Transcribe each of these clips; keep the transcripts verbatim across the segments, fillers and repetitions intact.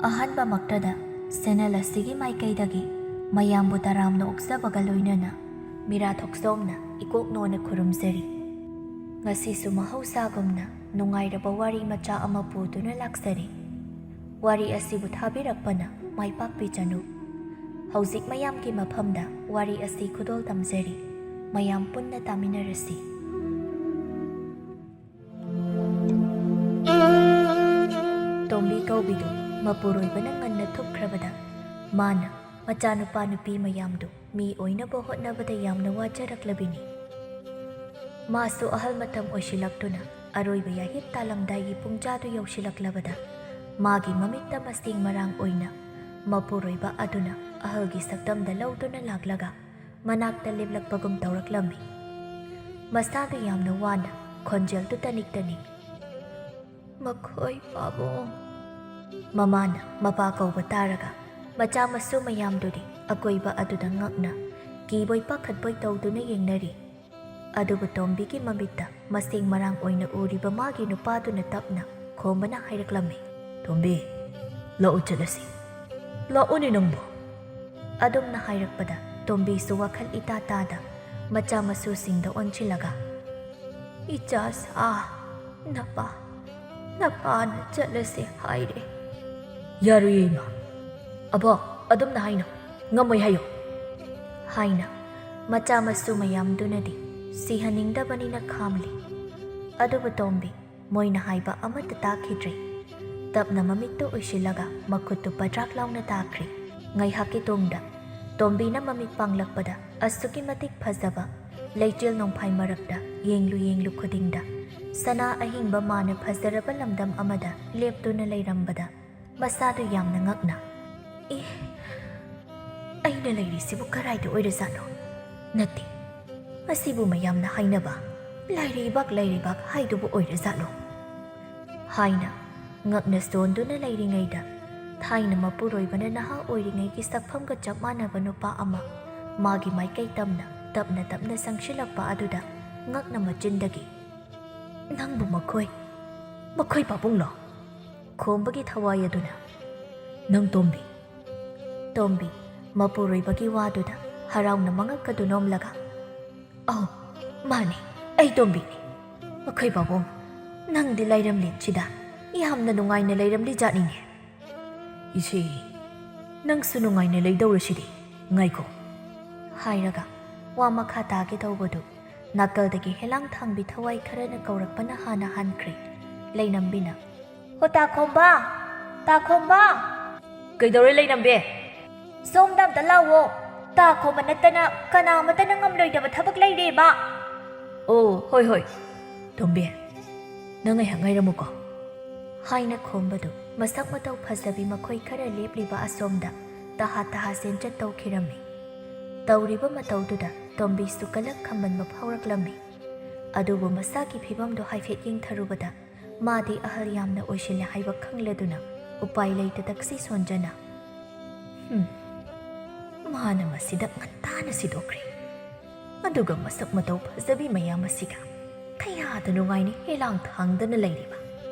ꯑꯍꯥꯟꯕꯃꯛꯇꯗ ꯁꯦꯅꯦꯜ ꯑꯁꯤꯒꯤ ꯃꯥꯏꯀꯩꯗꯒꯤ ꯃꯌꯥꯝꯕꯨ ꯇꯔꯥꯝꯅ ꯑꯣꯛꯆꯕꯒ ꯂꯣꯏꯅꯅ ꯃꯤꯔꯥ ꯊꯣꯛꯆꯣꯝꯅ ꯏꯀꯣꯛ ꯅꯣꯟꯅ ꯈꯨꯔꯨꯝꯖꯔꯤ꯫ ꯉꯁꯤꯁꯨ ꯃꯍꯧꯁꯥꯒꯨꯝꯅ ꯅꯨꯡꯉꯥꯏꯔꯕ ꯋꯥꯔꯤ ꯃꯆꯥ ꯑꯃ ꯄꯨꯗꯨꯅ ꯂꯥꯛꯆꯔꯤ꯫ ꯋꯥꯔꯤ ꯑꯁꯤꯕꯨ ꯊꯥꯕꯤꯔꯛꯄꯅ ꯃꯥꯏ ꯄꯥꯛꯄꯤꯖꯅꯨ꯫ ꯍꯧꯖꯤꯛ ꯃꯌꯥꯝꯒꯤ ꯃꯐꯝꯗ ꯋꯥꯔꯤ ꯑꯁꯤ ꯈꯨꯗꯣꯜ ꯇꯝꯖꯔꯤ꯫ ꯃꯌꯥꯝ ꯄꯨꯟꯅ ꯇꯥꯃꯤꯟꯅꯔꯁꯤ꯫ ꯇꯣꯝꯕꯤ ꯀꯧꯕꯤꯗꯨ ꯃꯄꯨꯔꯣꯏꯕꯅ ꯉꯟꯅ ꯊꯨꯞꯈ꯭ꯔꯕꯗ ꯃꯥꯅ ꯃꯆꯥꯅꯨꯄꯥ ꯅꯨꯄꯤ ꯃꯌꯥꯝꯗꯨ ꯃꯤ ꯑꯣꯏꯅꯕ ꯍꯣꯠꯅꯕꯗ ꯌꯥꯝꯅ ꯋꯥꯖꯔꯛꯂꯕꯤꯅꯤ꯫ ꯃꯥꯁꯨ ꯑꯍꯜ ꯃꯇꯝ ꯑꯣꯏꯁꯤꯜꯂꯛꯇꯨꯅ ꯑꯔꯣꯏꯕ ꯌꯥꯍꯤꯞ ꯇꯥꯂꯝꯗꯥꯏꯒꯤ ꯄꯨꯡꯖꯥꯗꯨ ꯌꯧꯁꯤꯜꯂꯛꯂꯕꯗ ꯃꯥꯒꯤ ꯃꯃꯤꯠꯇ ꯃꯁꯦꯡ ꯃꯔꯥꯡ ꯑꯣꯏꯅ ꯃꯄꯨꯔꯣꯏꯕ ꯑꯗꯨꯅ ꯑꯍꯜꯒꯤ ꯁꯛꯇꯝꯗ ꯂꯧꯗꯨꯅ ꯂꯥꯛꯂꯒ ꯃꯅꯥꯛꯇ ꯂꯦꯞꯂꯛꯄꯒꯨꯝ ꯇꯧꯔꯛꯂꯝꯃꯤ꯫ ꯃꯁꯥꯗꯨ ꯌꯥꯝꯅ ꯋꯥꯅ, ꯈꯣꯟꯖꯦꯜꯗꯨ ꯇꯅꯤꯛ ꯇꯅꯤꯛ, "ꯃꯈꯣꯏ ꯄꯥꯕꯨꯡ!" ꯃꯃꯥꯅ ꯃꯄꯥ ꯀꯧꯕ ꯇꯥꯔꯒ ꯃꯆꯥ ꯃꯁꯨ ꯃꯌꯥꯝꯗꯨꯗꯤ ꯑꯀꯣꯏꯕ ꯑꯗꯨꯗ ꯉꯛꯅ ꯀꯤꯕꯣꯏ ꯄꯥꯈꯠꯄꯣꯏ ꯇꯧꯗꯨꯅ ꯌꯦꯡꯅꯔꯤ꯫ ꯑꯗꯨꯕꯨ ꯇꯣꯝꯕꯤꯒꯤ ꯃꯃꯤꯠꯇ ꯃꯁꯦꯡ ꯃꯔꯥꯡ ꯑꯣꯏꯅ ꯎꯔꯤꯕ ꯃꯥꯒꯤ ꯅꯨꯄꯥꯗꯨꯅ ꯇꯞꯅ ꯈꯣꯝꯕꯅ ꯍꯥꯏꯔꯛꯂꯝꯃꯤ, "ꯇꯣꯝꯕꯤ, ꯂꯥꯛꯎ ꯆꯠꯂꯁꯤ꯫ ꯂꯥꯛꯎꯅꯦ ꯅꯪꯕꯨ!" ꯑꯗꯨꯝꯅ ꯍꯥꯏꯔꯛꯄꯗ ꯇꯣꯝꯕꯤꯁꯨ ꯋꯥꯈꯜ ꯏꯇꯥ ꯇꯥꯗ ꯃꯆꯥ ꯃꯁꯨꯁꯤꯡꯗ ꯑꯣꯟꯁꯤꯜꯂꯒ, "ꯏꯆꯥ ꯁꯥ, ꯅꯄꯥ, ꯅꯄꯥꯅ ꯆꯠꯂꯁꯦ ꯍꯥꯏꯔꯦ꯫" "ꯌꯥꯔꯣꯏꯌꯦ ꯏꯃꯥ꯫ ꯑꯕꯣꯛ, ꯑꯗꯨꯝꯅ ꯍꯥꯏꯅꯣ꯫ ꯉꯝꯃꯣꯏ ꯍꯥꯏꯌꯣ꯫" ꯍꯥꯏꯅ ꯃꯆꯥ ꯃꯁꯨ ꯃꯌꯥꯝꯗꯨꯅꯗꯤ ꯁꯤꯍꯟꯅꯤꯡꯗꯕꯅꯤꯅ ꯈꯥꯝꯂꯤ꯫ ꯑꯗꯨꯕꯨ ꯇꯣꯝꯕꯤ ꯃꯣꯏꯅ ꯍꯥꯏꯕ ꯑꯃꯠꯇ ꯇꯥꯈꯤꯗ꯭ꯔꯦ꯫ ꯇꯞꯅ ꯃꯃꯤꯠꯇꯨ ꯎꯏꯁꯤꯜꯂꯒ ꯃꯈꯨꯠꯇꯨ ꯄꯗ꯭ꯔꯥꯛ ꯂꯥꯎꯅ ꯇꯥꯈ꯭ꯔꯦ꯫ ꯉꯥꯏꯍꯥꯛꯀꯤ ꯇꯨꯡꯗ ꯇꯣꯝꯕꯤꯅ ꯃꯃꯤꯠ ꯄꯥꯡꯂꯛꯄꯗ ꯑꯁꯨꯛꯀꯤ ꯃꯇꯤꯛ ꯐꯖꯕ ꯂꯩꯆꯤꯜ ꯅꯣꯡꯐꯥꯏ ꯃꯔꯛꯇ ꯌꯦꯡꯂꯨ ꯌꯦꯡꯂꯨ ꯈꯨꯗꯤꯡꯗ ꯁꯅꯥ ꯑꯍꯤꯡꯕ ꯃꯥꯅ ꯐꯖꯔꯕ ꯂꯝꯗꯝ ꯑꯃꯗ ꯂꯦꯞꯇꯨꯅ ꯂꯩꯔꯝꯕꯗ ꯃꯁꯥꯗꯨ ꯌꯥꯝꯅ ꯉꯛꯅ, "ꯑꯦ, ꯑꯩꯅ ꯂꯩꯔꯤꯁꯤꯕꯨ ꯀꯔꯥꯏꯗ ꯑꯣꯏꯔꯖꯥꯠꯅꯣ? ꯅꯠꯇꯦ, ꯃꯁꯤꯕꯨ ꯃꯌꯥꯝꯅ ꯍꯥꯏꯅꯕ ꯂꯥꯏꯔꯩꯕꯥꯛ ꯂꯥꯏꯔꯩꯕꯥꯛ ꯍꯥꯏꯗꯨꯕꯨ ꯑꯣꯏꯔꯖꯥꯠꯂꯣ?" ꯍꯥꯏꯅ ꯉꯛꯅ ꯁꯣꯟꯗꯨꯅ ꯂꯩꯔꯤꯉꯩꯗ ꯊꯥꯏꯅ ꯃꯄꯨꯔꯣꯏꯕꯅ ꯅꯍꯥ ꯑꯣꯏꯔꯤꯉꯩꯒꯤ ꯁꯛꯐꯝꯒ ꯆꯞ ꯃꯥꯟꯅꯕ ꯅꯨꯄꯥ ꯑꯃ ꯃꯥꯒꯤ ꯃꯥꯏꯀꯩ ꯇꯝꯅ ꯇꯞꯅ ꯇꯞꯅ ꯆꯪꯁꯤꯜꯂꯛꯄ ꯑꯗꯨꯗ ꯉꯛꯅ ꯃꯆꯤꯟꯗꯒꯤ, "ꯅꯪꯕꯨ ꯃꯈꯣꯏ, ꯃꯈꯣꯏ ꯄꯥꯕꯨꯡꯂꯣ?" ꯈꯣꯝꯕꯒꯤ ꯊꯋꯥꯏ ꯑꯗꯨꯅ, "ꯅꯪ ꯇꯣꯝꯕꯤ?" ꯇꯣꯝꯕꯤ, ꯃꯄꯨꯔꯣꯏꯕꯒꯤ ꯋꯥꯗꯨꯗ ꯍꯔꯥꯎꯅ ꯃꯉꯛꯀꯗꯨ ꯅꯣꯝꯂꯒ, "ꯑꯧ, ꯃꯥꯅꯤ, ꯑꯩ ꯇꯣꯝꯕꯤꯅꯤ꯫ ꯑꯩꯈꯣꯏ ꯄꯥꯕꯨꯡ, ꯅꯪꯗꯤ ꯂꯥꯏꯔꯝꯂꯦꯟꯁꯤꯗ ꯌꯥꯝꯅ ꯅꯨꯡꯉꯥꯏꯅ ꯂꯩꯔꯝꯂꯤ ꯖꯥꯠꯅꯤꯅꯦ꯫" "ꯏꯆꯦ, ꯅꯪꯁꯨ ꯅꯨꯡꯉꯥꯏꯅ ꯂꯩꯗꯧꯔꯁꯤꯗꯤ꯫ ꯉꯥꯏꯈꯣ꯫" ꯍꯥꯏꯔꯒ ꯋꯥ ꯃꯈꯥ ꯇꯥꯒꯦ ꯇꯧꯕꯗꯨ ꯅꯥꯀꯜꯗꯒꯤ ꯍꯦꯂꯥꯡ ꯊꯥꯡꯕꯤ ꯊꯋꯥꯏ ꯈꯔꯅ ꯀꯧꯔꯛꯄꯅ ꯍꯥꯟꯅ ꯍꯥꯟꯈ꯭ꯔꯦ꯫ ꯂꯩꯅꯝꯕꯤꯅ, "ꯍꯣ ꯇꯥꯈꯣꯝꯕ! ꯇꯥꯈꯣꯝꯕ!" "ꯀꯩꯗꯧꯔꯦ ꯂꯩꯅꯝꯕꯤ?" "ꯁꯣꯝꯗ ꯑꯝꯇ ꯂꯥꯛꯑꯣ꯫ ꯇꯥꯈꯣꯝꯕ ꯅꯠꯇꯅ ꯀꯅꯥ ꯑꯃꯠꯇꯅ ꯉꯝꯂꯣꯏꯗꯕ ꯊꯕꯛ ꯂꯩꯔꯦꯕ꯫" "ꯑꯣ, ꯍꯣꯏ, ꯍꯣꯏ꯫ ꯇꯣꯝꯕꯤ, ꯅꯪ ꯉꯥꯏꯍꯥꯛ ꯉꯥꯏꯔꯝꯃꯨꯀꯣ꯫" ꯍꯥꯏꯅ ꯈꯣꯝꯕꯗꯨ ꯃꯁꯛ ꯃꯇꯧ ꯐꯖꯕꯤ ꯃꯈꯣꯏ ꯈꯔ ꯂꯦꯞꯂꯤꯕ ꯑꯁꯣꯝꯗ ꯇꯍꯥ ꯇꯍꯥ ꯆꯦꯟꯆꯠ ꯇꯧꯈꯤꯔꯝꯃꯤ꯫ ꯇꯧꯔꯤꯕ ꯃꯇꯧꯗꯨꯗ ꯇꯣꯝꯕꯤꯁꯨ ꯀꯂꯛ ꯈꯝꯕꯟꯕ ꯐꯥꯎꯔꯛꯂꯝꯃꯤ꯫ ꯑꯗꯨꯕꯨ ꯃꯁꯥꯒꯤ ꯐꯤꯕꯝꯗꯨ ꯍꯥꯏꯐꯦꯠ ꯌꯦꯡꯊꯔꯨꯕꯗ ꯃꯥꯗꯤ ꯑꯍꯜ ꯌꯥꯝꯅ ꯑꯣꯏꯁꯤꯜꯂꯦ ꯍꯥꯏꯕ ꯈꯪꯂꯗꯨꯅ ꯎꯄꯥꯏ ꯂꯩꯇ ꯇꯛꯁꯤ ꯁꯣꯟꯖꯅ, "ꯍꯨꯝ, ꯃꯥꯅ ꯃꯁꯤꯗ ꯉꯟꯇꯥꯅ ꯁꯤꯗꯣꯛꯈ꯭ꯔꯦ꯫ ꯑꯗꯨꯒ ꯃꯁꯛ ꯃꯇꯧ ꯐꯖꯕꯤ ꯃꯌꯥꯝ ꯑꯁꯤꯒ ꯀꯌꯥꯗ ꯅꯨꯡꯉꯥꯏꯅ ꯍꯦꯂꯥꯡ ꯊꯥꯡꯗꯅ ꯂꯩꯔꯤꯕ꯫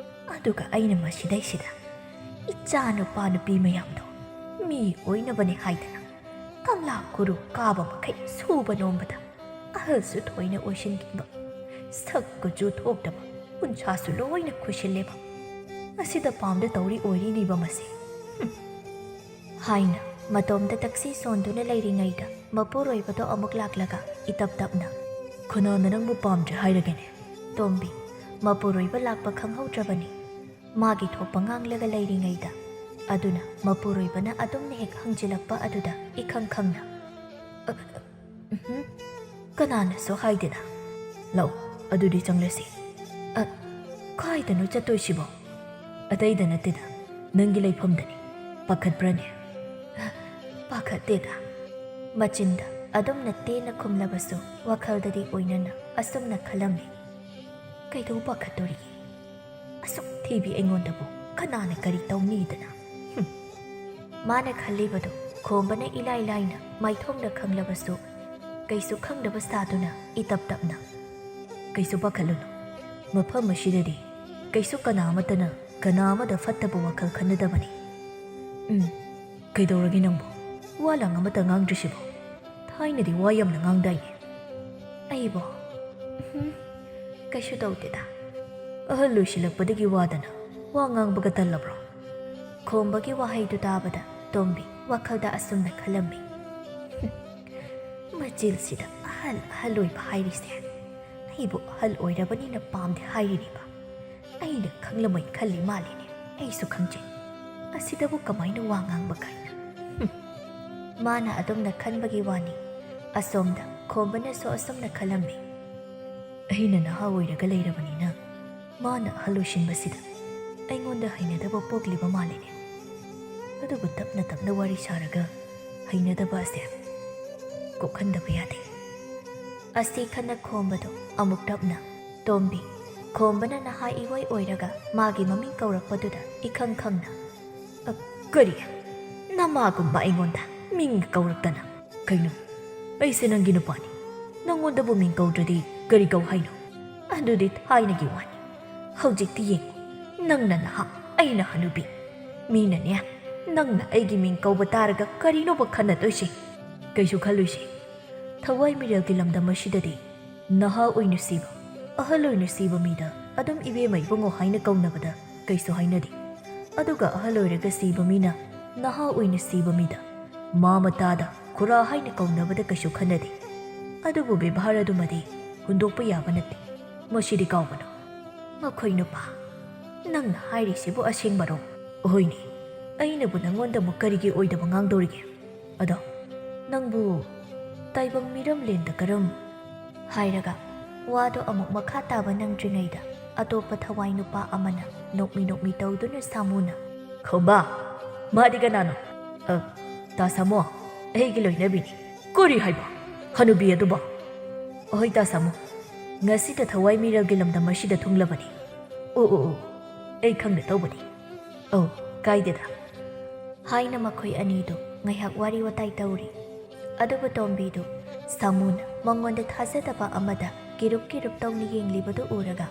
ꯑꯗꯨꯒ ꯑꯩꯅ ꯃꯁꯤꯗꯩꯁꯤꯗ ꯏꯆꯥ ꯅꯨꯄꯥ ꯅꯨꯄꯤ ꯃꯌꯥꯝꯗꯣ ꯃꯤ ꯑꯣꯏꯅꯕꯅꯤ ꯍꯥꯏꯗꯅ ꯀꯪꯂꯥ ꯀꯨꯔꯨ ꯀꯥꯕ ꯃꯈꯩ ꯁꯨꯕ ꯅꯣꯝꯕꯗ ꯑꯍꯜꯁꯨ ꯊꯣꯏꯅ ꯑꯣꯏꯁꯤꯟꯈꯤꯕ, ꯁꯛ ꯀꯨꯆꯨ ꯊꯣꯛꯇꯕ, ꯎꯟꯁꯥꯁꯨ ꯂꯣꯏꯅ ꯈꯨꯏꯁꯤꯜꯂꯦꯕ꯫ ꯑꯁꯤꯗ ꯄꯥꯝꯗ ꯇꯧꯔꯤ ꯑꯣꯏꯔꯤꯅꯤꯕ ꯃꯁꯤ꯫" ꯍꯨꯝ꯫ ꯍꯥꯏꯅ ꯃꯇꯣꯝꯗ ꯇꯛꯁꯤ ꯁꯣꯟꯗꯨꯅ ꯂꯩꯔꯤꯉꯩꯗ ꯃꯄꯨꯔꯣꯏꯕꯗꯣ ꯑꯃꯨꯛ ꯂꯥꯛꯂꯒ ꯏꯇꯞ ꯇꯞꯅ, "ꯀꯅꯥꯅ ꯅꯪꯕꯨ ꯄꯥꯝꯗ꯭ꯔꯦ ꯍꯥꯏꯔꯒꯦꯅꯦ?" ꯇꯣꯝꯕꯤ, ꯃꯄꯨꯔꯣꯏꯕ ꯂꯥꯛꯄ ꯈꯪꯍꯧꯗ꯭ꯔꯕꯅꯤ꯫ ꯃꯥꯒꯤ ꯊꯣꯛꯄ ꯉꯥꯡꯂꯒ ꯂꯩꯔꯤꯉꯩꯗ ꯑꯗꯨꯅ ꯃꯄꯨꯔꯣꯏꯕꯅ ꯑꯗꯨꯝꯅ ꯍꯦꯛ ꯍꯪꯖꯤꯜꯂꯛꯄ ꯑꯗꯨꯗ ꯏꯈꯪ ꯈꯪꯅ, "ꯑ, ꯎꯝꯍꯨꯝ, ꯀꯅꯥꯅꯁꯨ ꯍꯥꯏꯗꯅ꯫ ꯂꯥꯛꯑꯣ, ꯑꯗꯨꯗꯤ ꯆꯪꯂꯁꯤ꯫" "ꯑ, ꯀꯥꯏꯗꯅꯣ ꯆꯠꯇꯣꯏꯁꯤꯕꯣ?" "ꯑꯇꯩꯗ ꯅꯠꯇꯦꯗ, ꯅꯪꯒꯤ ꯂꯩꯐꯝꯗꯅꯤ꯫ ꯄꯥꯈꯠꯄ꯭ꯔꯅꯦ?" "ꯑ, ꯄꯥꯈꯠꯇꯦꯗ꯫" ꯃꯆꯤꯟꯗ ꯑꯗꯨꯝꯅ ꯇꯦꯟꯅ ꯈꯨꯝꯂꯕꯁꯨ ꯋꯥꯈꯜꯗꯗꯤ ꯑꯣꯏꯅꯅ ꯑꯁꯨꯝꯅ ꯈꯜꯂꯝꯃꯤ, "ꯀꯩꯗꯧ ꯄꯥꯈꯠꯇꯣꯔꯤꯒꯦ? ꯑꯁꯨꯛ ꯊꯤꯕꯤ ꯑꯩꯉꯣꯟꯗꯕꯨ ꯀꯅꯥꯅ ꯀꯔꯤ ꯇꯧꯅꯤꯗꯅ?" ꯍꯨꯝ꯫ ꯃꯥꯅ ꯈꯜꯂꯤꯕꯗꯨ ꯈꯣꯝꯕꯅ ꯏꯂꯥꯏ ꯂꯥꯏꯅ ꯃꯥꯏꯊꯣꯡꯗ ꯈꯪꯂꯕꯁꯨ ꯀꯩꯁꯨ ꯈꯪꯗꯕ ꯁꯥꯗꯨꯅ ꯏꯇꯞ ꯇꯞꯅ, "ꯀꯩꯁꯨ ꯄꯥꯈꯠꯂꯨꯅꯨ꯫ ꯃꯐꯝ ꯑꯁꯤꯗꯗꯤ ꯀꯩꯁꯨ ꯀꯅꯥ ꯑꯃꯠꯇꯅ ꯀꯅꯥ ꯑꯃꯗ ꯐꯠꯇꯕ ꯋꯥꯈꯜ ꯈꯟꯅꯗꯕꯅꯤ꯫ ꯎꯝ, ꯀꯩꯗꯧꯔꯒꯦ ꯅꯪꯕꯨ? ꯋꯥ ꯂꯥꯡ ꯑꯃꯠꯇ ꯉꯥꯡꯗ꯭ꯔꯤꯁꯤꯕꯣ? ꯊꯥꯏꯅꯗꯤ ꯋꯥ ꯌꯥꯝꯅ ꯉꯥꯡꯗꯥꯏꯅꯦ꯫ ꯑꯩꯕꯣ? ꯎꯝ, ꯀꯩꯁꯨ ꯇꯧꯗꯦꯗ꯫ ꯑꯍꯜ ꯑꯣꯏꯁꯤꯜꯂꯛꯄꯗꯒꯤ ꯋꯥꯗꯅ ꯋꯥ ꯉꯥꯡꯕꯒ ꯇꯜꯂꯕ꯭ꯔꯣ? ꯈꯣꯝꯕꯒꯤ ꯋꯥꯍꯩꯗꯨ ꯇꯥꯕꯗ ꯇꯣꯝꯕꯤ ꯋꯥꯈꯜꯗ ꯑꯁꯨꯝꯅ ꯈꯜꯂꯝꯃꯤ꯫ ꯃꯆꯤꯜꯁꯤꯗ ꯑꯍꯜ ꯑꯍꯜ ꯑꯣꯏꯕ ꯍꯥꯏꯔꯤꯁꯦ꯫ ꯑꯩꯕꯨ ꯑꯍꯜ ꯑꯣꯏꯔꯕꯅꯤꯅ ꯄꯥꯝꯗꯦ ꯍꯥꯏꯔꯤꯅꯦꯕ꯫ ꯑꯩꯅ ꯈꯪꯂꯝꯃꯣꯏ ꯈꯜꯂꯤ ꯃꯥꯜꯂꯤꯅꯦ꯫ ꯑꯩꯁꯨ ꯈꯪꯖꯩ꯫ ꯑꯁꯤꯗꯕꯨ ꯀꯃꯥꯏꯅ ꯋꯥ ꯉꯥꯡꯕ ꯀꯥꯏꯅ? ꯍꯨꯝ꯫ ꯃꯥꯅ ꯑꯗꯨꯝꯅ ꯈꯟꯕꯒꯤ ꯋꯥꯅꯤ꯫ ꯑꯁꯣꯝꯗ ꯈꯣꯝꯕꯅꯁꯨ ꯑꯁꯨꯝꯅ ꯈꯜꯂꯝꯃꯤ꯫ ꯑꯩꯅ ꯅꯍꯥ ꯑꯣꯏꯔꯒ ꯂꯩꯔꯕꯅꯤꯅ ꯃꯥꯅ ꯑꯍꯜ ꯑꯣꯏꯁꯤꯟꯕꯁꯤꯗ ꯑꯩꯉꯣꯟꯗ ꯍꯩꯅꯗꯕ ꯄꯣꯛꯂꯤꯕ ꯃꯥꯜꯂꯤꯅꯦ꯫ ꯑꯗꯨꯕꯨ ꯇꯞꯅ ꯇꯞꯅ ꯋꯥꯔꯤ ꯁꯥꯔꯒ ꯍꯩꯅꯗꯕ ꯑꯁꯦ ꯀꯣꯛꯍꯟꯗꯕ ꯌꯥꯗꯦ꯫ ꯑꯁꯤ ꯈꯟꯅ ꯈꯣꯝꯕꯗꯣ ꯑꯃꯨꯛ ꯇꯞꯅ, "ꯇꯣꯝꯕꯤ", ꯈꯣꯝꯕꯅ ꯅꯍꯥ ꯏꯑꯣꯏ ꯑꯣꯏꯔꯒ ꯃꯥꯒꯤ ꯃꯃꯤꯡ ꯀꯧꯔꯛꯄꯗꯨꯗ ꯏꯈꯪ ꯈꯪꯅ, "ꯑ, ꯀꯔꯤ? ꯅꯃꯥꯒꯨꯝꯕ ꯑꯩꯉꯣꯟꯗ ꯃꯤꯡ ꯀꯧꯔꯛꯇꯅ? ꯀꯩꯅꯣ? ꯑꯩꯁꯦ ꯅꯪꯒꯤ ꯅꯨꯄꯥꯅꯤ꯫ ꯅꯪꯉꯣꯟꯗꯕꯨ ꯃꯤꯡ ꯀꯧꯗ꯭ꯔꯗꯤ ꯀꯔꯤ ꯀꯧ ꯍꯥꯏꯅꯣ? ꯑꯗꯨꯗꯤ ꯊꯥꯏꯅꯒꯤ ꯋꯥꯅꯤ꯫ ꯍꯧꯖꯤꯛꯇꯤ ꯌꯦꯡꯉꯨ, ꯅꯪꯅ ꯅꯍꯥ, ꯑꯩꯅ ꯍꯅꯨꯕꯤ꯫ ꯃꯤꯅꯅꯦ, ꯅꯪꯅ ꯑꯩꯒꯤ ꯃꯤꯡ ꯀꯧꯕ ꯇꯥꯔꯒ ꯀꯔꯤꯅꯣꯕ ꯈꯟꯅꯗꯣꯏꯁꯦ? ꯀꯩꯁꯨ ꯈꯜꯂꯨꯏꯁꯦ꯫ ꯊꯋꯥꯏ ꯃꯤꯔꯦꯜꯒꯤ ꯂꯝꯗꯝ ꯑꯁꯤꯗꯗꯤ ꯅꯍꯥ ꯑꯣꯏꯅ ꯁꯤꯕ, ꯑꯍꯜ ꯑꯣꯏꯅ ꯁꯤꯕ ꯃꯤꯗ ꯑꯗꯨꯝ ꯏꯕꯦꯝꯃ ꯏꯕꯨꯡꯉꯣ ꯍꯥꯏꯅ ꯀꯧꯅꯕꯗ ꯀꯩꯁꯨ ꯍꯥꯏꯅꯗꯦ꯫ ꯑꯗꯨꯒ ꯑꯍꯜ ꯑꯣꯏꯔꯒ ꯁꯤꯕ ꯃꯤꯅ ꯅꯍꯥ ꯑꯣꯏꯅ ꯁꯤꯕ ꯃꯤꯗ ꯃꯥ ꯃꯇꯥꯗ ꯈꯨꯔꯥ ꯍꯥꯏꯅ ꯀꯧꯅꯕꯗ ꯀꯩꯁꯨ ꯈꯟꯅꯗꯦ꯫ ꯑꯗꯨꯕꯨ ꯕꯦꯕꯥꯔ ꯑꯗꯨꯃꯗꯤ ꯍꯨꯟꯗꯣꯛꯄ ꯌꯥꯕ ꯅꯠꯇꯦ꯫ ꯃꯁꯤꯗꯤ ꯀꯥꯎꯒꯅꯨ꯫ ꯃꯈꯣꯏ ꯅꯨꯄꯥ, ꯅꯪꯅ ꯍꯥꯏꯔꯤꯁꯤꯕꯨ ꯑꯁꯦꯡꯕꯔꯣ? ꯍꯣꯏꯅꯦ, ꯑꯩꯅꯕꯨ ꯅꯪꯉꯣꯟꯗ ꯑꯃꯨꯛ ꯀꯔꯤꯒꯤ ꯑꯣꯏꯗꯕ ꯉꯥꯡꯗꯧꯔꯤꯒꯦ? ꯑꯗꯣ ꯅꯪꯕꯨ ꯇꯥꯏꯕꯪ ꯃꯤꯔꯝꯂꯦꯟꯗ ꯀꯔꯝ? ꯍꯥꯏꯔꯒ ꯋꯥꯗꯣ ꯑꯃꯨꯛ ꯃꯈꯥ ꯇꯥꯕ ꯅꯪꯗ꯭ꯔꯤꯉꯩꯗ ꯑꯇꯣꯞꯄ ꯊꯋꯥꯏ ꯅꯨꯄꯥ ꯑꯃꯅ ꯅꯣꯛꯃꯤ ꯅꯣꯛꯃꯤ ꯇꯧꯗꯨꯅ ꯁꯥꯃꯨꯅ, "ꯈꯣꯝꯕ, ꯃꯥꯗꯤ ꯀꯅꯥꯅꯣ?" "ꯑ, ꯇꯥ ꯁꯥꯃꯨ, ꯑꯩꯒꯤ ꯂꯣꯏꯅꯕꯤꯅꯤ꯫" "ꯀꯔꯤ ꯍꯥꯏꯕ? ꯍꯅꯨꯕꯤ ꯑꯗꯨꯕꯣ?" "ꯑꯍꯣꯏ, ꯇꯥ ꯁꯥꯃꯨ, ꯉꯁꯤꯗ ꯊꯋꯥꯏ ꯃꯤꯔꯦꯜꯒꯤ ꯂꯝꯗꯝ ꯑꯁꯤꯗ ꯊꯨꯡꯂꯕꯅꯤ꯫" "ꯑꯣ, ꯑꯣ, ꯑꯣ, ꯑꯩ ꯈꯪꯗ ꯇꯧꯕꯅꯤ꯫" "ꯑꯧ, ꯀꯥꯏꯗꯦꯗ꯫" ꯍꯥꯏꯅ ꯃꯈꯣꯏ ꯑꯅꯤꯗꯨ ꯉꯥꯏꯍꯥꯛ ꯋꯥꯔꯤ ꯋꯥꯇꯥꯏ ꯇꯧꯔꯤ꯫ ꯑꯗꯨꯕꯨ ꯇꯣꯝꯕꯤꯗꯨ ꯁꯥꯃꯨꯅ ꯃꯉꯣꯟꯗ ꯊꯥꯖꯗꯕ ꯑꯃꯗ ꯀꯤꯔꯨꯞ ꯀꯤꯔꯨꯞ ꯇꯧꯅ ꯌꯦꯡꯂꯤꯕꯗꯨ ꯎꯔꯒ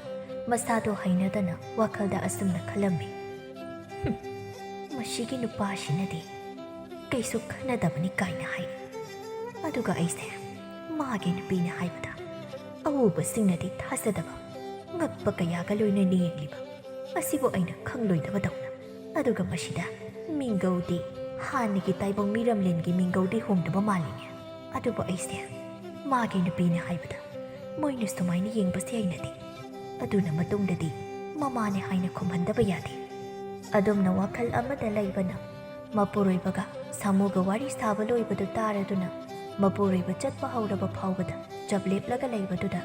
ꯃꯁꯥꯗꯣ ꯍꯩꯅꯗꯅ ꯋꯥꯈꯜꯗ ꯑꯁꯨꯝꯅ ꯈꯜꯂꯝꯃꯤ, "ꯍꯨꯝ, "ꯁꯤꯒꯤ ꯅꯨꯄꯥꯁꯤꯅꯗꯤ ꯀꯩꯁꯨ ꯈꯟꯅꯗꯕꯅꯤ" ꯀꯥꯏꯅ ꯍꯥꯏ꯫ ꯑꯗꯨꯒ ꯑꯩꯁꯦ ꯃꯥꯒꯤ ꯅꯨꯄꯤꯅꯦ ꯍꯥꯏꯕꯗ ꯑꯎꯕꯁꯤꯡꯅꯗꯤ ꯊꯥꯖꯗꯕ, ꯉꯛꯄ ꯀꯌꯥꯒ ꯂꯣꯏꯅꯅ ꯌꯦꯡꯂꯤꯕ ꯑꯁꯤꯕꯨ ꯑꯩꯅ ꯈꯪꯂꯣꯏꯗꯕꯗꯧꯅ꯫ ꯑꯗꯨꯒ ꯃꯁꯤꯗ ꯃꯤꯡꯒꯧꯗꯤ, ꯍꯥꯟꯅꯒꯤ ꯇꯥꯏꯕꯪ ꯃꯤꯔꯝꯂꯦꯟꯒꯤ ꯃꯤꯡꯒꯧꯗꯤ ꯍꯣꯡꯗꯕ ꯃꯥꯜꯂꯤꯅꯦ꯫ ꯑꯗꯨꯕꯨ ꯑꯩꯁꯦ ꯃꯥꯒꯤ ꯅꯨꯄꯤꯅꯦ ꯍꯥꯏꯕꯗ ꯃꯣꯏꯅ ꯁꯨꯃꯥꯏꯅ ꯌꯦꯡꯕꯁꯦ ꯍꯩꯅꯗꯦ꯫ ꯑꯗꯨꯅ ꯃꯇꯨꯡꯗꯗꯤ ꯃꯃꯥꯅꯦ ꯍꯥꯏꯅ ꯈꯨꯝꯍꯟꯗꯕ ꯌꯥꯗꯦ꯫ ꯑꯗꯨꯝꯅ ꯋꯥꯈꯜ ꯑꯃꯗ ꯂꯩꯕꯅ ꯃꯄꯨꯔꯣꯏꯕꯒ ꯁꯥꯃꯨꯒ ꯋꯥꯔꯤ ꯁꯥꯕ ꯂꯣꯏꯕꯗꯨ ꯇꯥꯔꯗꯨꯅ ꯃꯄꯨꯔꯣꯏꯕ ꯆꯠꯄ ꯍꯧꯔꯕ ꯐꯥꯎꯕꯗ ꯆꯞ ꯂꯦꯞꯂꯒ ꯂꯩꯕꯗꯨꯗ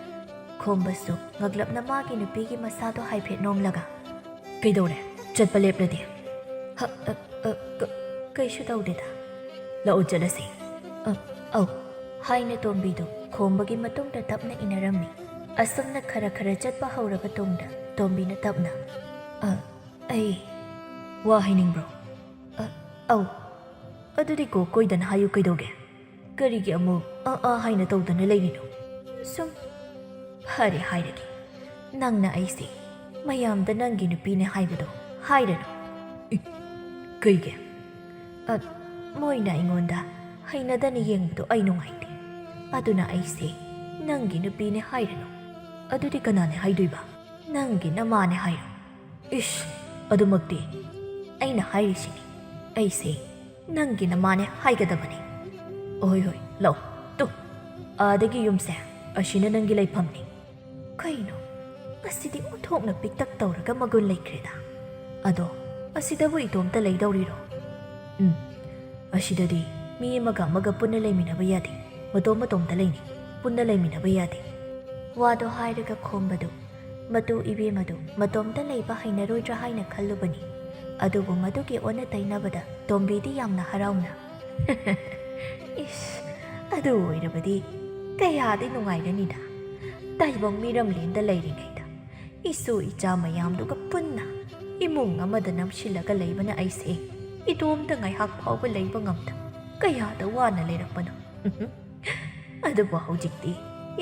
ꯈꯣꯝꯕꯁꯨ ꯉꯛꯂꯞꯅ ꯃꯥꯒꯤ ꯅꯨꯄꯤꯒꯤ ꯃꯁꯥꯗꯣ ꯍꯥꯏꯐꯦꯠ ꯅꯣꯝꯂꯒ, "ꯀꯩꯗꯧꯔꯦ? ꯆꯠꯄ ꯂꯦꯞꯂꯗꯤ?" "ꯍ, ꯑ, ꯑ, ꯀ-, ꯀꯩꯁꯨ ꯇꯧꯗꯦꯗ꯫ ꯂꯥꯛꯑꯣ ꯆꯠꯂꯁꯤ꯫ ꯑ, ꯑꯧ," ꯍꯥꯏꯅ ꯇꯣꯝꯕꯤꯗꯨ ꯈꯣꯝꯕꯒꯤ ꯃꯇꯨꯡꯗ ꯇꯞꯅ ꯏꯟꯅꯔꯝꯃꯤ꯫ ꯑꯁꯨꯝꯅ ꯈꯔ ꯈꯔ ꯆꯠꯄ ꯍꯧꯔꯕ ꯇꯨꯡꯗ ꯇꯣꯝꯕꯤꯅ ꯇꯞꯅ, "ꯑ, ꯑꯩ ꯋꯥ ꯍꯥꯏꯅꯤꯡꯕ꯭ꯔꯣ?" "ꯑ, ꯑꯧ꯫ ꯑꯗꯨꯗꯤ ꯀꯣꯛ ꯀꯣꯏꯗꯅ ꯍꯥꯏꯌꯨ ꯀꯩꯗꯧꯒꯦ? ꯀꯔꯤꯒꯤ ꯑꯃꯨꯛ ꯑ ꯑ ꯍꯥꯏꯅ ꯇꯧꯗꯨꯅ ꯂꯩꯔꯤꯅꯣ?" "ꯁꯨꯝ, ꯐꯔꯦ ꯍꯥꯏꯔꯒꯦ꯫ ꯅꯪꯅ ꯑꯩꯁꯦ ꯃꯌꯥꯝꯗ ꯅꯪꯒꯤ ꯅꯨꯄꯤꯅꯦ ꯍꯥꯏꯕꯗꯣ ꯍꯥꯏꯔꯅꯨ꯫" "ꯏ, ꯀꯩꯒꯤ?" "ꯑ, ꯃꯣꯏꯅ ꯑꯩꯉꯣꯟꯗ ꯍꯩꯅꯗꯅ ꯌꯦꯡꯕꯗꯣ ꯑꯩ ꯅꯨꯡꯉꯥꯏꯇꯦ꯫ ꯑꯗꯨꯅ ꯑꯩꯁꯦ ꯅꯪꯒꯤ ꯅꯨꯄꯤꯅꯦ ꯍꯥꯏꯔꯅꯨ꯫" "ꯑꯗꯨꯗꯤ ꯀꯅꯥꯅꯦ ꯍꯥꯏꯗꯣꯏꯕ?" "ꯅꯪꯒꯤ ꯅꯃꯥꯅꯦ ꯍꯥꯏꯌꯨ꯫" "ꯏꯁ, ꯑꯗꯨꯃꯛꯇꯤ ꯑꯩꯅ ꯍꯥꯏꯔꯤꯁꯤꯅꯤ꯫ ꯑꯩꯁꯦ ꯅꯪꯒꯤ ꯅꯃꯥꯅꯦ ꯍꯥꯏꯒꯗꯕꯅꯤ꯫" "ꯍꯣꯏ, ꯍꯣꯏ, ꯂꯥꯛꯑꯣ꯫ ꯇꯨ, ꯑꯥꯗꯒꯤ ꯌꯨꯝꯁꯦ, ꯑꯁꯤꯅ ꯅꯪꯒꯤ ꯂꯩꯐꯝꯅꯤ꯫" ꯀꯩꯅꯣ, ꯑꯁꯤꯗꯤ ꯑꯣꯟꯊꯣꯛꯅ ꯄꯤꯛꯇꯛ ꯇꯧꯔꯒ ꯃꯒꯨꯟ ꯂꯩꯈ꯭ꯔꯦꯗ꯫ ꯑꯗꯣ, ꯑꯁꯤꯗꯕꯨ ꯏꯇꯣꯝꯇ ꯂꯩꯗꯧꯔꯤꯔꯣ? "ꯎꯝ, ꯑꯁꯤꯗꯗꯤ ꯃꯤ ꯑꯃꯒ ꯑꯃꯒ ꯄꯨꯟꯅ ꯂꯩꯃꯤꯟꯅꯕ ꯌꯥꯗꯦ꯫ ꯃꯇꯣꯝ ꯃꯇꯣꯝꯇ ꯂꯩꯅꯤ꯫ ꯄꯨꯟꯅ ꯂꯩꯃꯤꯟꯅꯕ ꯌꯥꯗꯦ꯫" ꯋꯥꯗꯣ ꯍꯥꯏꯔꯒ ꯈꯣꯝꯕꯗꯨ ꯃꯇꯨ ꯏꯕꯦꯝꯃꯗꯨ ꯃꯇꯣꯝꯇ ꯂꯩꯕ ꯍꯩꯅꯔꯣꯏꯗ꯭ꯔꯥ ꯍꯥꯏꯅ ꯈꯜꯂꯨꯕꯅꯤ꯫ ꯑꯗꯨꯕꯨ ꯃꯗꯨꯒꯤ ꯑꯣꯟꯅ ꯇꯩꯅꯕꯗ ꯇꯣꯝꯕꯤꯗꯤ ꯌꯥꯝꯅ ꯍꯔꯥꯎꯅ, "ꯏꯁ, ꯑꯗꯨ ꯑꯣꯏꯔꯕꯗꯤ ꯀꯌꯥꯗꯤ ꯅꯨꯡꯉꯥꯏꯔꯅꯤꯗ꯫ ꯇꯥꯏꯕꯪ ꯃꯤꯔꯝꯂꯦꯟꯗ ꯂꯩꯔꯤꯉꯩꯗ ꯏꯁꯨ ꯏꯆꯥ ꯃꯌꯥꯝꯗꯨꯒ ꯄꯨꯟꯅ ꯏꯃꯨꯡ ꯑꯃꯗ ꯅꯝꯁꯤꯜꯂꯒ ꯂꯩꯕꯅ ꯑꯩꯁꯦ ꯏꯇꯣꯝꯇ ꯉꯥꯏꯍꯥꯛ ꯐꯥꯎꯕ ꯂꯩꯕ ꯉꯝꯗ ꯀꯌꯥꯗ ꯋꯥꯅ ꯂꯩꯔꯛꯄꯅꯣ꯫" "ꯑꯗꯨꯕꯨ ꯍꯧꯖꯤꯛꯇꯤ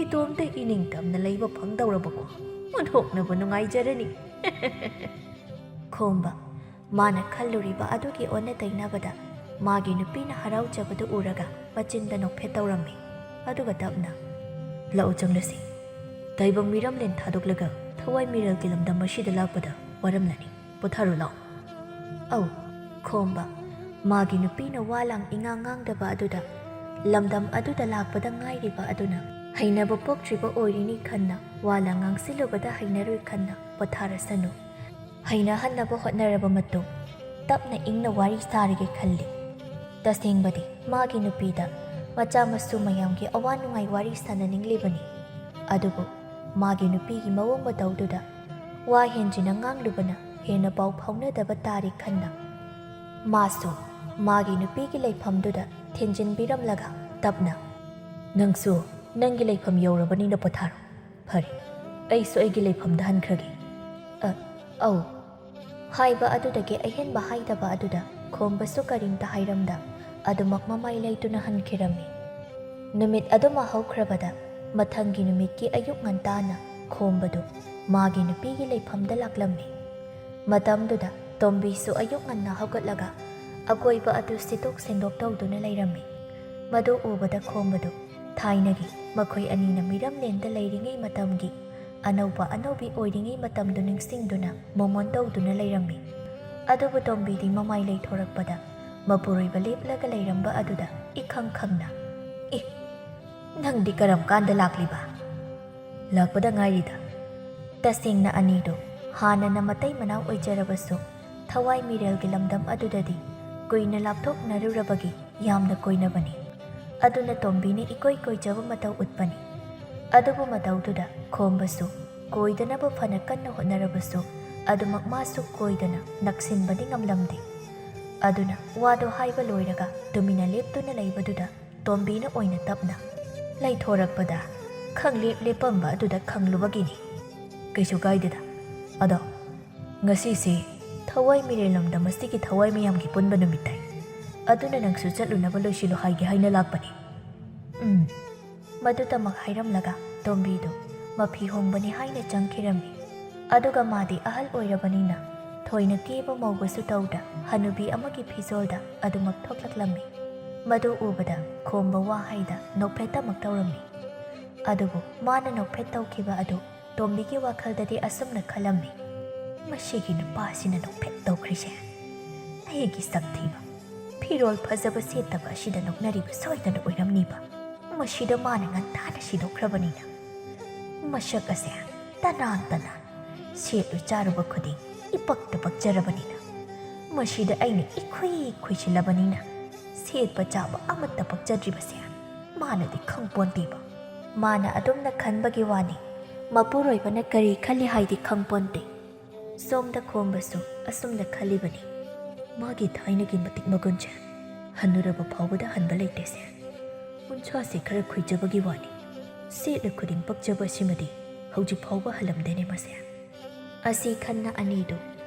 ꯏꯇꯣꯝꯇ ꯏꯅꯤꯡꯇꯝꯅ ꯂꯩꯕ ꯐꯪꯗꯧꯔꯕꯀꯣ꯫ ꯑꯣꯟꯊꯣꯛꯅꯕ ꯅꯨꯡꯉꯥꯏꯖꯔꯅꯤ꯫" ꯈꯣꯝꯕ, ꯃꯥꯅ ꯈꯜꯂꯨꯔꯤꯕ ꯑꯗꯨꯒꯤ ꯑꯣꯟꯅ ꯇꯩꯅꯕꯗ ꯃꯥꯒꯤ ꯅꯨꯄꯤꯅ ꯍꯔꯥꯎꯖꯕꯗꯨ ꯎꯔꯒ ꯃꯆꯤꯟꯗ ꯅꯣꯛꯐꯦꯠ ꯇꯧꯔꯝꯃꯤ꯫ ꯑꯗꯨꯒ ꯇꯞꯅ, "ꯂꯥꯛꯎ ꯆꯪꯂꯁꯤ꯫ ꯇꯥꯏꯕꯪ ꯃꯤꯔꯝꯂꯦꯟ ꯊꯥꯗꯣꯛꯂꯒ ꯊꯋꯥꯏ ꯃꯤꯔꯦꯜꯒꯤ ꯂꯝꯗꯝ ꯑꯁꯤꯗ ꯂꯥꯛꯄꯗ ꯋꯥꯔꯝꯂꯅꯤ꯫ ꯄꯣꯊꯥꯔꯣ ꯂꯥꯛꯑꯣ"꯫ ꯑꯧ, ꯈꯣꯝꯕ꯫ ꯃꯥꯒꯤ ꯅꯨꯄꯤꯅ ꯋꯥ ꯂꯥꯡ ꯏꯉꯥꯡ ꯉꯥꯡꯗꯕ ꯑꯗꯨꯗ, ꯂꯝꯗꯝ ꯑꯗꯨꯗ ꯂꯥꯛꯄꯗ ꯉꯥꯏꯔꯤꯕ ꯑꯗꯨꯅ ꯍꯩꯅꯕ ꯄꯣꯛꯇ꯭ꯔꯤꯕ ꯑꯣꯏꯔꯤꯅꯤ ꯈꯟꯅ, ꯋꯥ ꯂꯥꯡ ꯉꯥꯡꯁꯤꯜꯂꯨꯕꯗ ꯍꯩꯅꯔꯣꯏ ꯈꯟꯅ ꯄꯣꯊꯥꯔꯁꯅꯨ꯫ ꯍꯩꯅꯍꯟꯅꯕ ꯍꯣꯠꯅꯔꯕ ꯃꯇꯨꯡ, ꯇꯞꯅ ꯏꯪꯅ ꯋꯥꯔꯤ ꯁꯥꯔꯒꯦ ꯈꯜꯂꯤ꯫ ꯇꯁꯦꯡꯕꯗꯤ ꯃꯥꯒꯤ ꯅꯨꯄꯤꯗ ꯃꯆꯥ ꯃꯁꯨ ꯃꯌꯥꯝꯒꯤ ꯑꯋꯥ ꯅꯨꯡꯉꯥꯏ ꯋꯥꯔꯤ ꯁꯥꯟꯅꯅꯤꯡꯂꯤꯕꯅꯤ꯫ ꯑꯗꯨꯕꯨ ꯃꯥꯒꯤ ꯅꯨꯄꯤꯒꯤ ꯃꯑꯣꯡ ꯃꯇꯧꯗꯨꯗ ꯋꯥ ꯍꯦꯟꯖꯤꯟꯅ ꯉꯥꯡꯂꯨꯕꯅ ꯍꯦꯟꯅ ꯄꯥꯎ ꯐꯥꯎꯅꯗꯕ ꯇꯥꯔꯦ ꯈꯟꯅ, ꯃꯥꯁꯨ ꯃꯥꯒꯤ ꯅꯨꯄꯤꯒꯤ ꯂꯩꯐꯝꯗꯨꯗ ꯊꯤꯟꯖꯤꯟꯕꯤꯔꯝꯂꯒ ꯇꯞꯅ, "ꯅꯪꯁꯨ ꯅꯪꯒꯤ ꯂꯩꯐꯝ ꯌꯧꯔꯕꯅꯤꯅ ꯄꯣꯊꯥꯔꯣ꯫ ꯐꯔꯦ, ꯑꯩꯁꯨ ꯑꯩꯒꯤ ꯂꯩꯐꯝꯗ ꯍꯟꯈ꯭ꯔꯒꯦ"꯫ "ꯑ, ꯑꯧ"꯫ ꯍꯥꯏꯕ ꯑꯗꯨꯗꯒꯤ ꯑꯍꯦꯟꯕ ꯍꯥꯏꯗꯕ ꯑꯗꯨꯗ ꯈꯣꯝꯕꯁꯨ ꯀꯔꯤꯝꯇ ꯍꯥꯏꯔꯝꯗ ꯑꯗꯨꯃꯛ ꯃꯃꯥꯏ ꯂꯩꯇꯨꯅ ꯍꯟꯈꯤꯔꯝꯃꯤ꯫ ꯅꯨꯃꯤꯠ ꯑꯗꯨꯃ ꯍꯧꯈ꯭ꯔꯕꯗ ꯃꯊꯪꯒꯤ ꯅꯨꯃꯤꯠꯀꯤ ꯑꯌꯨꯛ ꯉꯟꯇꯥꯅ ꯈꯣꯝꯕꯗꯨ ꯃꯥꯒꯤ ꯅꯨꯄꯤꯒꯤ ꯂꯩꯐꯝꯗ ꯂꯥꯛꯂꯝꯃꯤ꯫ ꯃꯇꯝꯗꯨꯗ ꯇꯣꯝꯕꯤꯁꯨ ꯑꯌꯨꯛ ꯉꯟꯅ ꯍꯧꯒꯠꯂꯒ ꯑꯀꯣꯏꯕ ꯑꯗꯨ ꯁꯤꯠꯇꯣꯛ ꯁꯦꯡꯗꯣꯛ ꯇꯧꯗꯨꯅ ꯂꯩꯔꯝꯃꯤ꯫ ꯃꯗꯨ ꯎꯕꯗ ꯈꯣꯝꯕꯗꯨ ꯊꯥꯏꯅꯒꯤ ꯃꯈꯣꯏ ꯑꯅꯤꯅ ꯃꯤꯔꯝꯂꯦꯟꯗ ꯂꯩꯔꯤꯉꯩ ꯃꯇꯝꯒꯤ ꯑꯅꯧꯕ ꯑꯅꯧꯕꯤ ꯑꯣꯏꯔꯤꯉꯩ ꯃꯇꯝꯗꯨ ꯅꯤꯡꯁꯤꯡꯗꯨꯅ ꯃꯣꯃꯣꯟ ꯇꯧꯗꯨꯅ ꯂꯩꯔꯝꯃꯤ꯫ ꯑꯗꯨꯕꯨ ꯇꯣꯝꯕꯤꯗꯤ ꯃꯃꯥꯏ ꯂꯩꯊꯣꯔꯛꯄꯗ ꯃꯄꯨꯔꯣꯏꯕ ꯂꯦꯞꯂꯒ ꯂꯩꯔꯝꯕ ꯑꯗꯨꯗ ꯏꯈꯪ ꯈꯪꯅ, "ꯑꯦ, ꯅꯪꯗꯤ ꯀꯔꯝ ꯀꯥꯟꯗ ꯂꯥꯛꯂꯤꯕ?" "ꯂꯥꯛꯄꯗ ꯉꯥꯏꯔꯤꯗ"꯫ ꯇꯁꯦꯡꯅ ꯑꯅꯤꯗꯨ ꯍꯥꯟꯅꯅ ꯃꯇꯩ ꯃꯅꯥꯎ ꯑꯣꯏꯖꯔꯕꯁꯨ ꯊꯋꯥꯏ ꯃꯤꯔꯦꯜꯒꯤ ꯂꯝꯗꯝ ꯑꯗꯨꯗꯗꯤ ꯀꯨꯏꯅ ꯂꯥꯞꯊꯣꯛꯅꯔꯨꯔꯕꯒꯤ ꯌꯥꯝꯅ ꯀꯣꯏꯅꯕꯅꯤ꯫ ꯑꯗꯨꯅ ꯇꯣꯝꯕꯤꯅ ꯏꯀꯣꯏ ꯀꯣꯏꯖꯕ ꯃꯇꯧ ꯎꯠꯄꯅꯤ꯫ ꯑꯗꯨꯕꯨ ꯃꯇꯧꯗꯨꯗ ꯈꯣꯝꯕꯁꯨ ꯀꯣꯏꯗꯅꯕ ꯐꯅ ꯀꯟꯅ ꯍꯣꯠꯅꯔꯕꯁꯨ ꯑꯗꯨꯃꯛ ꯃꯥꯁꯨ ꯀꯣꯏꯗꯅ ꯅꯛꯁꯤꯟꯕꯗꯤ ꯉꯝꯂꯝꯗꯦ꯫ ꯑꯗꯨꯅ ꯋꯥꯗꯣ ꯍꯥꯏꯕ ꯂꯣꯏꯔꯒ ꯇꯨꯃꯤꯟꯅ ꯂꯦꯞꯇꯨꯅ ꯂꯩꯕꯗꯨꯗ ꯇꯣꯝꯕꯤꯅ ꯑꯣꯏꯅ ꯇꯞꯅ, "ꯂꯩꯊꯣꯔꯛꯄꯗ ꯈꯪꯂꯦꯞ ꯂꯦꯞꯄꯝꯕ ꯑꯗꯨꯗ ꯈꯪꯂꯨꯕꯒꯤꯅꯤ꯫ ꯀꯩꯁꯨ ꯀꯥꯏꯗꯦꯗ꯫ ꯑꯗꯣ ꯉꯁꯤꯁꯦ ꯊꯋꯥꯏ ꯃꯤꯔꯦꯜ ꯂꯝꯗꯝ ꯑꯁꯤꯒꯤ ꯊꯋꯥꯏ ꯃꯌꯥꯝꯒꯤ ꯄꯨꯟꯕ ꯅꯨꯃꯤꯠ ꯇꯥꯏ꯫ ꯑꯗꯨꯅ ꯅꯪꯁꯨ ꯆꯠꯂꯨꯅꯕ ꯂꯣꯏꯁꯤꯜꯂꯨ ꯍꯥꯏꯒꯦ ꯍꯥꯏꯅ ꯂꯥꯛꯄꯅꯤ"꯫ "ꯎꯝ"꯫ ꯃꯗꯨꯇꯃꯛ ꯍꯥꯏꯔꯝꯂꯒ ꯇꯣꯝꯕꯤꯗꯨ ꯃꯐꯤ ꯍꯣꯡꯕꯅꯤ ꯍꯥꯏꯅ ꯆꯪꯈꯤꯔꯝꯃꯤ꯫ ꯑꯗꯨꯒ ꯃꯥꯗꯤ ꯑꯍꯜ ꯑꯣꯏꯔꯕꯅꯤꯅ ꯊꯣꯏꯅ ꯀꯦꯕ ꯃꯧꯕꯁꯨ ꯇꯧꯗ ꯍꯅꯨꯕꯤ ꯑꯃꯒꯤ ꯐꯤꯖꯣꯜꯗ ꯑꯗꯨꯃꯛ ꯊꯣꯛꯂꯛꯂꯝꯃꯤ꯫ ꯃꯗꯨ ꯎꯕꯗ ꯈꯣꯝꯕ ꯋꯥꯍꯩꯗ ꯅꯣꯛꯐꯦꯠꯇꯃꯛ ꯇꯧꯔꯝꯃꯤ꯫ ꯑꯗꯨꯕꯨ ꯃꯥꯅ ꯅꯣꯛꯐꯦꯠ ꯇꯧꯈꯤꯕ ꯑꯗꯨ ꯇꯣꯝꯕꯤꯒꯤ ꯋꯥꯈꯜꯗꯗꯤ ꯑꯁꯨꯝꯅ ꯈꯜꯂꯝꯃꯤ, "ꯃꯁꯤꯒꯤ ꯅꯨꯄꯥꯁꯤꯅ ꯅꯣꯛꯐꯦꯠ ꯇꯧꯈ꯭ꯔꯤꯁꯦ ꯑꯩꯒꯤ ꯁꯛꯊꯤꯕ, ꯐꯤꯔꯣꯜ ꯐꯖꯕ ꯁꯦꯠꯇꯕ ꯑꯁꯤꯗ ꯅꯣꯛꯅꯔꯤꯕ ꯁꯣꯏꯗꯅ ꯑꯣꯏꯔꯝꯅꯤꯕ꯫ ꯃꯁꯤꯗ ꯃꯥꯅ ꯉꯟꯇꯥꯅ ꯁꯤꯗꯣꯛꯈ꯭ꯔꯕꯅꯤꯅ꯫ ꯃꯁꯛ ꯑꯁꯦ ꯇꯅꯥꯟ ꯇꯅꯥꯟ, ꯁꯦꯠꯂꯨ ꯆꯥꯔꯨꯕ ꯈꯨꯗꯤꯡ ꯏꯄꯛꯇ ꯄꯛꯆꯔꯕꯅꯤꯅ꯫ ꯃꯁꯤꯗ ꯑꯩꯅ ꯏꯈꯨꯏ ꯈꯨꯏꯁꯤꯜꯂꯕꯅꯤꯅ ꯁꯦꯠꯄ ꯆꯥꯕ ꯑꯃꯠꯇ ꯄꯛꯆꯗ꯭ꯔꯤꯕꯁꯦ ꯃꯥꯅꯗꯤ ꯈꯪꯄꯣꯟꯇꯦꯕ꯫" ꯃꯥꯅ ꯑꯗꯨꯝꯅ ꯈꯟꯕꯒꯤ ꯋꯥꯅꯤ꯫ ꯃꯄꯨꯔꯣꯏꯕꯅ ꯀꯔꯤ ꯈꯜꯂꯤ ꯍꯥꯏꯗꯤ ꯈꯪꯄꯣꯟꯇꯦ꯫ ꯁꯣꯝꯗ ꯈꯣꯝꯕꯁꯨ ꯑꯁꯨꯝꯅ ꯈꯜꯂꯤꯕꯅꯤ, "ꯃꯥꯒꯤ ꯊꯥꯏꯅꯒꯤ ꯃꯇꯤꯛ ꯃꯒꯨꯟꯁꯦ ꯍꯟꯅꯨꯔꯕ ꯐꯥꯎꯕꯗ ꯍꯟꯕ ꯂꯩꯇꯦꯁꯦ꯫ ꯎꯟꯁꯥꯁꯦ ꯈꯔ ꯈꯨꯏꯖꯕꯒꯤ ꯋꯥꯅꯤ, ꯁꯦꯠꯂ ꯈꯨꯗꯤꯡ ꯄꯛꯆꯕ ꯑꯁꯤꯃꯗꯤ ꯍꯧꯖꯤꯛ ꯐꯥꯎꯕ ꯍꯜꯂꯝꯗꯦꯅꯦ ꯃꯁꯦ꯫" ꯑꯁꯤ ꯈꯟꯅ ꯑꯅꯤꯗꯨ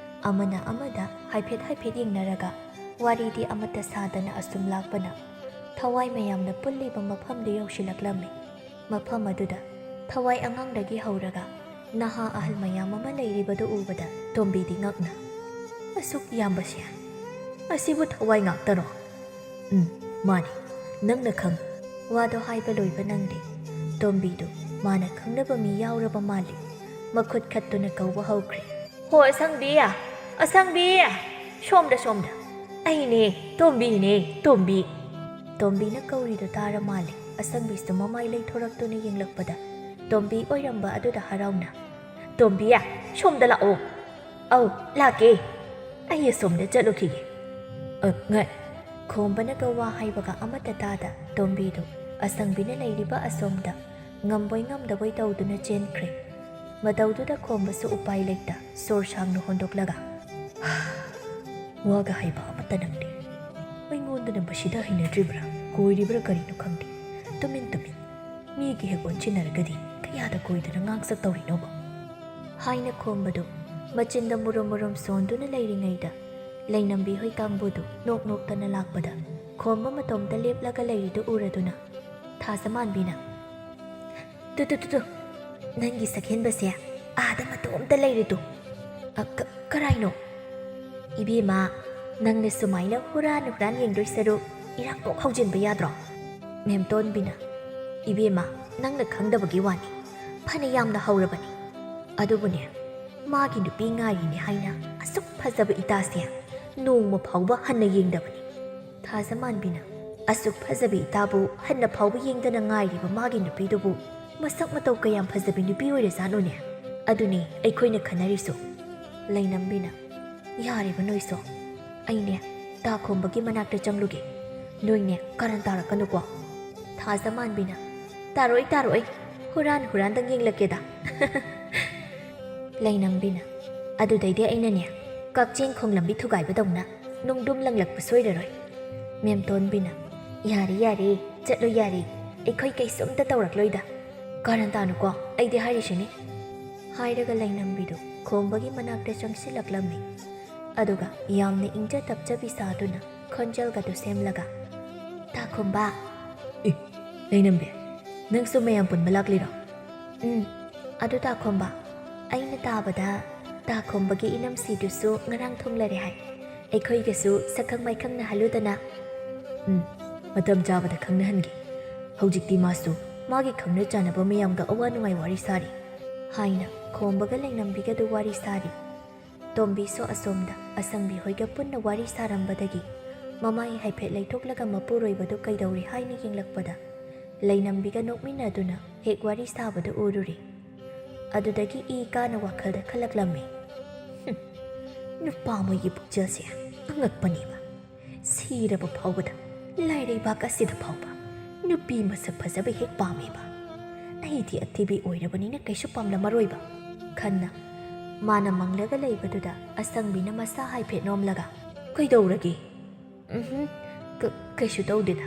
ꯑꯃꯅ ꯑꯃꯗ ꯍꯥꯏꯐꯦꯠ ꯍꯥꯏꯐꯦꯠ ꯌꯦꯡꯅꯔꯒ ꯋꯥꯔꯤꯗꯤ ꯑꯃꯠꯇ ꯁꯥꯗꯅ ꯑꯁꯨꯝ ꯂꯥꯛꯄꯅ ꯊꯋꯥꯏ ꯃꯌꯥꯝꯅ ꯄꯨꯜꯂꯤꯕ ꯃꯐꯝꯗꯨ ꯌꯧꯁꯤꯜꯂꯛꯂꯝꯃꯤ꯫ ꯃꯐꯝ ꯑꯗꯨꯗ ꯊꯋꯥꯏ ꯑꯉꯥꯡꯗꯒꯤ ꯍꯧꯔꯒ ꯅꯍꯥ ꯑꯍꯜ ꯃꯌꯥꯝ ꯑꯃ ꯂꯩꯔꯤꯕꯗꯨ ꯎꯕꯗ ꯇꯣꯝꯕꯤꯗꯤ ꯉꯛꯅ, "ꯑꯁꯨꯛ ꯌꯥꯝꯕꯁꯦ? ꯑꯁꯤꯕꯨ ꯊꯋꯥꯏ ꯉꯥꯛꯇꯔꯣ?" "ꯎꯝ, ꯃꯥꯅꯤ, ꯅꯪꯅ ꯈꯪ꯫" ꯋꯥꯗꯣ ꯍꯥꯏꯕ ꯂꯣꯏꯕ ꯅꯪꯗꯦ꯫ ꯇꯣꯝꯕꯤꯗꯨ ꯃꯥꯅ ꯈꯪꯅꯕ ꯃꯤ ꯌꯥꯎꯔꯕ ꯃꯥꯜꯂꯤ꯫ ꯃꯈꯨꯠ ꯈꯠꯇꯨꯅ ꯀꯧꯕ ꯍꯧꯈ꯭ꯔꯦ, "ꯍꯣ, ꯑꯁꯪꯕꯤ! ꯑꯁꯪꯕꯤ! ꯁꯣꯝꯗ, ꯁꯣꯝꯗ! ꯑꯩꯅꯦ, ꯇꯣꯝꯕꯤꯅꯦ, ꯇꯣꯝꯕꯤ!" ꯇꯣꯝꯕꯤꯅ ꯀꯧꯔꯤꯗꯨ ꯇꯥꯔ ꯃꯥꯜꯂꯦ꯫ ꯑꯁꯪꯕꯤꯁꯨ ꯃꯃꯥꯏ ꯂꯩꯊꯣꯔꯛꯇꯨꯅ ꯌꯦꯡꯂꯛꯄꯗ ꯇꯣꯝꯕꯤ ꯑꯣꯏꯔꯝꯕ ꯑꯗꯨꯗ ꯍꯔꯥꯎꯅ, "ꯇꯣꯝꯕꯤ, ꯁꯣꯝꯗ ꯂꯥꯛꯑꯣ!" "ꯑꯧ, ꯂꯥꯛꯀꯦ꯫ ꯑꯩ ꯑꯁꯣꯝꯗ ꯆꯠꯂꯨꯈꯤꯒꯦ꯫" "ꯑ, ꯉꯥꯏ꯫" ꯈꯣꯝꯕꯅꯒ ꯋꯥ ꯍꯥꯏꯕꯒ ꯑꯃꯠꯇ ꯇꯥꯗ ꯇꯣꯝꯕꯤꯗꯨ ꯑꯁꯪꯕꯤꯅ ꯂꯩꯔꯤꯕ ꯑꯁꯣꯝꯗ ꯉꯝꯕꯣꯏ ꯉꯝꯗꯕꯣꯏ ꯇꯧꯗꯨꯅ ꯆꯦꯟꯈ꯭ꯔꯦ꯫ ꯃꯇꯧꯗꯨꯗ ꯈꯣꯝꯕꯁꯨ ꯎꯄꯥꯏ ꯂꯩꯇ ꯁꯣꯔ ꯁꯥꯡꯅ ꯍꯣꯟꯗꯣꯛꯂꯒ, "ꯋꯥꯒ ꯍꯥꯏꯕ ꯑꯃꯠꯇ ꯅꯪꯗꯦ꯫ ꯑꯩꯉꯣꯟꯗꯅ ꯃꯁꯤꯗ ꯍꯩꯅꯗ꯭ꯔꯤꯕ꯭ꯔꯥ, ꯀꯣꯏꯔꯤꯕ꯭ꯔꯥ ꯀꯔꯤꯅꯣ ꯈꯪꯗꯦ꯫ ꯇꯨꯃꯤꯟ ꯇꯨꯃꯤꯟ꯫ ꯃꯤꯒꯤ ꯍꯦꯛ ꯑꯣꯟꯁꯤꯟꯅꯔꯒꯗꯤ ꯀꯌꯥꯗ ꯀꯣꯏꯗꯅ ꯉꯥꯡꯁꯛ ꯇꯧꯔꯤꯅꯣꯕ?" ꯍꯥꯏꯅ ꯈꯣꯝꯕꯗꯨ ꯃꯆꯤꯟꯗ ꯃꯨꯔꯨꯝ ꯃꯨꯔꯨꯝ ꯁꯣꯟꯗꯨꯅ ꯂꯩꯔꯤꯉꯩꯗ ꯂꯩꯅꯝꯕꯤ ꯍꯣꯏ ꯀꯥꯡꯕꯨꯗꯨ ꯅꯣꯛ ꯅꯣꯛꯇꯅ ꯂꯥꯛꯄꯗ ꯈꯣꯝꯕ ꯃꯇꯣꯝꯇ ꯂꯦꯞꯂꯒ ꯂꯩꯔꯤꯗꯨ ꯎꯔꯗꯨꯅ ꯊꯥꯖꯃꯥꯟꯕꯤꯅ, "ꯇꯨ, ꯇꯨ, ꯇꯨ, ꯇꯨ, ꯅꯪꯒꯤ ꯁꯛꯍꯦꯟꯕꯁꯦ ꯑꯥꯗ ꯃꯇꯣꯝꯇ ꯂꯩꯔꯦ ꯇꯨ꯫ ꯑ, ꯀ-, ꯀꯔꯥꯏꯅꯣ? "ꯏꯕꯦꯝꯃ, ꯅꯪꯅ ꯁꯨꯃꯥꯏꯅ ꯍꯨꯔꯥꯟ ꯍꯨꯔꯥꯟ ꯌꯦꯡꯗꯣꯏ ꯁꯔꯨꯛ ꯏꯔꯥꯡ ꯀꯣꯛ ꯍꯧꯖꯤꯟꯕ ꯌꯥꯗ꯭ꯔꯣ?" ꯃꯦꯝꯇꯣꯟꯕꯤꯅ, "ꯏꯕꯦꯝꯃ, ꯅꯪꯅ ꯈꯪꯗꯕꯒꯤ ꯋꯥꯅꯤ꯫ ꯐꯅ ꯌꯥꯝꯅ ꯍꯧꯔꯕꯅꯤ꯫ ꯑꯗꯨꯕꯨꯅꯦ, ꯃꯥꯒꯤ ꯅꯨꯄꯤ ꯉꯥꯏꯔꯤꯅꯦ ꯍꯥꯏꯅ ꯑꯁꯨꯛ ꯐꯖꯕ ꯏꯇꯥꯁꯦ ꯅꯣꯡꯃ ꯐꯥꯎꯕ ꯍꯟꯅ ꯌꯦꯡꯗꯕꯅꯤ꯫" ꯊꯥꯖꯃꯥꯟꯕꯤꯅ, "ꯑꯁꯨꯛ ꯐꯖꯕꯤ ꯏꯇꯥꯕꯨ ꯍꯟꯅ ꯐꯥꯎꯕ ꯌꯦꯡꯗꯅ ꯉꯥꯏꯔꯤꯕ ꯃꯥꯒꯤ ꯅꯨꯄꯤꯗꯨꯕꯨ ꯃꯁꯛ ꯃꯇꯧ ꯀꯌꯥꯝ ꯐꯖꯕꯤ ꯅꯨꯄꯤ ꯑꯣꯏꯔꯖꯥꯠꯅꯣꯅꯦ? ꯑꯗꯨꯅꯤ ꯑꯩꯈꯣꯏꯅ ꯈꯟꯅꯔꯤꯁꯨ꯫" ꯂꯩꯅꯝꯕꯤꯅ, "ꯌꯥꯔꯦꯕ ꯅꯣꯏꯁꯨ꯫ ꯑꯩꯅꯦ ꯇꯥꯈꯣꯝꯕꯒꯤ ꯃꯅꯥꯛꯇ ꯆꯪꯂꯨꯒꯦ꯫ ꯅꯣꯏꯅꯦ ꯀꯥꯔꯟ ꯇꯥꯔꯛꯀꯅꯨꯀꯣ꯫" ꯊꯥꯖꯃꯥꯟꯕꯤꯅ, "ꯇꯥꯔꯣꯏ, ꯇꯥꯔꯣꯏ꯫ ꯍꯨꯔꯥꯟ ꯍꯨꯔꯥꯟꯗꯪ ꯌꯦꯡꯂꯛꯀꯦꯗ꯫" ꯂꯩꯅꯝꯕꯤꯅ, "ꯑꯗꯨꯗꯩꯗꯤ ꯑꯩꯅꯅꯦ ꯀꯛꯆꯦꯡ ꯈꯣꯡꯂꯝꯕꯤ ꯊꯨꯒꯥꯏꯕꯗꯧꯅ ꯅꯨꯡꯗꯨꯝ ꯂꯪꯂꯛꯄ ꯁꯣꯏꯔꯔꯣꯏ꯫" ꯃꯦꯝꯇꯣꯟꯕꯤꯅ, "ꯌꯥꯔꯦ, ꯌꯥꯔꯦ, ꯆꯠꯂꯣ ꯌꯥꯔꯦ꯫ ꯑꯩꯈꯣꯏ ꯀꯩꯁꯨꯝꯇ ꯇꯧꯔꯛꯂꯣꯏꯗ꯫ ꯀꯥꯔꯟ ꯇꯥꯅꯨꯀꯣ, ꯑꯩꯗꯤ ꯍꯥꯏꯔꯤꯁꯤꯅꯤ꯫" ꯍꯥꯏꯔꯒ ꯂꯩꯅꯝꯕꯤꯗꯨ ꯈꯣꯝꯕꯒꯤ ꯃꯅꯥꯛꯇ ꯆꯪꯁꯤꯜꯂꯛꯂꯝꯃꯤ꯫ ꯑꯗꯨꯒ ꯌꯥꯝꯅ ꯏꯪꯖ ꯇꯞꯆꯕꯤ ꯁꯥꯗꯨꯅ ꯈꯣꯟꯖꯦꯜꯒꯗꯨ ꯁꯦꯝꯂꯒ, "ꯇꯥꯈꯣꯝꯕ!" "ꯑꯦ, ꯂꯩꯅꯝꯕꯤ, ꯅꯪꯁꯨ ꯃꯌꯥꯝ ꯄꯨꯟꯕ ꯂꯥꯛꯂꯤꯔꯣ?" "ꯎꯝ, ꯑꯗꯨ ꯇꯥꯈꯣꯝꯕ, ꯑꯩꯅ ꯇꯥꯕꯗ ꯇꯥꯈꯣꯝꯕꯒꯤ ꯏꯅꯝꯁꯤꯗꯨꯁꯨ ꯉꯔꯥꯡ ꯊꯨꯡꯂꯔꯦ ꯍꯥꯏ꯫ ꯑꯩꯈꯣꯏꯒꯁꯨ ꯁꯛꯈꯪ ꯃꯥꯏꯈꯪꯅꯍꯜꯂꯨꯗꯅ꯫" "ꯎꯝ, ꯃꯇꯝ ꯆꯥꯕꯗ ꯈꯪꯅꯍꯟꯒꯦ꯫ ꯍꯧꯖꯤꯛꯇꯤ ꯃꯥꯁꯨ ꯃꯥꯒꯤ ꯈꯪꯅ ꯆꯥꯟꯅꯕ ꯃꯌꯥꯝꯒ ꯑꯋꯥ ꯅꯨꯡꯉꯥꯏ ꯋꯥꯔꯤ ꯁꯥꯔꯤ꯫" ꯍꯥꯏꯅ ꯈꯣꯝꯕꯒ ꯂꯩꯅꯝꯕꯤꯒꯗꯨ ꯋꯥꯔꯤ ꯁꯥꯔꯤ꯫ ꯇꯣꯝꯕꯤꯁꯨ ꯑꯁꯣꯝꯗ ꯑꯁꯪꯕꯤ ꯍꯣꯏꯒ ꯄꯨꯟꯅ ꯋꯥꯔꯤ ꯁꯥꯔꯝꯕꯗꯒꯤ ꯃꯃꯥꯏ ꯍꯥꯏꯐꯦꯠ ꯂꯩꯊꯣꯛꯂꯒ ꯃꯄꯨꯔꯣꯏꯕꯗꯨ ꯀꯩꯗꯧꯔꯤ ꯍꯥꯏꯅ ꯌꯦꯡꯂꯛꯄꯗ ꯂꯩꯅꯝꯕꯤꯒ ꯅꯣꯛꯃꯤꯟꯅꯗꯨꯅ ꯍꯦꯛ ꯋꯥꯔꯤ ꯁꯥꯕꯗꯨ ꯎꯔꯨꯔꯦ꯫ ꯑꯗꯨꯗꯒꯤ ꯏ ꯀꯥꯅ ꯋꯥꯈꯜꯗ ꯈꯜꯂꯛꯂꯝꯃꯤ꯫ "ꯍꯨꯝ, ꯅꯨꯄꯥ ꯃꯣꯏꯒꯤ ꯄꯨꯛꯆꯦꯜꯁꯦ ꯑꯉꯛꯄꯅꯦꯕ꯫ ꯁꯤꯔꯕ ꯐꯥꯎꯕꯗ ꯂꯥꯏꯔꯩꯕꯥꯛ ꯑꯁꯤꯗ ꯐꯥꯎꯕ ꯅꯨꯄꯤ ꯃꯁꯛ ꯐꯖꯕ ꯍꯦꯛ ꯄꯥꯝꯃꯦꯕ꯫ ꯑꯩꯗꯤ ꯑꯊꯤꯕꯤ ꯑꯣꯏꯔꯕꯅꯤꯅ ꯀꯩꯁꯨ ꯄꯥꯝꯂꯝꯃꯔꯣꯏꯕ꯫" ꯈꯟꯅ ꯃꯥꯅ ꯃꯪꯂꯒ ꯂꯩꯕꯗꯨꯗ ꯑꯁꯪꯕꯤꯅ ꯃꯁꯥ ꯍꯥꯏꯐꯦꯠ ꯅꯣꯝꯂꯒ, "ꯀꯩꯗꯧꯔꯒꯦ?" "ꯎꯝꯍꯨꯝ, ꯀ-, ꯀꯩꯁꯨ ꯇꯧꯗꯦꯗ꯫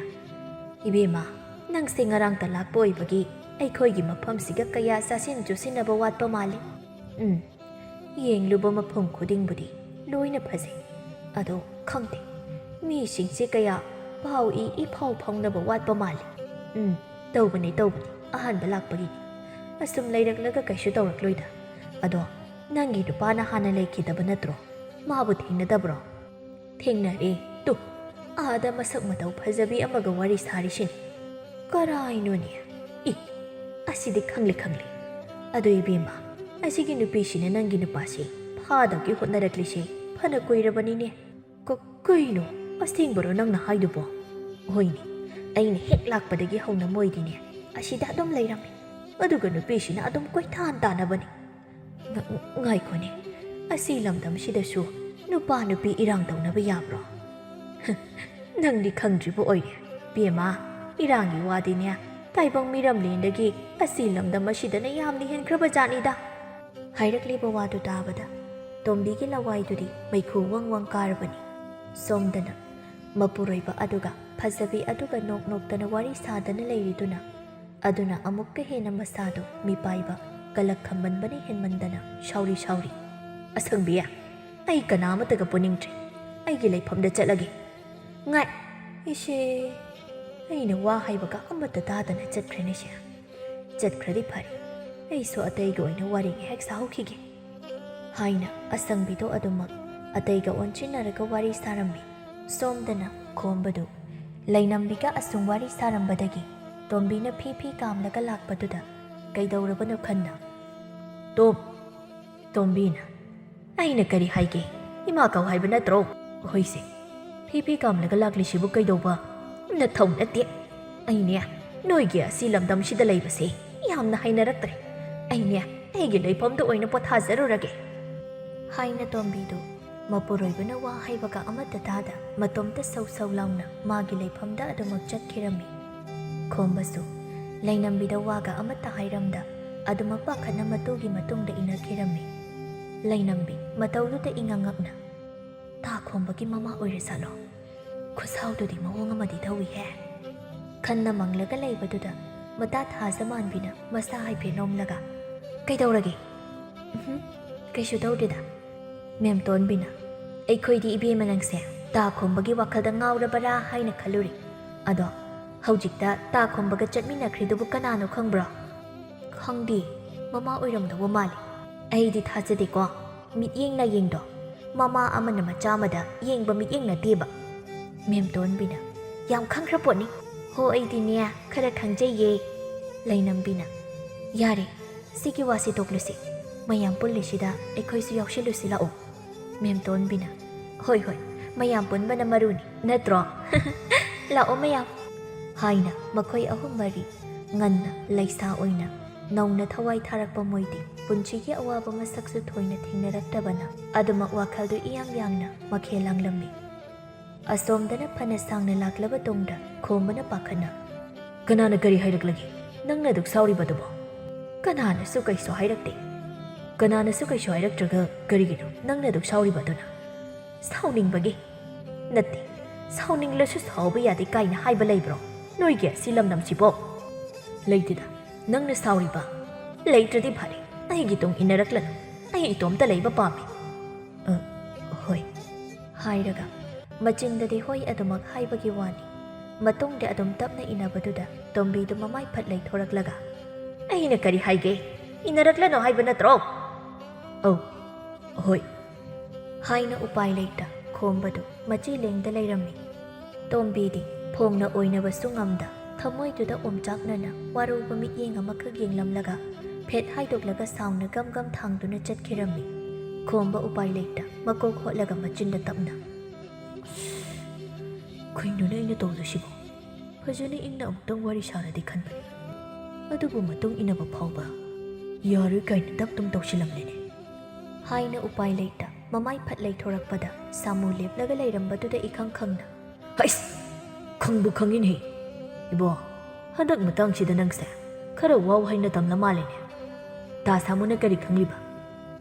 ꯏꯕꯦꯝꯃ, ꯅꯪꯁꯦ ꯉꯔꯥꯡꯇ ꯂꯥꯛꯄ ꯑꯣꯏꯕꯒꯤ ꯑꯩꯈꯣꯏꯒꯤ ꯃꯐꯝꯁꯤꯒ ꯀꯌꯥ ꯆꯥꯁꯤꯟ ꯆꯨꯁꯤꯟꯅꯕ ꯋꯥꯠꯄ ꯃꯥꯜꯂꯤ꯫ ꯎꯝ, ꯌꯦꯡꯂꯨꯕ ꯃꯐꯝ ꯈꯨꯗꯤꯡꯕꯨꯗꯤ ꯂꯣꯏꯅ ꯐꯖꯩ꯫ ꯑꯗꯣ ꯈꯪꯗꯦ, ꯃꯤꯁꯤꯡꯁꯦ ꯀꯌꯥ ꯄꯥꯎ ꯏ ꯏꯐꯥꯎ ꯐꯥꯎꯅꯕ ꯋꯥꯠꯄ ꯃꯥꯜꯂꯤ꯫ ꯎꯝ, ꯇꯧꯕꯅꯦ, ꯇꯧꯕꯅꯦ, ꯑꯍꯥꯟꯕ ꯂꯥꯛꯄꯒꯤꯅꯤ꯫ ꯑꯁꯨꯝ ꯂꯩꯔꯛꯂꯒ ꯀꯩꯁꯨ ꯇꯧꯔꯛꯂꯣꯏꯗ꯫ ꯑꯗꯣ ꯅꯪꯒꯤ ꯅꯨꯄꯥꯅ ꯍꯥꯟꯅ ꯂꯩꯈꯤꯗꯕ ꯅꯠꯇ꯭ꯔꯣ?" ꯃꯥꯕꯨ ꯊꯦꯡꯅꯗꯕ꯭ꯔꯣ? ꯊꯦꯡꯅꯔꯦ꯫ ꯇꯨ, ꯑꯥꯗ ꯃꯁꯛ ꯃꯇꯧ ꯐꯖꯕꯤ ꯑꯃꯒ ꯋꯥꯔꯤ ꯁꯥꯔꯤꯁꯤꯅꯤ꯫ ꯀꯔꯥꯏꯅꯣꯅꯦ? ꯏ, ꯑꯁꯤꯗꯤ ꯈꯪꯂꯦ ꯈꯪꯂꯦ꯫ ꯑꯗꯨ ꯏꯕꯦꯝꯃ, ꯑꯁꯤꯒꯤ ꯅꯨꯄꯤꯁꯤꯅ ꯅꯪꯒꯤ ꯅꯨꯄꯥꯁꯤ ꯐꯥꯗꯕꯒꯤ ꯍꯣꯠꯅꯔꯛꯂꯤꯁꯦ ꯐꯅ ꯀꯨꯏꯔꯕꯅꯤꯅꯦ꯫ ꯀ-, ꯀꯩꯅꯣ? ꯑꯁꯦꯡꯕꯔꯣ ꯅꯪꯅ ꯍꯥꯏꯗꯨꯕꯣ? ꯍꯣꯏꯅꯦ, ꯑꯩꯅ ꯍꯦꯛ ꯂꯥꯛꯄꯗꯒꯤ ꯍꯧꯅ ꯃꯣꯏꯗꯤꯅꯦ ꯑꯁꯤꯗ ꯑꯗꯨꯝ ꯂꯩꯔꯝꯃꯤ꯫ ꯑꯗꯨꯒ ꯅꯨꯄꯤꯁꯤꯅ ꯑꯗꯨꯝ ꯀꯣꯏꯇꯥꯟ ꯇꯥꯟꯅꯕꯅꯤ꯫ ꯉ-, ꯉꯥꯏꯈꯣꯅꯦ, ꯑꯁꯤ ꯂꯝꯗꯝꯁꯤꯗꯁꯨ ꯅꯨꯄꯥ ꯅꯨꯄꯤ ꯏꯔꯥꯡ ꯇꯧꯅꯕ ꯌꯥꯕ꯭ꯔꯣ? ꯅꯪꯗꯤ ꯈꯪꯗ꯭ꯔꯤꯕ ꯑꯣꯏꯔꯦ꯫ ꯕꯦꯝꯃ, ꯏꯔꯥꯡꯒꯤ ꯋꯥꯗꯤꯅꯦ ꯇꯥꯏꯕꯪ ꯃꯤꯔꯝꯂꯦꯟꯗꯒꯤ ꯑꯁꯤ ꯂꯝꯗꯝ ꯑꯁꯤꯗꯅ ꯌꯥꯝꯅ ꯍꯦꯟꯈ꯭ꯔꯕ ꯖꯥꯠꯅꯤꯗ꯫ ꯍꯥꯏꯔꯛꯂꯤꯕ ꯋꯥꯗꯨ ꯇꯥꯕꯗ ꯇꯣꯝꯕꯤꯒꯤ ꯂꯋꯥꯏꯗꯨꯗꯤ ꯃꯩꯈꯨ ꯋꯪ ꯋꯪ ꯀꯥꯔꯕꯅꯤ꯫ ꯁꯣꯝꯗꯅ ꯃꯄꯨꯔꯣꯏꯕ ꯑꯗꯨꯒ ꯐꯖꯕꯤ ꯑꯗꯨꯒ ꯅꯣꯛ ꯅꯣꯛꯇꯅ ꯋꯥꯔꯤ ꯁꯥꯗꯅ ꯂꯩꯔꯤꯗꯨꯅ, ꯑꯗꯨꯅ ꯑꯃꯨꯛꯀ ꯍꯦꯟꯅ ꯃꯁꯥꯗꯨ ꯃꯤꯄꯥꯏꯕ ꯀꯂꯛ ꯈꯝꯕꯟꯕꯅ ꯍꯦꯟꯃꯟꯗꯅ ꯁꯥꯎꯔꯤ ꯁꯥꯎꯔꯤ, "ꯑꯁꯪꯕꯤ, ꯑꯩ ꯀꯅꯥ ꯑꯃꯠꯇꯒ ꯄꯨꯅꯤꯡꯗ꯭ꯔꯦ꯫ ꯑꯩꯒꯤ ꯂꯩꯐꯝꯗ ꯆꯠꯂꯒꯦ꯫ ꯉꯥꯏ, ꯏꯁꯦ, ꯑꯩꯅ ꯋꯥ ꯍꯥꯏꯕꯒ ꯑꯃꯠꯇ ꯇꯥꯗꯅ ꯆꯠꯈ꯭ꯔꯦꯅꯦ ꯁꯦ꯫ ꯆꯠꯈ꯭ꯔꯗꯤ ꯐꯔꯦ, ꯑꯩꯁꯨ ꯑꯇꯩꯒ ꯑꯣꯏꯅ ꯋꯥꯔꯤ ꯉꯥꯏꯍꯥꯛ ꯁꯥꯍꯧꯈꯤꯒꯦ" ꯍꯥꯏꯅ ꯑꯁꯪꯕꯤꯗꯣ ꯑꯗꯨꯃꯛ ꯑꯇꯩꯒ ꯑꯣꯟꯁꯤꯟꯅꯔꯒ ꯋꯥꯔꯤ ꯁꯥꯔꯝꯃꯤ꯫ ꯁꯣꯝꯗꯅ ꯈꯣꯝꯕꯗꯨ ꯂꯩꯅꯝꯕꯤꯒ ꯑꯁꯨꯝ ꯋꯥꯔꯤ ꯁꯥꯔꯝꯕꯗꯒꯤ ꯇꯣꯝꯕꯤꯅ ꯐꯤ ꯐꯤ ꯀꯥꯝꯂꯒ ꯂꯥꯛꯄꯗꯨꯗ ꯀꯩꯗꯧꯔꯕꯅꯣ ꯈꯟꯅ, "ꯇꯣꯝ!" ꯇꯣꯝꯕꯤꯅ, "ꯑꯩꯅ ꯀꯔꯤ ꯍꯥꯏꯒꯦ? ꯏꯃꯥ ꯀꯧ ꯍꯥꯏꯕ ꯅꯠꯇ꯭ꯔꯣ? ꯍꯣꯏꯁꯦ, ꯐꯤ ꯐꯤ ꯀꯥꯝꯂꯒ ꯂꯥꯛꯂꯤꯁꯤꯕꯨ ꯀꯩꯗꯧꯕ? ꯅꯊꯧ ꯅꯠꯇꯦ꯫ ꯑꯩꯅꯦ ꯅꯣꯏꯒꯤ ꯑꯁꯤ ꯂꯝꯗꯝꯁꯤꯗ ꯂꯩꯕꯁꯦ ꯌꯥꯝꯅ ꯍꯩꯅꯔꯛꯇ꯭ꯔꯦ꯫ ꯑꯩꯅꯦ ꯑꯩꯒꯤ ꯂꯩꯐꯝꯗ ꯑꯣꯏꯅ ꯄꯣꯊꯥꯖꯔꯨꯔꯒꯦ" ꯍꯥꯏꯅ ꯇꯣꯝꯕꯤꯗꯨ ꯃꯄꯨꯔꯣꯏꯕꯅ ꯋꯥ ꯍꯥꯏꯕꯒ ꯑꯃꯠꯇ ꯇꯥꯗ ꯃꯇꯣꯝꯇ ꯁꯧ ꯁꯧ ꯂꯥꯎꯅ ꯃꯥꯒꯤ ꯂꯩꯐꯝꯗ ꯑꯗꯨꯃꯛ ꯆꯠꯈꯤꯔꯝꯃꯤ꯫ ꯈꯣꯝꯕꯁꯨ ꯂꯩꯅꯝꯕꯤꯗ ꯋꯥꯒ ꯑꯃꯠꯇ ꯍꯥꯏꯔꯝꯗ ꯑꯗꯨꯃꯛ ꯄꯥꯈꯠꯅ ꯃꯇꯨꯒꯤ ꯃꯇꯨꯡꯗ ꯏꯟꯅꯈꯤꯔꯝꯃꯤ꯫ ꯂꯩꯅꯝꯕꯤ ꯃꯇꯧꯗꯨꯗ ꯏꯉꯛ ꯉꯛꯅ, "ꯇꯥ ꯈꯣꯝꯕꯒꯤ ꯃꯃꯥ ꯑꯣꯏꯔꯖꯥꯠꯂꯣ? ꯈꯨꯠꯁꯥꯎꯗꯨꯗꯤ ꯃꯑꯣꯡ ꯑꯃꯗꯤ ꯇꯧꯏꯍꯦ" ꯈꯟꯅ ꯃꯪꯂꯒ ꯂꯩꯕꯗꯨꯗ ꯃꯇꯥ ꯊꯥꯖ ꯃꯥꯟꯕꯤꯅ ꯃꯁꯥ ꯍꯥꯏꯐꯦꯠ ꯅꯣꯝꯂꯒ, "ꯀꯩꯗꯧꯔꯒꯦ?" "ꯎꯝꯍꯨꯝ, ꯀꯩꯁꯨ ꯇꯧꯗꯦꯗ꯫ ꯃꯦꯝ ꯇꯣꯟꯕꯤꯅ, ꯑꯩꯈꯣꯏꯗꯤ ꯏꯕꯦꯝꯃ ꯅꯪꯁꯦ ꯇꯥ ꯈꯣꯝꯕꯒꯤ ꯋꯥꯈꯜꯗ ꯉꯥꯎꯔꯕꯔꯥ ꯍꯥꯏꯅ ꯈꯜꯂꯨꯔꯦ꯫ ꯑꯗꯣ ꯍꯧꯖꯤꯛꯇ ꯇꯥ ꯈꯣꯝꯕꯒ ꯆꯠꯃꯤꯟꯅꯈ꯭ꯔꯤꯗꯨꯕꯨ ꯀꯅꯥꯅꯣ ꯈꯪꯕ꯭ꯔꯣ?" "ꯈꯪꯗꯦ, ꯃꯃꯥ ꯑꯣꯏꯔꯝꯗꯧꯕ ꯃꯥꯜꯂꯦ꯫ ꯑꯩꯗꯤ ꯊꯥꯖꯗꯦꯀꯣ, ꯃꯤꯠꯌꯦꯡ ꯅꯥꯌꯦꯡꯗꯣ꯫ ꯃꯃꯥ ꯑꯃꯅ ꯃꯆꯥ ꯑꯃꯗ ꯌꯦꯡꯕ ꯃꯤꯠꯌꯦꯡ ꯅꯠꯇꯦꯕ꯫ ꯃꯦꯝꯇꯣꯟꯕꯤꯅ, "ꯌꯥꯝ ꯈꯪꯈ꯭ꯔ ꯄꯣꯠꯅꯤ꯫ ꯍꯣ, ꯑꯩꯗꯤꯅꯦ, ꯈꯔ ꯈꯪꯖꯩꯌꯦ"꯫ ꯂꯩꯅꯝꯕꯤꯅ, "ꯌꯥꯔꯦ, ꯁꯤꯒꯤ ꯋꯥꯁꯤ ꯇꯣꯛꯂꯁꯤ꯫ ꯃꯌꯥꯝ ꯄꯨꯜꯂꯤꯁꯤꯗ ꯑꯩꯈꯣꯏꯁꯨ ꯌꯥꯎꯁꯤꯜꯂꯨꯁꯤ ꯂꯥꯛꯑꯣ"꯫ ꯃꯦꯝꯇꯣꯟꯕꯤꯅ, "ꯍꯣꯏ, ꯍꯣꯏ, ꯃꯌꯥꯝ ꯄꯨꯟꯕꯅ ꯃꯔꯨꯅꯤ, ꯅꯠꯇ꯭ꯔꯣ?" "ꯂꯥꯛꯑꯣ ꯃꯌꯥꯝ" ꯍꯥꯏꯅ ꯃꯈꯣꯏ ꯑꯍꯨꯝ ꯃꯔꯤ ꯉꯟꯅ ꯂꯩꯁꯥ ꯑꯣꯏꯅ ꯅꯧꯅ ꯊꯋꯥꯏ ꯊꯥꯔꯛꯄ ꯃꯣꯏꯗꯤ ꯄꯨꯟꯁꯤꯒꯤ ꯑꯋꯥꯕ ꯃꯁꯛꯁꯨ ꯊꯣꯏꯅ ꯊꯦꯡꯅꯔꯛꯇꯕꯅ ꯑꯗꯨꯃꯛ ꯋꯥꯈꯜꯗꯨ ꯏꯌꯥꯡ ꯌꯥꯡꯅ ꯃꯈꯦꯜ ꯂꯥꯡꯂꯝꯃꯤ꯫ ꯑꯁꯣꯝꯗꯅ ꯐꯅ ꯁꯥꯡꯅ ꯂꯥꯛꯂꯕ ꯇꯨꯡꯗ ꯈꯣꯝꯕꯅ ꯄꯥꯈꯠꯅ, "ꯀꯅꯥꯅ ꯀꯔꯤ ꯍꯥꯏꯔꯛꯂꯒꯦ? ꯅꯪꯅ ꯑꯗꯨꯛ ꯁꯥꯎꯔꯤꯕ ꯑꯗꯨꯕꯣ?" "ꯀꯅꯥꯅꯁꯨ ꯀꯩꯁꯨ ꯍꯥꯏꯔꯛꯇꯦ"꯫ "ꯀꯅꯥꯅꯁꯨ ꯀꯩꯁꯨ ꯍꯥꯏꯔꯛꯇ꯭ꯔꯒ ꯀꯔꯤꯒꯤꯅꯣ ꯅꯪꯅ ꯑꯗꯨꯛ ꯁꯥꯎꯔꯤꯕ ꯑꯗꯨꯅ?" "ꯁꯥꯎꯅꯤꯡꯕꯒꯤ ꯅꯠꯇꯦ, ꯁꯥꯎꯅꯤꯡꯂꯁꯨ ꯁꯥꯎꯕ ꯌꯥꯗꯦ ꯀꯥꯏꯅ ꯍꯥꯏꯕ ꯂꯩꯕ꯭ꯔꯣ ꯅꯣꯏꯒꯤ ꯑꯁꯤ ꯂꯝꯗꯝꯁꯤꯕꯣ?" "ꯂꯩꯇꯦꯗ, ꯅꯪꯅ ꯁꯥꯎꯔꯤꯕ?" "ꯂꯩꯇ꯭ꯔꯗꯤ ꯐꯔꯦ, ꯑꯩꯒꯤ ꯇꯨꯡ ꯏꯟꯅꯔꯛꯂꯅꯨ, ꯑꯩ ꯏꯇꯣꯝꯇ ꯂꯩꯕ ꯄꯥꯝꯃꯤ"꯫ "ꯑ, ꯍꯣꯏ" ꯍꯥꯏꯔꯒ ꯃꯆꯤꯟꯗꯗꯤ ꯍꯣꯏ ꯑꯗꯨꯃꯛ ꯍꯥꯏꯕꯒꯤ ꯋꯥꯅꯤ꯫ ꯃꯇꯨꯡꯗ ꯑꯗꯨꯝ ꯇꯞꯅ ꯏꯟꯅꯕꯗꯨꯗ ꯇꯣꯝꯕꯤꯗꯨ ꯃꯃꯥꯏ ꯐꯠ ꯂꯩꯊꯣꯔꯛꯂꯒ, "ꯑꯩꯅ ꯀꯔꯤ ꯍꯥꯏꯒꯦ? ꯏꯟꯅꯔꯛꯂꯅꯨ ꯍꯥꯏꯕ ꯅꯠꯇ꯭ꯔꯣ?" "ꯑꯧ, ꯍꯣꯏ" ꯍꯥꯏꯅ ꯎꯄꯥꯏ ꯂꯩꯇ ꯈꯣꯝꯕꯗꯨ ꯃꯆꯤ ꯂꯦꯡꯗ ꯂꯩꯔꯝꯃꯤ꯫ ꯇꯣꯝꯕꯤꯗꯤ ꯐꯣꯡꯅ ꯑꯣꯏꯅꯕꯁꯨ ꯉꯝꯗ ꯊꯃꯣꯏꯗꯨꯗ ꯑꯣꯝꯆꯥꯛꯅꯅ ꯋꯥꯔꯧꯕ ꯃꯤꯠꯌꯦꯡ ꯑꯃꯈꯛ ꯌꯦꯡꯂꯝꯂꯒ ꯐꯦꯠ ꯍꯥꯏꯗꯣꯛꯂꯒ ꯁꯥꯎꯅ ꯒꯝ ꯒꯝ ꯊꯥꯡꯗꯨꯅ ꯆꯠꯈꯤꯔꯝꯃꯤ꯫ ꯈꯣꯝꯕ ꯎꯄꯥꯏ ꯂꯩꯇ ꯃꯀꯣꯛ ꯍꯣꯠꯂꯒ ꯃꯆꯤꯟꯗ ꯇꯞꯅ, "ꯀꯩꯅꯣꯅꯦ ꯑꯩꯅ ꯇꯧꯗꯣꯏꯁꯤꯕꯣ? ꯐꯖꯅ ꯏꯪꯅ ꯑꯃꯨꯛꯇꯪ ꯋꯥꯔꯤ ꯁꯥꯔꯗꯤ ꯈꯟꯕꯅꯤ, ꯑꯗꯨꯕꯨ ꯃꯇꯨꯡ ꯏꯟꯅꯕ ꯐꯥꯎꯕ ꯌꯥꯔꯣꯏ ꯀꯥꯏꯅ ꯗꯞ ꯗꯨꯝ ꯇꯧꯁꯤꯜꯂꯝꯂꯦꯅꯦ" ꯍꯥꯏꯅ ꯎꯄꯥꯏ ꯂꯩꯇ ꯃꯃꯥꯏ ꯐꯠ ꯂꯩꯊꯣꯔꯛꯄꯗ ꯁꯥꯃꯨ ꯂꯦꯞꯂꯒ ꯂꯩꯔꯝꯕꯗꯨꯗ ꯏꯈꯪ ꯈꯪꯅ, "ꯍꯩꯁ! ꯈꯪꯕꯨ ꯈꯪꯉꯤꯅꯦꯍꯦ꯫ ꯏꯕꯣ, ꯍꯟꯗꯛ ꯃꯇꯥꯡꯁꯤꯗ ꯅꯪꯁꯦ ꯈꯔ ꯋꯥꯎ ꯍꯥꯏꯅ ꯇꯝꯂ ꯃꯥꯜꯂꯦꯅꯦ꯫ ꯇꯥ ꯁꯥꯃꯨꯅ ꯀꯔꯤ ꯈꯪꯂꯤꯕ?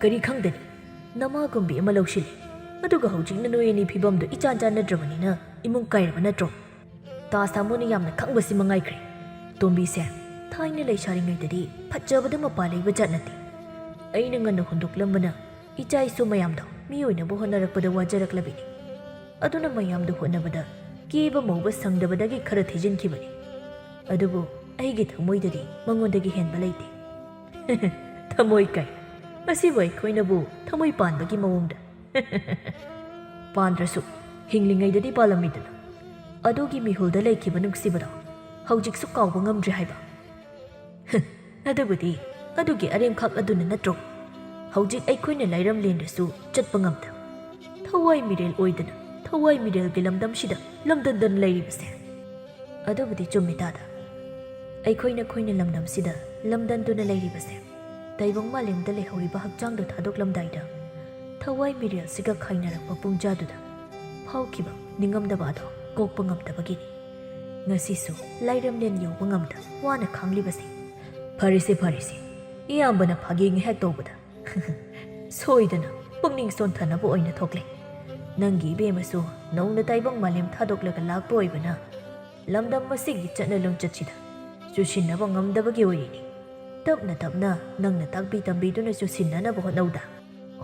ꯀꯔꯤ ꯈꯪꯗꯅꯤ? ꯅꯃꯥꯒꯨꯝꯕꯤ ꯑꯃ ꯂꯧꯁꯤꯜꯂꯦ, ꯑꯗꯨꯒ ꯍꯧꯖꯤꯛꯅ ꯅꯣꯏ ꯑꯅꯤ ꯐꯤꯕꯝꯗꯣ ꯏꯆꯥꯟ ꯆꯥꯟꯅꯗ꯭ꯔꯕꯅꯤꯅ ꯏꯃꯨꯡ ꯀꯥꯏꯔꯕ ꯅꯠꯇ꯭ꯔꯣ?" ꯇꯥ ꯁꯥꯃꯨꯅ ꯌꯥꯝꯅ ꯈꯪꯕꯁꯤ ꯃꯉꯥꯏꯈ꯭ꯔꯦ꯫ ꯇꯣꯝꯕꯤꯁꯦ ꯊꯥꯏꯅ ꯂꯩꯁꯥꯔꯤꯉꯩꯗꯗꯤ ꯐꯖꯕꯗ ꯃꯄꯥ ꯂꯩꯕ ꯖꯥꯠ ꯅꯠꯇꯦ꯫ ꯑꯩꯅ ꯉꯟꯅ ꯍꯨꯟꯗꯣꯛꯂꯝꯕꯅ ꯏꯆꯥ ꯏꯁꯨ ꯃꯌꯥꯝꯗꯣ ꯃꯤ ꯑꯣꯏꯅꯕ ꯍꯣꯠꯅꯔꯛꯄꯗ ꯋꯥꯖꯔꯛꯂꯕꯤꯅꯤ꯫ ꯑꯗꯨꯅ ꯃꯌꯥꯝꯗꯨ ꯍꯣꯠꯅꯕꯗ ꯀꯦꯕ ꯃꯧꯕ ꯁꯪꯗꯕꯗꯒꯤ ꯈꯔ ꯊꯤꯖꯤꯟꯈꯤꯕꯅꯤ꯫ ꯑꯗꯨꯕꯨ ꯑꯩꯒꯤ ꯊꯃꯣꯏꯗꯗꯤ ꯃꯉꯣꯟꯗꯒꯤ ꯍꯦꯟꯕ ꯂꯩꯇꯦ꯫ ꯊꯃꯣꯏ ꯀꯥꯏ꯫ ꯃꯁꯤꯕꯨ ꯑꯩꯈꯣꯏꯅꯕꯨ ꯊꯃꯣꯏ ꯄꯥꯟꯕꯒꯤ ꯃꯑꯣꯡꯗ ꯄꯥꯟꯗ꯭ꯔꯁꯨ ꯍꯤꯡꯂꯤꯉꯩꯗꯗꯤ ꯄꯥꯜꯂꯝꯃꯤꯗꯅ꯫ ꯑꯗꯨꯒꯤ ꯃꯤꯍꯨꯜꯗ ꯂꯩꯈꯤꯕ ꯅꯨꯡꯁꯤꯕꯗꯣ ꯍꯧꯖꯤꯛꯁꯨ ꯀꯥꯎꯕ ꯉꯝꯗ꯭ꯔꯦ ꯍꯥꯏꯕ꯫ ꯑꯗꯨꯕꯨꯗꯤ ꯑꯗꯨꯒꯤ ꯑꯔꯦꯝꯈꯥꯛ ꯑꯗꯨꯅ ꯅꯠꯇ꯭ꯔꯣ ꯍꯧꯖꯤꯛ ꯑꯩꯈꯣꯏꯅ ꯂꯥꯏꯔꯝꯂꯦꯟꯗꯁꯨ ꯆꯠꯄ ꯉꯝꯗ, ꯊꯋꯥꯏ ꯃꯤꯔꯦꯜ ꯑꯣꯏꯗꯅ ꯊꯋꯥꯏ ꯃꯤꯔꯦꯜꯒꯤ ꯂꯝꯗꯝꯁꯤꯗ ꯂꯝꯗꯝꯗꯅ ꯂꯩꯔꯤꯕꯁꯦ? ꯑꯗꯨꯕꯨꯗꯤ ꯆꯨꯝꯃꯤ ꯇꯥꯗ꯫ ꯑꯩꯈꯣꯏꯅ ꯑꯩꯈꯣꯏꯅ ꯂꯝꯗꯝꯁꯤꯗ ꯂꯝꯗꯝꯗꯨꯅ ꯂꯩꯔꯤꯕꯁꯦ ꯇꯥꯏꯕꯪ ꯃꯥꯂꯦꯝꯗ ꯂꯩꯍꯧꯔꯤꯕ ꯍꯛꯆꯥꯡꯗꯣ ꯊꯥꯗꯣꯛꯂꯝꯗꯥꯏꯗ ꯊꯋꯥꯏ ꯃꯤꯔꯦꯜꯁꯤꯒ ꯈꯥꯏꯅꯔꯛꯄ ꯄꯨꯡꯖꯥꯗꯨꯗ ꯐꯥꯎꯈꯤꯕ ꯅꯤꯡꯉꯝꯗꯕ ꯑꯗꯣ ꯀꯣꯛꯄ ꯉꯝꯗꯕꯒꯤꯅꯤ ꯉꯁꯤꯁꯨ ꯂꯥꯏꯔꯝꯂꯦꯟ ꯌꯧꯕ ꯉꯝꯗ ꯋꯥꯅ ꯈꯥꯡꯂꯤꯕꯁꯦ꯫ ꯐꯔꯦꯁꯦ, ꯐꯔꯦꯁꯦ, ꯏꯌꯥꯝꯕꯅ ꯐꯥꯒꯤ ꯉꯥꯏꯍꯥꯛ ꯇꯧꯕꯗ ꯁꯣꯏꯗꯅ ꯄꯨꯛꯅꯤꯡ ꯁꯣꯟꯊꯅꯕ ꯑꯣꯏꯅ ꯊꯣꯛꯂꯦ꯫ ꯅꯪꯒꯤ ꯏꯕꯦꯝꯃꯁꯨ ꯅꯧꯅ ꯇꯥꯏꯕꯪ ꯃꯥꯂꯦꯝ ꯊꯥꯗꯣꯛꯂꯒ ꯂꯥꯛꯄ ꯑꯣꯏꯕꯅ ꯂꯝꯗꯝ ꯑꯁꯤꯒꯤ ꯆꯠꯅ ꯂꯣꯟꯆꯠꯁꯤꯗ ꯆꯨꯁꯤꯟꯅꯕ ꯉꯝꯗꯕꯒꯤ ꯑꯣꯏꯔꯤꯅꯤ꯫ ꯇꯞꯅ ꯇꯞꯅ ꯅꯪꯅ ꯇꯥꯛꯄꯤ ꯇꯝꯕꯤꯗꯨꯅ ꯆꯨꯁꯤꯟꯅꯅꯕ ꯍꯣꯠꯅꯧꯗ꯫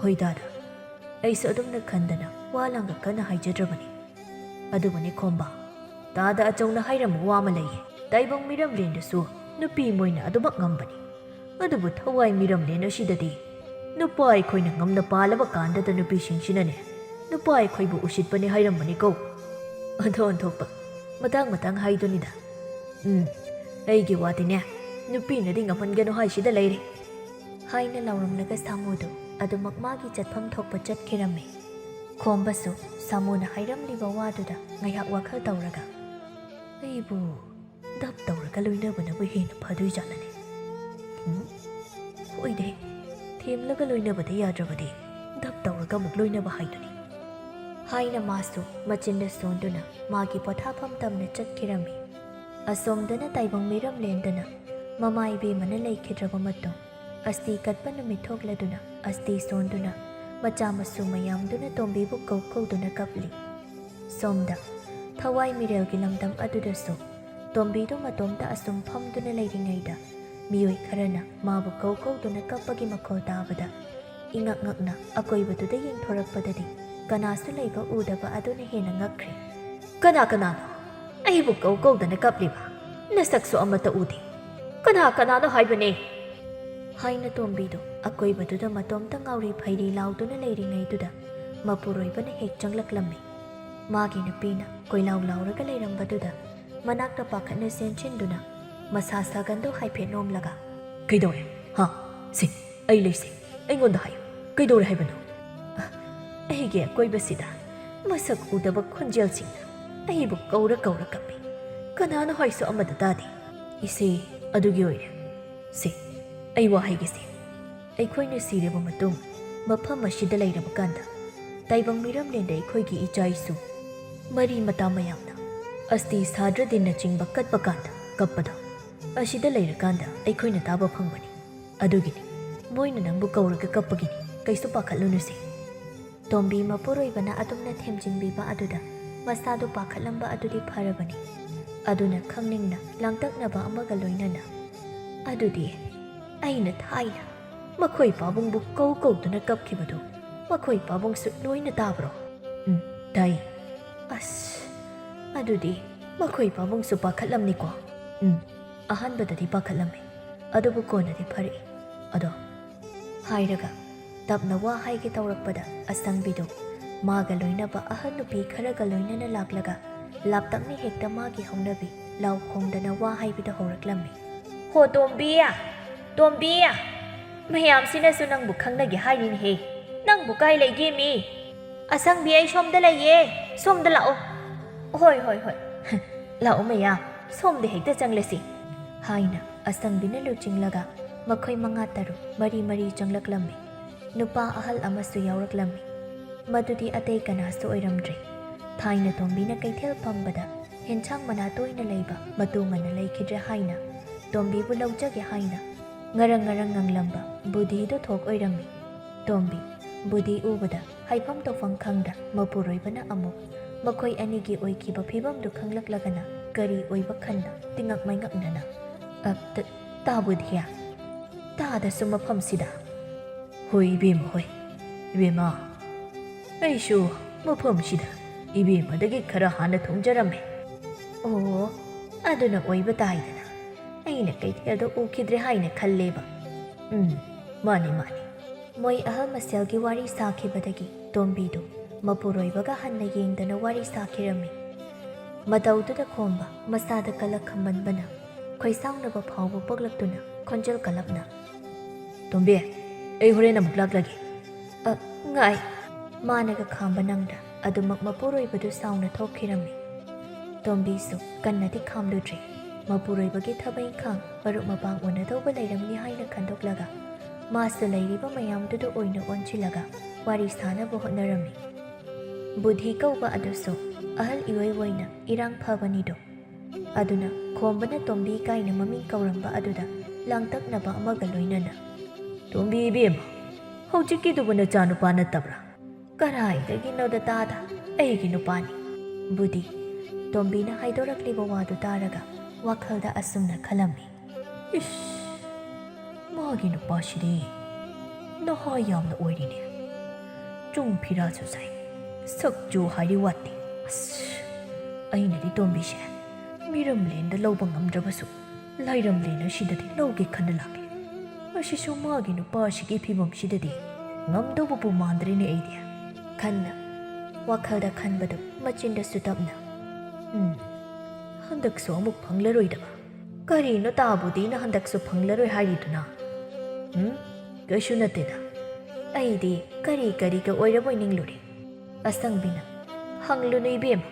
ꯍꯣꯏ ꯗꯥꯗꯥ, ꯑꯩꯁꯨ ꯑꯗꯨꯝꯅ ꯈꯟꯗꯅ ꯋꯥ ꯂꯥꯡꯒ ꯀꯟꯅ ꯍꯥꯏꯖꯗ꯭ꯔꯕꯅꯤ꯫ ꯑꯗꯨꯕꯨꯅꯦ ꯈꯣꯝꯕ, ꯇꯥꯗ ꯑꯆꯧꯅ ꯍꯥꯏꯔꯝꯕ ꯋꯥ ꯑꯃ ꯂꯩꯌꯦ, ꯇꯥꯏꯕꯪ ꯃꯤꯔꯝꯂꯦꯟꯗꯁꯨ ꯅꯨꯄꯤ ꯃꯣꯏꯅ ꯑꯗꯨꯃꯛ ꯉꯝꯕꯅꯤ꯫ ꯑꯗꯨꯕꯨ ꯊꯋꯥꯏ ꯃꯤꯔꯝꯂꯦꯟ ꯑꯁꯤꯗꯗꯤ ꯅꯨꯄꯥ ꯑꯩꯈꯣꯏꯅ ꯉꯝꯅ ꯄꯥꯜꯂꯕ ꯀꯥꯟꯗꯗ ꯅꯨꯄꯤꯁꯤꯡꯁꯤꯅꯅꯦ ꯅꯨꯄꯥ ꯑꯩꯈꯣꯏꯕꯨ ꯎꯁꯤꯠꯄꯅꯤ ꯍꯥꯏꯔꯝꯕꯅꯤꯀꯣ꯫ ꯑꯣꯟꯊꯣꯛ ꯑꯣꯟꯊꯣꯛꯄ, ꯃꯇꯥꯡ ꯃꯇꯥꯡ ꯍꯥꯏꯗꯨꯅꯤꯗ꯫ ꯎꯝ, ꯑꯩꯒꯤ ꯋꯥꯗꯤꯅꯦ ꯅꯨꯄꯤꯅꯗꯤ ꯉꯝꯍꯟꯒꯅꯨ ꯍꯥꯏꯁꯤꯗ ꯂꯩꯔꯦ꯫ ꯍꯥꯏꯅ ꯂꯥꯎꯔꯝꯂꯒ ꯁꯥꯃꯨꯗꯨ ꯑꯗꯨꯃꯛ ꯃꯥꯒꯤ ꯆꯠꯐꯝ ꯊꯣꯛꯄ ꯆꯠꯈꯤꯔꯝꯃꯤ꯫ ꯈꯣꯝꯕꯁꯨ ꯁꯥꯃꯨꯅ ꯍꯥꯏꯔꯝꯂꯤꯕ ꯋꯥꯗꯨꯗ ꯉꯥꯏꯍꯥꯛ ꯋꯥꯈꯜ ꯇꯧꯔꯒ, "ꯑꯩꯕꯨ ꯙꯞ ꯇꯧꯔꯒ ꯂꯣꯏꯅꯕꯅꯕꯨ ꯍꯦꯟꯅ ꯐꯗꯣꯏꯖꯥꯠꯂꯅꯦ? ꯎꯝ? ꯍꯣꯏꯗꯦ, ꯊꯦꯝꯂꯒ ꯂꯣꯏꯅꯕꯗ ꯌꯥꯗ꯭ꯔꯕꯗꯤ ꯙꯞ ꯇꯧꯔꯒ ꯑꯃꯨꯛ ꯂꯣꯏꯅꯕ ꯍꯥꯏꯗꯨꯅꯤ," ꯍꯥꯏꯅ ꯃꯥꯁꯨ ꯃꯆꯤꯟꯗ ꯁꯣꯟꯗꯨꯅ ꯃꯥꯒꯤ ꯄꯣꯊꯥꯐꯝ ꯇꯝꯅ ꯆꯠꯈꯤꯔꯝꯃꯤ꯫ ꯑꯁꯣꯝꯗꯅ ꯇꯥꯏꯕꯪ ꯃꯤꯔꯝꯂꯦꯟꯗꯅ ꯃꯃꯥ ꯏꯕꯦꯝꯃꯅ ꯂꯩꯈꯤꯗ꯭ꯔꯕ ꯃꯇꯨꯡ, ꯑꯁꯇꯤ ꯀꯠꯄ ꯅꯨꯃꯤꯠ ꯊꯣꯛꯂꯗꯨꯅ ꯑꯁꯇꯤ ꯁꯣꯟꯗꯨꯅ ꯃꯆꯥ ꯃꯁꯨ ꯃꯌꯥꯝꯗꯨꯅ ꯇꯣꯝꯕꯤꯕꯨ ꯀꯧ ꯀꯧꯗꯨꯅ ꯀꯞꯂꯤ꯫ ꯁꯣꯝꯗ ꯊꯋꯥꯏ ꯃꯤꯔꯦꯜꯒꯤ ꯂꯝꯗꯝ ꯑꯗꯨꯗꯁꯨ ꯇꯣꯝꯕꯤꯗꯨ ꯃꯇꯣꯝꯇ ꯑꯁꯨꯝ ꯐꯝꯗꯨꯅ ꯂꯩꯔꯤꯉꯩꯗ ꯃꯤꯑꯣꯏ ꯈꯔꯅ ꯃꯥꯕꯨ ꯀꯧ ꯀꯧꯗꯨꯅ ꯀꯞꯄꯒꯤ ꯃꯈꯣꯜ ꯇꯥꯕꯗ ꯏꯉꯛ ꯉꯛꯅ ꯑꯀꯣꯏꯕꯗꯨꯗ ꯌꯦꯡꯊꯣꯔꯛꯄꯗꯗꯤ ꯀꯅꯥꯁꯨ ꯂꯩꯕ ꯎꯗꯕ ꯑꯗꯨꯅ ꯍꯦꯟꯅ ꯉꯛꯈ꯭ꯔꯦ꯫ "ꯀꯅꯥ ꯀꯅꯥꯅꯣ? ꯑꯩꯕꯨ ꯀꯧ ꯀꯧꯗꯅ ꯀꯞꯂꯤꯕ? ꯅꯁꯛꯁꯨ ꯑꯃꯠꯇ ꯎꯗꯦ꯫ ꯀꯅꯥ ꯀꯅꯥꯅꯣ ꯍꯥꯏꯕꯅꯦ?" ꯍꯥꯏꯅ ꯇꯣꯝꯕꯤꯗꯨ ꯑꯀꯣꯏꯕꯗꯨꯗ ꯃꯇꯣꯝꯇ ꯉꯥꯎꯔꯤ ꯐꯩꯔꯤ ꯂꯥꯎꯗꯨꯅ ꯂꯩꯔꯤꯉꯩꯗꯨꯗ ꯃꯄꯨꯔꯣꯏꯕꯅ ꯍꯦꯛ ꯆꯪꯂꯛꯂꯝꯃꯤ꯫ ꯃꯥꯒꯤ ꯅꯨꯄꯤꯅ ꯀꯣꯏꯂꯥꯎ ꯂꯥꯎꯔꯒ ꯂꯩꯔꯝꯕꯗꯨꯗ ꯃꯅꯥꯛꯇ ꯄꯥꯈꯠꯅ ꯆꯦꯟꯁꯤꯟꯗꯨꯅ ꯃꯁꯥ ꯁꯥꯒꯟꯗꯨ ꯍꯥꯏꯐꯦꯠ ꯅꯣꯝꯂꯒ, "ꯀꯩꯗꯧꯔꯦ? ꯍꯥ? ꯁꯤ, ꯑꯩ ꯂꯩꯁꯦ꯫ ꯑꯩꯉꯣꯟꯗ ꯍꯥꯏꯌꯨ꯫ ꯀꯩꯗꯧꯔꯦ ꯍꯥꯏꯕꯅꯣ?" "ꯑ, ꯑꯩꯒꯤ ꯑꯀꯣꯏꯕꯁꯤꯗ ꯃꯁꯛ ꯎꯗꯕ ꯈꯣꯟꯖꯦꯜꯁꯤꯡꯅ ꯑꯩꯕꯨ ꯀꯧꯔ ꯀꯧꯔ ꯀꯞꯄꯤ꯫ ꯀꯅꯥꯅꯣ ꯍꯥꯏꯁꯨ ꯑꯃꯠꯇ ꯇꯥꯗꯦ꯫" "ꯏꯆꯦ, ꯑꯗꯨꯒꯤ ꯑꯣꯏꯔꯦ꯫ ꯁꯦ, ꯑꯩ ꯋꯥ ꯍꯥꯏꯒꯦꯁꯦ꯫ ꯑꯩꯈꯣꯏꯅ ꯁꯤꯔꯕ ꯃꯇꯨꯡ ꯃꯐꯝ ꯑꯁꯤꯗ ꯂꯩꯔꯕ ꯀꯥꯟꯗ ꯇꯥꯏꯕꯪ ꯃꯤꯔꯝꯂꯦꯟꯗ ꯑꯩꯈꯣꯏꯒꯤ ꯏꯆꯥ ꯏꯁꯨ ꯃꯔꯤ ꯃꯇꯥ ꯃꯌꯥꯝꯅ ꯑꯁꯇꯤ ꯁꯥꯗ꯭ꯔꯗꯤꯟꯅꯆꯤꯡꯕ ꯀꯠꯄ ꯀꯥꯟꯗ ꯀꯞꯄꯗꯣ ꯑꯁꯤꯗ ꯂꯩꯔꯀꯥꯟꯗ ꯑꯩꯈꯣꯏꯅ ꯇꯥꯕ ꯐꯪꯕꯅꯤ꯫ ꯑꯗꯨꯒꯤꯅꯤ꯫ ꯃꯣꯏꯅ ꯅꯪꯕꯨ ꯀꯧꯔꯒ ꯀꯞꯄꯒꯤꯅꯤ꯫ ꯀꯩꯁꯨ ꯄꯥꯈꯠꯂꯨꯅꯨꯁꯦ꯫" ꯇꯣꯝꯕꯤ ꯃꯄꯨꯔꯣꯏꯕꯅ ꯑꯗꯨꯝꯅ ꯊꯦꯝꯖꯤꯟꯕꯤꯕ ꯑꯗꯨꯗ ꯃꯁꯥꯗꯨ ꯄꯥꯈꯠꯂꯝꯕ ꯑꯗꯨꯗꯤ ꯐꯔꯕꯅꯤ꯫ ꯑꯗꯨꯅ ꯈꯪꯅꯤꯡꯅ ꯂꯥꯡꯇꯛꯅꯕ ꯑꯃꯒ ꯂꯣꯏꯅꯅ, "ꯑꯗꯨꯗꯤ ꯑꯩꯅ ꯊꯥꯏꯅ ꯃꯈꯣꯏ ꯄꯥꯕꯨꯡꯕꯨ ꯀꯧ ꯀꯧꯗꯨꯅ ꯀꯞꯈꯤꯕꯗꯨ ꯃꯈꯣꯏ ꯄꯥꯕꯨꯡꯁꯨ ꯂꯣꯏꯅ ꯇꯥꯕ꯭ꯔꯣ?" "ꯎꯝ, ꯇꯥꯏ꯫" "ꯑꯁ, ꯑꯗꯨꯗꯤ ꯃꯈꯣꯏ ꯄꯥꯕꯨꯡꯁꯨ ꯄꯥꯈꯠꯂꯝꯅꯤꯀꯣ?" "ꯎꯝ, ꯑꯍꯥꯟꯕꯗꯗꯤ ꯄꯥꯈꯠꯂꯝꯃꯤ, ꯑꯗꯨꯕꯨ ꯀꯣꯟꯅꯗꯤ ꯐꯔꯛꯏ꯫ ꯑꯗꯣ," ꯍꯥꯏꯔꯒ ꯇꯞꯅ ꯋꯥ ꯍꯥꯏꯒꯦ ꯇꯧꯔꯛꯄꯗ ꯑꯁꯪꯕꯤꯗꯨ ꯃꯥꯒ ꯂꯣꯏꯅꯕ ꯑꯍꯟ ꯅꯨꯄꯤ ꯈꯔꯒ ꯂꯣꯏꯅꯅ ꯂꯥꯛꯂꯒ ꯂꯥꯞꯇꯛꯅ ꯍꯦꯛꯇ ꯃꯥꯒꯤ ꯍꯧꯅꯕꯤ ꯂꯥꯎ ꯈꯣꯡꯗꯅ ꯋꯥ ꯍꯥꯏꯕꯗ ꯍꯧꯔꯛꯂꯝꯃꯤ꯫ "ꯍꯣ ꯇꯣꯝꯕꯤ! ꯇꯣꯝꯕꯤ! ꯃꯌꯥꯝꯁꯤꯅꯁꯨ ꯅꯪꯕꯨ ꯈꯪꯅꯒꯦ ꯍꯥꯏꯔꯤꯅꯦꯍꯦ꯫ ꯅꯪꯕꯨ ꯀꯥꯏ ꯂꯩꯒꯦ ꯃꯤ? ꯑꯁꯪꯕꯤ, ꯑꯩ ꯁꯣꯝꯗ ꯂꯩꯌꯦ꯫ ꯁꯣꯝꯗ ꯂꯥꯛꯑꯣ꯫ ꯍꯣꯏ, ꯍꯣꯏ, ꯍꯣꯏ꯫ ꯂꯥꯛꯑꯣ ꯃꯌꯥꯝ, ꯁꯣꯝꯗ ꯍꯦꯛꯇ ꯆꯪꯂꯁꯤ," ꯍꯥꯏꯅ ꯑꯁꯪꯕꯤꯅ ꯂꯨꯆꯤꯡꯂꯒ ꯃꯈꯣꯏ ꯃꯉꯥ ꯇꯔꯨꯛ ꯃꯔꯤ ꯃꯔꯤ ꯆꯪꯂꯛꯂꯝꯃꯤ꯫ ꯅꯨꯄꯥ ꯑꯍꯜ ꯑꯃꯁꯨ ꯌꯥꯎꯔꯛꯂꯝꯃꯤ꯫ ꯃꯗꯨꯗꯤ ꯑꯇꯩ ꯀꯅꯥꯁꯨ ꯑꯣꯏꯔꯝꯗ꯭ꯔꯦ꯫ ꯊꯥꯏꯅ ꯇꯣꯝꯕꯤꯅ ꯀꯩꯊꯦꯜ ꯐꯝꯕꯗ ꯍꯦꯟꯁꯥꯡ ꯃꯅꯥ ꯇꯣꯏꯅ ꯂꯩꯕ ꯃꯇꯨ ꯉꯟꯅ ꯂꯩꯈꯤꯗ꯭ꯔꯦ ꯍꯥꯏꯅ ꯇꯣꯝꯕꯤꯕꯨ ꯂꯧꯖꯒꯦ ꯍꯥꯏꯅ ꯉꯔꯪ ꯉꯔꯪ ꯉꯪꯂꯝꯕ ꯕꯨꯙꯤꯗꯨ ꯊꯣꯛ ꯑꯣꯏꯔꯝꯃꯤ꯫ ꯇꯣꯝꯕꯤ, ꯕꯨꯙꯤ ꯎꯕꯗ ꯍꯥꯏꯐꯝ ꯇꯧꯐꯝ ꯈꯪꯗ ꯃꯄꯨꯔꯣꯏꯕꯅ ꯑꯃꯨꯛ ꯃꯈꯣꯏ ꯑꯅꯤꯒꯤ ꯑꯣꯏꯈꯤꯕ ꯐꯤꯕꯝꯗꯨ ꯈꯪꯂꯛꯂꯒꯅ ꯀꯔꯤ ꯑꯣꯏꯕ ꯈꯟꯅ ꯇꯤꯉꯛ ꯃꯩꯉꯛꯅꯅ, "ꯑ, ꯇ-, ꯇꯥ ꯕꯨꯙꯤꯌꯥ, ꯇꯥꯗꯁꯨ ꯃꯐꯝꯁꯤꯗ?" "ꯍꯣꯏ ꯏꯕꯦꯝꯃ, ꯍꯣꯏ꯫ ꯏꯕꯦꯝꯃ, ꯑꯩꯁꯨ ꯃꯐꯝꯁꯤꯗ ꯏꯕꯦꯝꯃꯗꯒꯤ ꯈꯔ ꯍꯥꯟꯅ ꯊꯣꯡꯖꯔꯝꯃꯦ꯫" "ꯑꯣ, ꯑꯗꯨꯅ ꯑꯣꯏꯕ ꯇꯥꯏꯗꯅ꯫ ꯑꯩꯅ ꯀꯩꯊꯦꯜꯗ ꯎꯈꯤꯗ꯭ꯔꯦ ꯍꯥꯏꯅ ꯈꯜꯂꯦꯕ꯫" "ꯎꯝ, ꯃꯥꯅꯤ, ꯃꯥꯅꯤ꯫ ꯃꯣꯏ ꯑꯍꯜ ꯃꯁꯦꯜꯒꯤ ꯋꯥꯔꯤ ꯁꯥꯈꯤꯕꯗꯒꯤ ꯇꯣꯝꯕꯤꯗꯨ ꯃꯄꯨꯔꯣꯏꯕꯒ ꯍꯟꯅ ꯌꯦꯡꯗꯅ ꯋꯥꯔꯤ ꯁꯥꯈꯤꯔꯝꯃꯤ꯫ ꯃꯇꯧꯗꯨꯗ ꯈꯣꯝꯕ ꯃꯁꯥꯗ ꯀꯂꯛ ꯈꯝꯃꯟꯕꯅ ꯈꯣꯏꯁꯥꯎꯅꯕ ꯐꯥꯎꯕ ꯄꯣꯛꯂꯛꯇꯨꯅ ꯈꯣꯟꯖꯦꯜ ꯀꯜꯂꯞꯅ, "ꯇꯣꯝꯕꯤ, ꯑꯩ ꯍꯣꯔꯦꯟ ꯑꯃꯨꯛ ꯂꯥꯛꯂꯒꯦ꯫" "ꯑ, ꯉꯥꯏ!" ꯃꯥꯅꯒ ꯈꯥꯝꯕ ꯅꯪꯗ ꯑꯗꯨꯃꯛ ꯃꯄꯨꯔꯣꯏꯕꯗꯨ ꯁꯥꯎꯅ ꯊꯣꯛꯈꯤꯔꯝꯃꯤ꯫ ꯇꯣꯝꯕꯤꯁꯨ ꯀꯟꯅꯗꯤ ꯈꯥꯝꯂꯨꯗ꯭ꯔꯦ꯫ ꯃꯄꯨꯔꯣꯏꯕꯒꯤ ꯊꯕꯛ ꯏꯪꯈꯥꯡ ꯃꯔꯨꯞ ꯃꯄꯥꯡ ꯎꯅꯗꯧꯕ ꯂꯩꯔꯝꯅꯤ ꯍꯥꯏꯅ ꯈꯟꯗꯣꯛꯂꯒ ꯃꯥꯁꯨ ꯂꯩꯔꯤꯕ ꯃꯌꯥꯝꯗꯨꯗ ꯑꯣꯏꯅ ꯑꯣꯟꯁꯤꯜꯂꯒ ꯋꯥꯔꯤ ꯁꯥꯅꯕ ꯍꯣꯠꯅꯔꯝꯃꯤ꯫ ꯕꯨꯙꯤ ꯀꯧꯕ ꯑꯗꯨꯁꯨ ꯑꯍꯜ ꯏꯑꯣꯏ ꯑꯣꯏꯅ ꯏꯔꯥꯡ ꯐꯕꯅꯤꯗꯣ꯫ ꯑꯗꯨꯅ ꯈꯣꯝꯕꯅ ꯇꯣꯝꯕꯤ ꯀꯥꯏꯅ ꯃꯃꯤꯡ ꯀꯧꯔꯝꯕ ꯑꯗꯨꯗ ꯂꯥꯡꯇꯛꯅꯕ ꯑꯃꯒ ꯂꯣꯏꯅꯅ, "ꯇꯣꯝꯕꯤ ꯏꯕꯦꯝꯃ, ꯍꯧꯖꯤꯛꯀꯤꯗꯨꯕꯨ ꯅꯆꯥ ꯅꯨꯄꯥ ꯅꯠꯇꯕ꯭ꯔꯥ?" "ꯀꯔꯥꯏꯗꯒꯤꯅꯣꯗ ꯇꯥꯗ, ꯑꯩꯒꯤ ꯅꯨꯄꯥꯅꯤ꯫" ꯕꯨꯙꯤ ꯇꯣꯝꯕꯤꯅ ꯍꯥꯏꯗꯣꯔꯛꯂꯤꯕ ꯋꯥꯗꯨ ꯇꯥꯔꯒ ꯋꯥꯈꯜꯗ ꯑꯁꯨꯝꯅ ꯈꯜꯂꯝꯃꯤ꯫ "ꯏꯁ, ꯃꯥꯒꯤ ꯅꯨꯄꯥꯁꯤꯗꯤ ꯅꯍꯥ ꯌꯥꯝꯅ ꯑꯣꯏꯔꯤꯅꯦ꯫ ꯆꯨꯡ ꯐꯤꯔꯥꯁꯨ ꯁꯥꯏ, ꯁꯛ ꯆꯨ ꯍꯥꯏꯔꯤ ꯋꯥꯠꯇꯦ꯫ ꯑꯁ, ꯑꯩꯅꯗꯤ ꯇꯣꯝꯕꯤꯁꯦ ꯃꯤꯔꯝꯂꯦꯟꯗ ꯂꯧꯕ ꯉꯝꯗ꯭ꯔꯕꯁꯨ ꯂꯥꯏꯔꯝꯂꯦꯟ ꯑꯁꯤꯗꯗꯤ ꯂꯧꯒꯦ ꯈꯟꯅ ꯂꯥꯛꯂꯦ꯫ ꯑꯁꯤꯁꯨ ꯃꯥꯒꯤ ꯅꯨꯄꯥꯁꯤꯒꯤ ꯐꯤꯕꯝꯁꯤꯗꯗꯤ ꯉꯝꯗꯧꯕꯕꯨ ꯃꯥꯟꯗ꯭ꯔꯦꯅꯦ ꯑꯩꯗꯤ꯫" ꯈꯟꯅ ꯋꯥꯈꯜꯗ ꯈꯟꯕꯗꯨ ꯃꯆꯤꯟꯗꯁꯨ ꯇꯞꯅ, "ꯎꯝ, ꯍꯟꯗꯛꯁꯨ ꯑꯃꯨꯛ ꯐꯪꯂꯔꯣꯏꯗꯕ꯫ ꯀꯔꯤꯅꯣ ꯇꯥꯕꯨꯗꯤꯅ ꯍꯟꯗꯛꯁꯨ ꯐꯪꯂꯔꯣꯏ ꯍꯥꯏꯔꯤꯗꯨꯅ? ꯎꯝ, ꯀꯩꯁꯨ ꯅꯠꯇꯦꯗ꯫ ꯑꯩꯗꯤ ꯀꯔꯤ ꯀꯔꯤꯒ ꯑꯣꯏꯔꯕꯣꯏ ꯅꯤꯡꯂꯨꯔꯦ꯫" ꯑꯁꯪꯕꯤꯅ, "ꯍꯪꯂꯨꯅꯨ ꯏꯕꯦꯝꯃ,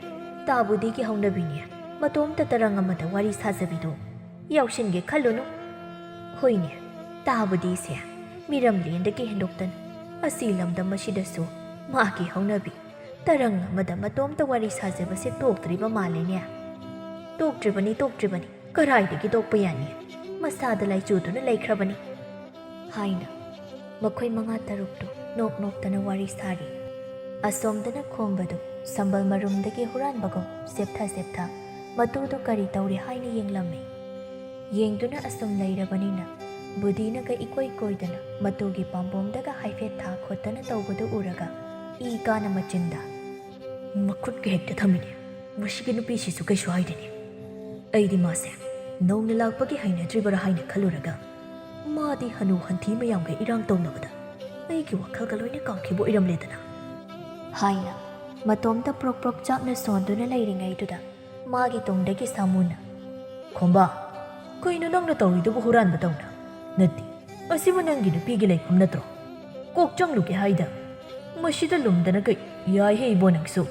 ꯇꯥꯕꯨꯗꯤꯒꯤ ꯍꯧꯅꯕꯤꯅꯦ꯫ ꯃꯇꯣꯝꯇ ꯇꯔꯪ ꯑꯃꯗ ꯋꯥꯔꯤ ꯁꯥꯖꯕꯤꯗꯣ ꯌꯥꯎꯁꯤꯟꯒꯦ ꯈꯜꯂꯨꯅꯨ꯫ ꯍꯣꯏꯅꯦ, ꯇꯥꯕꯨꯗꯤꯁꯦ ꯃꯤꯔꯝꯂꯦꯟꯗꯒꯤ ꯍꯦꯟꯗꯣꯛꯇꯅ ꯑꯁꯤ ꯂꯝꯗꯝ ꯑꯁꯤꯗꯁꯨ ꯃꯥꯒꯤ ꯍꯧꯅꯕꯤ ꯇꯔꯪ ꯑꯃꯗ ꯃꯇꯣꯝꯇ ꯋꯥꯔꯤ ꯁꯥꯖꯕꯁꯦ ꯇꯣꯛꯇ꯭ꯔꯤꯕ ꯃꯥꯜꯂꯦꯅꯦ꯫" "ꯇꯣꯛꯇ꯭ꯔꯤꯕꯅꯤ, ꯇꯣꯛꯇ꯭ꯔꯤꯕꯅꯤ꯫ ꯀꯔꯥꯏꯗꯒꯤ ꯇꯣꯛꯄ ꯌꯥꯅꯤ? ꯃꯁꯥꯗ ꯂꯥꯏꯆꯨꯗꯨꯅ ꯂꯩꯈ꯭ꯔꯕꯅꯤ꯫" ꯍꯥꯏꯅ ꯃꯈꯣꯏ ꯃꯉꯥ ꯇꯔꯨꯛꯇꯨ ꯅꯣꯛ ꯅꯣꯛꯇꯅ ꯋꯥꯔꯤ ꯁꯥꯔꯤ꯫ ꯑꯁꯣꯝꯗꯅ ꯈꯣꯝꯕꯗꯨ ꯁꯝꯕꯜ ꯃꯔꯨꯝꯗꯒꯤ ꯍꯨꯔꯥꯟꯕꯒꯨꯝ ꯆꯦꯞꯊ ꯆꯦꯞꯊ ꯃꯇꯨꯗꯨ ꯀꯔꯤ ꯇꯧꯔꯤ ꯍꯥꯏꯅ ꯌꯦꯡꯂꯝꯃꯤ꯫ ꯌꯦꯡꯗꯨꯅ ꯑꯁꯨꯝ ꯂꯩꯔꯕꯅꯤꯅ ꯕꯨꯙꯤꯅꯒ ꯏꯀꯣꯏ ꯀꯣꯏꯗꯅ ꯃꯇꯨꯒꯤ ꯄꯥꯝꯕꯣꯝꯗꯒ ꯍꯥꯏꯐꯦꯠ ꯊꯥ ꯈꯣꯠꯇꯅ ꯇꯧꯕꯗꯨ ꯎꯔꯒ ꯏ ꯀꯥꯅ ꯃꯆꯤꯟꯗ, "ꯃꯈꯨꯠꯀ ꯍꯦꯛꯇ ꯊꯝꯃꯤꯅꯦ꯫ ꯃꯁꯤꯒꯤ ꯅꯨꯄꯤꯁꯤꯁꯨ ꯀꯩꯁꯨ ꯍꯥꯏꯗꯦꯅꯦ꯫ ꯑꯩꯗꯤ ꯃꯥꯁꯦ ꯅꯧꯅ ꯂꯥꯛꯄꯒꯤ ꯍꯩꯅꯗ꯭ꯔꯤꯕꯔꯥ ꯍꯥꯏꯅ ꯈꯜꯂꯨꯔꯒ ꯃꯥꯗꯤ ꯍꯅꯨ ꯍꯟꯊꯤ ꯃꯌꯥꯝꯒ ꯏꯔꯥꯡ ꯇꯧꯅꯕꯗ ꯑꯩꯒꯤ ꯋꯥꯈꯜꯒ ꯂꯣꯏꯅ ꯀꯥꯎꯈꯤꯕ ꯑꯣꯏꯔꯝꯂꯦꯗꯅ꯫ ꯍꯥꯏꯅ ꯃꯇꯣꯝꯇ ꯄ꯭ꯔꯣꯛ ꯄ꯭ꯔꯣꯛ ꯆꯥꯛꯅ ꯁꯣꯟꯗꯨꯅ ꯂꯩꯔꯤꯉꯩꯗꯨꯗ ꯃꯥꯒꯤ ꯇꯨꯡꯗꯒꯤ ꯁꯥꯃꯨꯅ, "ꯈꯣꯝꯕ, ꯀꯩꯅꯣ ꯅꯪꯅ ꯇꯧꯔꯤꯗꯨꯕꯨ ꯍꯨꯔꯥꯟꯕ ꯇꯧꯅ? ꯅꯠꯇꯦ, ꯑꯁꯤꯕꯨ ꯅꯪꯒꯤ ꯅꯨꯄꯤꯒꯤ ꯂꯩꯐꯝ ꯅꯠꯇ꯭ꯔꯣ? ꯀꯣꯛ ꯆꯪꯂꯨꯒꯦ ꯍꯥꯏꯗ꯫ ꯃꯁꯤꯗ ꯂꯨꯝꯗꯅ ꯀꯩ ꯌꯥꯏꯍꯦ ꯏꯕꯣ ꯅꯪꯁꯨ?"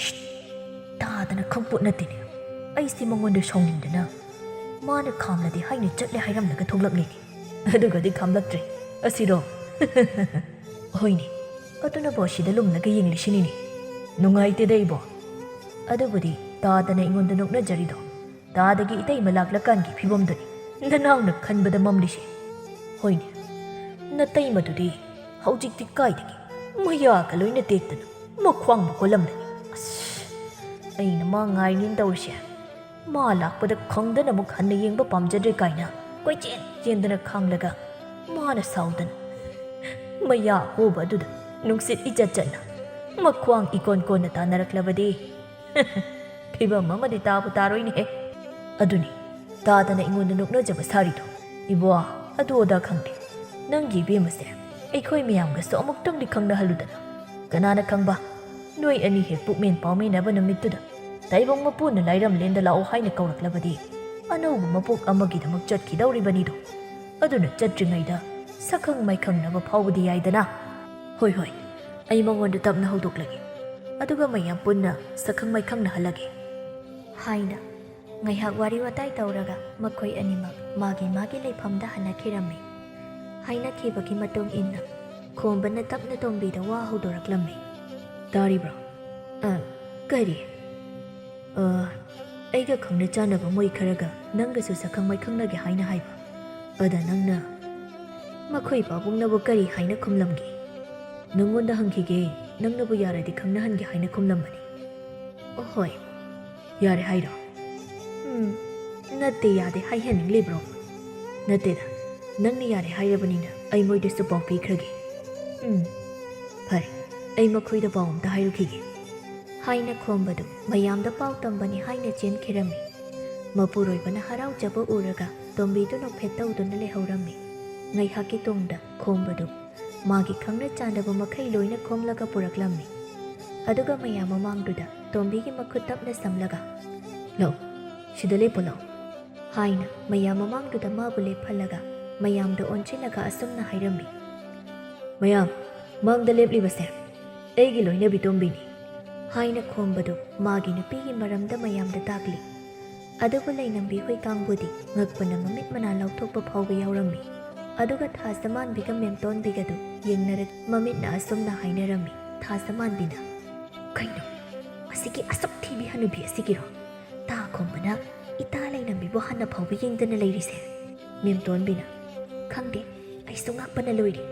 "ꯁꯤꯠ! ꯇꯥꯗꯅ ꯈꯪꯄꯣꯠ ꯅꯠꯇꯦꯅꯦ꯫ ꯑꯩꯁꯦ ꯃꯉꯣꯟꯗ ꯁꯥꯎꯅꯤꯡꯗꯅ ꯃꯥꯅ ꯈꯥꯝꯂꯗꯤ ꯍꯥꯏꯅ ꯆꯠꯂꯦ ꯍꯥꯏꯔꯝꯂꯒ ꯊꯣꯛꯂꯛꯂꯤꯅꯦ꯫ ꯑꯗꯨꯒꯗꯤ ꯈꯥꯝꯂꯛꯇ꯭ꯔꯦ꯫ ꯑꯁꯤꯔꯣ?" "ꯍꯣꯏꯅꯦ, ꯑꯗꯨꯅꯕꯨ ꯑꯁꯤꯗ ꯂꯨꯝꯂꯒ ꯌꯦꯡꯂꯤꯁꯤꯅꯤꯅꯦ꯫ ꯅꯨꯡꯉꯥꯏꯇꯦꯗ ꯏꯕꯣ꯫ ꯑꯗꯨꯕꯨꯗꯤ ꯇꯥꯗꯅ ꯑꯩꯉꯣꯟꯗ ꯅꯣꯛꯅꯖꯔꯤꯗꯣ ꯇꯥꯗꯒꯤ ꯏꯇꯩꯃ ꯂꯥꯛꯂꯀꯥꯟꯒꯤ ꯐꯤꯕꯝꯗꯨꯅꯤ ꯅꯅꯥꯎꯅ ꯈꯟꯕꯗ ꯃꯝꯂꯤꯁꯦ꯫ ꯍꯣꯏꯅꯦ, ꯅꯇꯩꯃꯗꯨꯗꯤ ꯍꯧꯖꯤꯛꯇꯤ ꯀꯥꯏꯗꯒꯤ ꯃꯌꯥꯒ ꯂꯣꯏꯅ ꯇꯦꯛꯇꯅ ꯃꯈ꯭ꯋꯥꯡꯕꯨ ꯀꯣꯜꯂꯝꯂꯅꯤ꯫ ꯑꯁ, ꯑꯩꯅ ꯃꯥ ꯉꯥꯏꯔꯤꯅ ꯇꯧꯔꯤꯁꯦ꯫ ꯃꯥ ꯂꯥꯛꯄꯗ ꯈꯪꯗꯅ ꯑꯃꯨꯛ ꯍꯟꯅ ꯌꯦꯡꯕ ꯄꯥꯝꯖꯗ꯭ꯔꯦ" ꯀꯥꯏꯅ ꯀꯣꯏꯆꯦꯟ ꯆꯦꯟꯗꯅ ꯈꯥꯡꯂꯒ ꯃꯥꯅ ꯁꯥꯎꯗꯅ ꯃꯌꯥ ꯍꯣꯕ ꯑꯗꯨꯗ ꯅꯨꯡꯁꯤꯠ ꯏꯆꯠ ꯆꯠꯅ ꯃꯈ꯭ꯋꯥꯡ ꯏꯀꯣꯟ ꯀꯣꯟꯅ ꯇꯥꯟꯅꯔꯛꯂꯕꯗꯤ ꯐꯤꯕꯝ ꯑꯃꯗꯤ ꯇꯥꯕꯨ ꯇꯥꯔꯣꯏꯅꯦꯍꯦ꯫ ꯑꯗꯨꯅꯤ, ꯇꯥꯗꯅ ꯑꯩꯉꯣꯟꯗ ꯅꯣꯛꯅꯖꯕ ꯁꯥꯔꯤꯗꯣ꯫ ꯏꯕꯣ, ꯑꯗꯨ ꯑꯗꯥ ꯈꯪꯗꯦ꯫ ꯅꯪꯒꯤ ꯏꯕꯦꯝꯃꯁꯦ ꯑꯩꯈꯣꯏ ꯃꯌꯥꯝꯒꯁꯨ ꯑꯃꯨꯛꯇꯪꯗꯤ ꯈꯪꯅꯍꯜꯂꯨꯗꯅ꯫ ꯀꯅꯥꯅ ꯈꯪꯕ, ꯅꯣꯏ ꯑꯅꯤ ꯍꯦꯛ ꯄꯨꯛꯃꯦꯟ ꯄꯥꯎꯃꯤꯟꯅꯕ ꯅꯨꯃꯤꯠꯇꯨꯗ ꯇꯥꯏꯕꯪ ꯃꯄꯨꯅ ꯂꯥꯏꯔꯝꯂꯦꯟꯗ ꯂꯥꯛꯑꯣ ꯍꯥꯏꯅ ꯀꯧꯔꯛꯂꯕꯗꯤ ꯑꯅꯧꯕ ꯃꯄꯣꯛ ꯑꯃꯒꯤꯗꯃꯛ ꯆꯠꯈꯤꯗꯧꯔꯤꯕꯅꯤꯗꯣ꯫ ꯑꯗꯨꯅ ꯆꯠꯇ꯭ꯔꯤꯉꯩꯗ ꯁꯛꯈꯪ ꯃꯥꯏꯈꯪꯅꯕ ꯐꯥꯎꯕꯗꯤ ꯌꯥꯏꯗꯅ꯫ ꯍꯣꯏ, ꯍꯣꯏ, ꯑꯩ ꯃꯉꯣꯟꯗ ꯇꯞꯅ ꯍꯧꯗꯣꯛꯂꯒꯦ, ꯑꯗꯨꯒ ꯃꯌꯥꯝ ꯄꯨꯟꯅ ꯁꯛꯈꯪ ꯃꯥꯏꯈꯪꯅꯍꯜꯂꯒꯦ꯫ ꯍꯥꯏꯅ ꯉꯥꯏꯍꯥꯛ ꯋꯥꯔꯤ ꯋꯥꯇꯥꯏ ꯇꯧꯔꯒ ꯃꯈꯣꯏ ꯑꯅꯤꯃꯛ ꯃꯥꯒꯤ ꯃꯥꯒꯤ ꯂꯩꯐꯝꯗ ꯍꯟꯅꯈꯤꯔꯝꯃꯤ꯫ ꯍꯥꯏꯅꯈꯤꯕꯒꯤ ꯃꯇꯨꯡ ꯏꯟꯅ ꯈꯣꯝꯕꯅ ꯇꯞꯅ ꯇꯣꯝꯕꯤꯗ ꯋꯥ ꯍꯧꯗꯣꯔꯛꯂꯝꯃꯤ꯫ "ꯇꯥꯔꯤꯕ꯭ꯔꯣ?" "ꯑ, ꯀꯔꯤ?" "ꯑ, ꯑꯩꯒ ꯈꯪꯅ ꯆꯥꯟꯅꯕ ꯃꯣꯏ ꯈꯔꯒ ꯅꯪꯒꯁꯨ ꯁꯛꯈꯪ ꯃꯥꯏꯈꯪꯅꯒꯦ ꯍꯥꯏꯅ ꯍꯥꯏꯕ꯫ ꯑꯗ ꯅꯪꯅ" "ꯃꯈꯣꯏ ꯄꯥꯕꯨꯡꯅꯕꯨ ꯀꯔꯤ ꯍꯥꯏꯅ ꯈꯨꯝꯂꯝꯒꯦ?" "ꯅꯪꯉꯣꯟꯗ ꯍꯪꯈꯤꯒꯦ, ꯅꯪꯅꯕꯨ ꯌꯥꯔꯗꯤ ꯈꯪꯅꯍꯟꯒꯦ ꯍꯥꯏꯅ ꯈꯨꯝꯂꯝꯕꯅꯤ꯫" "ꯑꯣ ꯍꯣꯏ, ꯌꯥꯔꯦ ꯍꯥꯏꯔꯣ?" "ꯎꯝ, ꯅꯠꯇꯦ, ꯌꯥꯗꯦ ꯍꯥꯏꯍꯟꯅꯤꯡꯂꯤꯕ꯭ꯔꯣ?" "ꯅꯠꯇꯦꯗ, ꯅꯪꯅ ꯌꯥꯔꯦ ꯍꯥꯏꯔꯕꯅꯤꯅ ꯑꯩ ꯃꯣꯏꯗꯁꯨ ꯄꯥꯎ ꯄꯤꯈ꯭ꯔꯒꯦ꯫" "ꯎꯝ, ꯐꯔꯦ, ꯑꯩ ꯃꯈꯣꯏꯗ ꯄꯥꯎ ꯑꯝꯇ ꯍꯥꯏꯔꯨꯈꯤꯒꯦ꯫" ꯍꯥꯏꯅ ꯈꯣꯝꯕꯗꯨ ꯃꯌꯥꯝꯗ ꯄꯥꯎ ꯇꯝꯕꯅꯤ ꯍꯥꯏꯅ ꯆꯦꯟꯈꯤꯔꯝꯃꯤ꯫ ꯃꯄꯨꯔꯣꯏꯕꯅ ꯍꯔꯥꯎꯖꯕ ꯎꯔꯒ ꯇꯣꯝꯕꯤꯗꯨ ꯅꯣꯛꯐꯦꯠ ꯇꯧꯗꯨꯅ ꯂꯩꯍꯧꯔꯝꯃꯤ꯫ ꯉꯥꯏꯍꯥꯛꯀꯤ ꯇꯨꯡꯗ ꯈꯣꯝꯕꯗꯨ ꯃꯥꯒꯤ ꯈꯪꯅ ꯆꯥꯟꯅꯕ ꯃꯈꯩ ꯂꯣꯏꯅ ꯈꯣꯝꯂꯒ ꯄꯨꯔꯛꯂꯝꯃꯤ꯫ ꯑꯗꯨꯒ ꯃꯌꯥꯝ ꯃꯃꯥꯡꯗꯨꯗ ꯇꯣꯝꯕꯤꯒꯤ ꯃꯈꯨꯠ ꯇꯞꯅ ꯁꯝꯂꯒ, "ꯂꯧ, ꯁꯤꯗ ꯂꯦꯞꯄꯨ ꯂꯧ," ꯍꯥꯏꯅ ꯃꯌꯥꯝ ꯃꯃꯥꯡꯗꯨꯗ ꯃꯥꯕꯨ ꯂꯦꯞꯍꯜꯂꯒ ꯃꯌꯥꯝꯗ ꯑꯣꯟꯁꯤꯜꯂꯒ ꯑꯁꯨꯝꯅ ꯍꯥꯏꯔꯝꯃꯤ, "ꯃꯌꯥꯝ, ꯃꯥꯡꯗ ꯂꯦꯞꯂꯤꯕꯁꯦ ꯑꯩꯒꯤ ꯂꯣꯏꯅꯕꯤ ꯇꯣꯝꯕꯤꯅꯤ," ꯍꯥꯏꯅ ꯈꯣꯝꯕꯗꯨ ꯃꯥꯒꯤ ꯅꯨꯄꯤꯒꯤ ꯃꯔꯝꯗ ꯃꯌꯥꯝꯗ ꯇꯥꯛꯂꯤ꯫ ꯑꯗꯨꯕꯨ ꯂꯩꯅꯝꯕꯤ ꯍꯣꯏ ꯀꯥꯡꯕꯨꯗꯤ ꯉꯛꯄꯅ ꯃꯃꯤꯠ ꯃꯅꯥ ꯂꯥꯎꯊꯣꯛꯄ ꯐꯥꯎꯕ ꯌꯥꯎꯔꯝꯃꯤ꯫ ꯑꯗꯨꯒ ꯊꯥꯖꯃꯥꯟꯕꯤꯒ ꯃꯦꯝꯇꯣꯟꯕꯤꯒꯗꯨ ꯌꯦꯡꯅꯔ ꯃꯃꯤꯠꯅ ꯑꯁꯨꯝꯅ ꯍꯥꯏꯅꯔꯝꯃꯤ꯫ ꯊꯥꯖꯃꯥꯟꯕꯤꯅ, "ꯀꯩꯅꯣ, ꯑꯁꯤꯒꯤ ꯑꯁꯨꯛ ꯊꯤꯕꯤ ꯍꯅꯨꯕꯤ ꯑꯁꯤꯒꯤꯔꯣ? ꯇꯥ ꯈꯣꯝꯕꯅ ꯏꯇꯥ ꯂꯩꯅꯝꯕꯤꯕꯨ ꯍꯥꯟꯅ ꯐꯥꯎꯕ ꯌꯦꯡꯗꯅ ꯂꯩꯔꯤꯁꯦ?" ꯃꯦꯝꯇꯣꯟꯕꯤꯅ, "ꯈꯪꯗꯦ, ꯑꯩꯁꯨ ꯉꯛꯄꯅ ꯂꯣꯏꯔꯦ꯫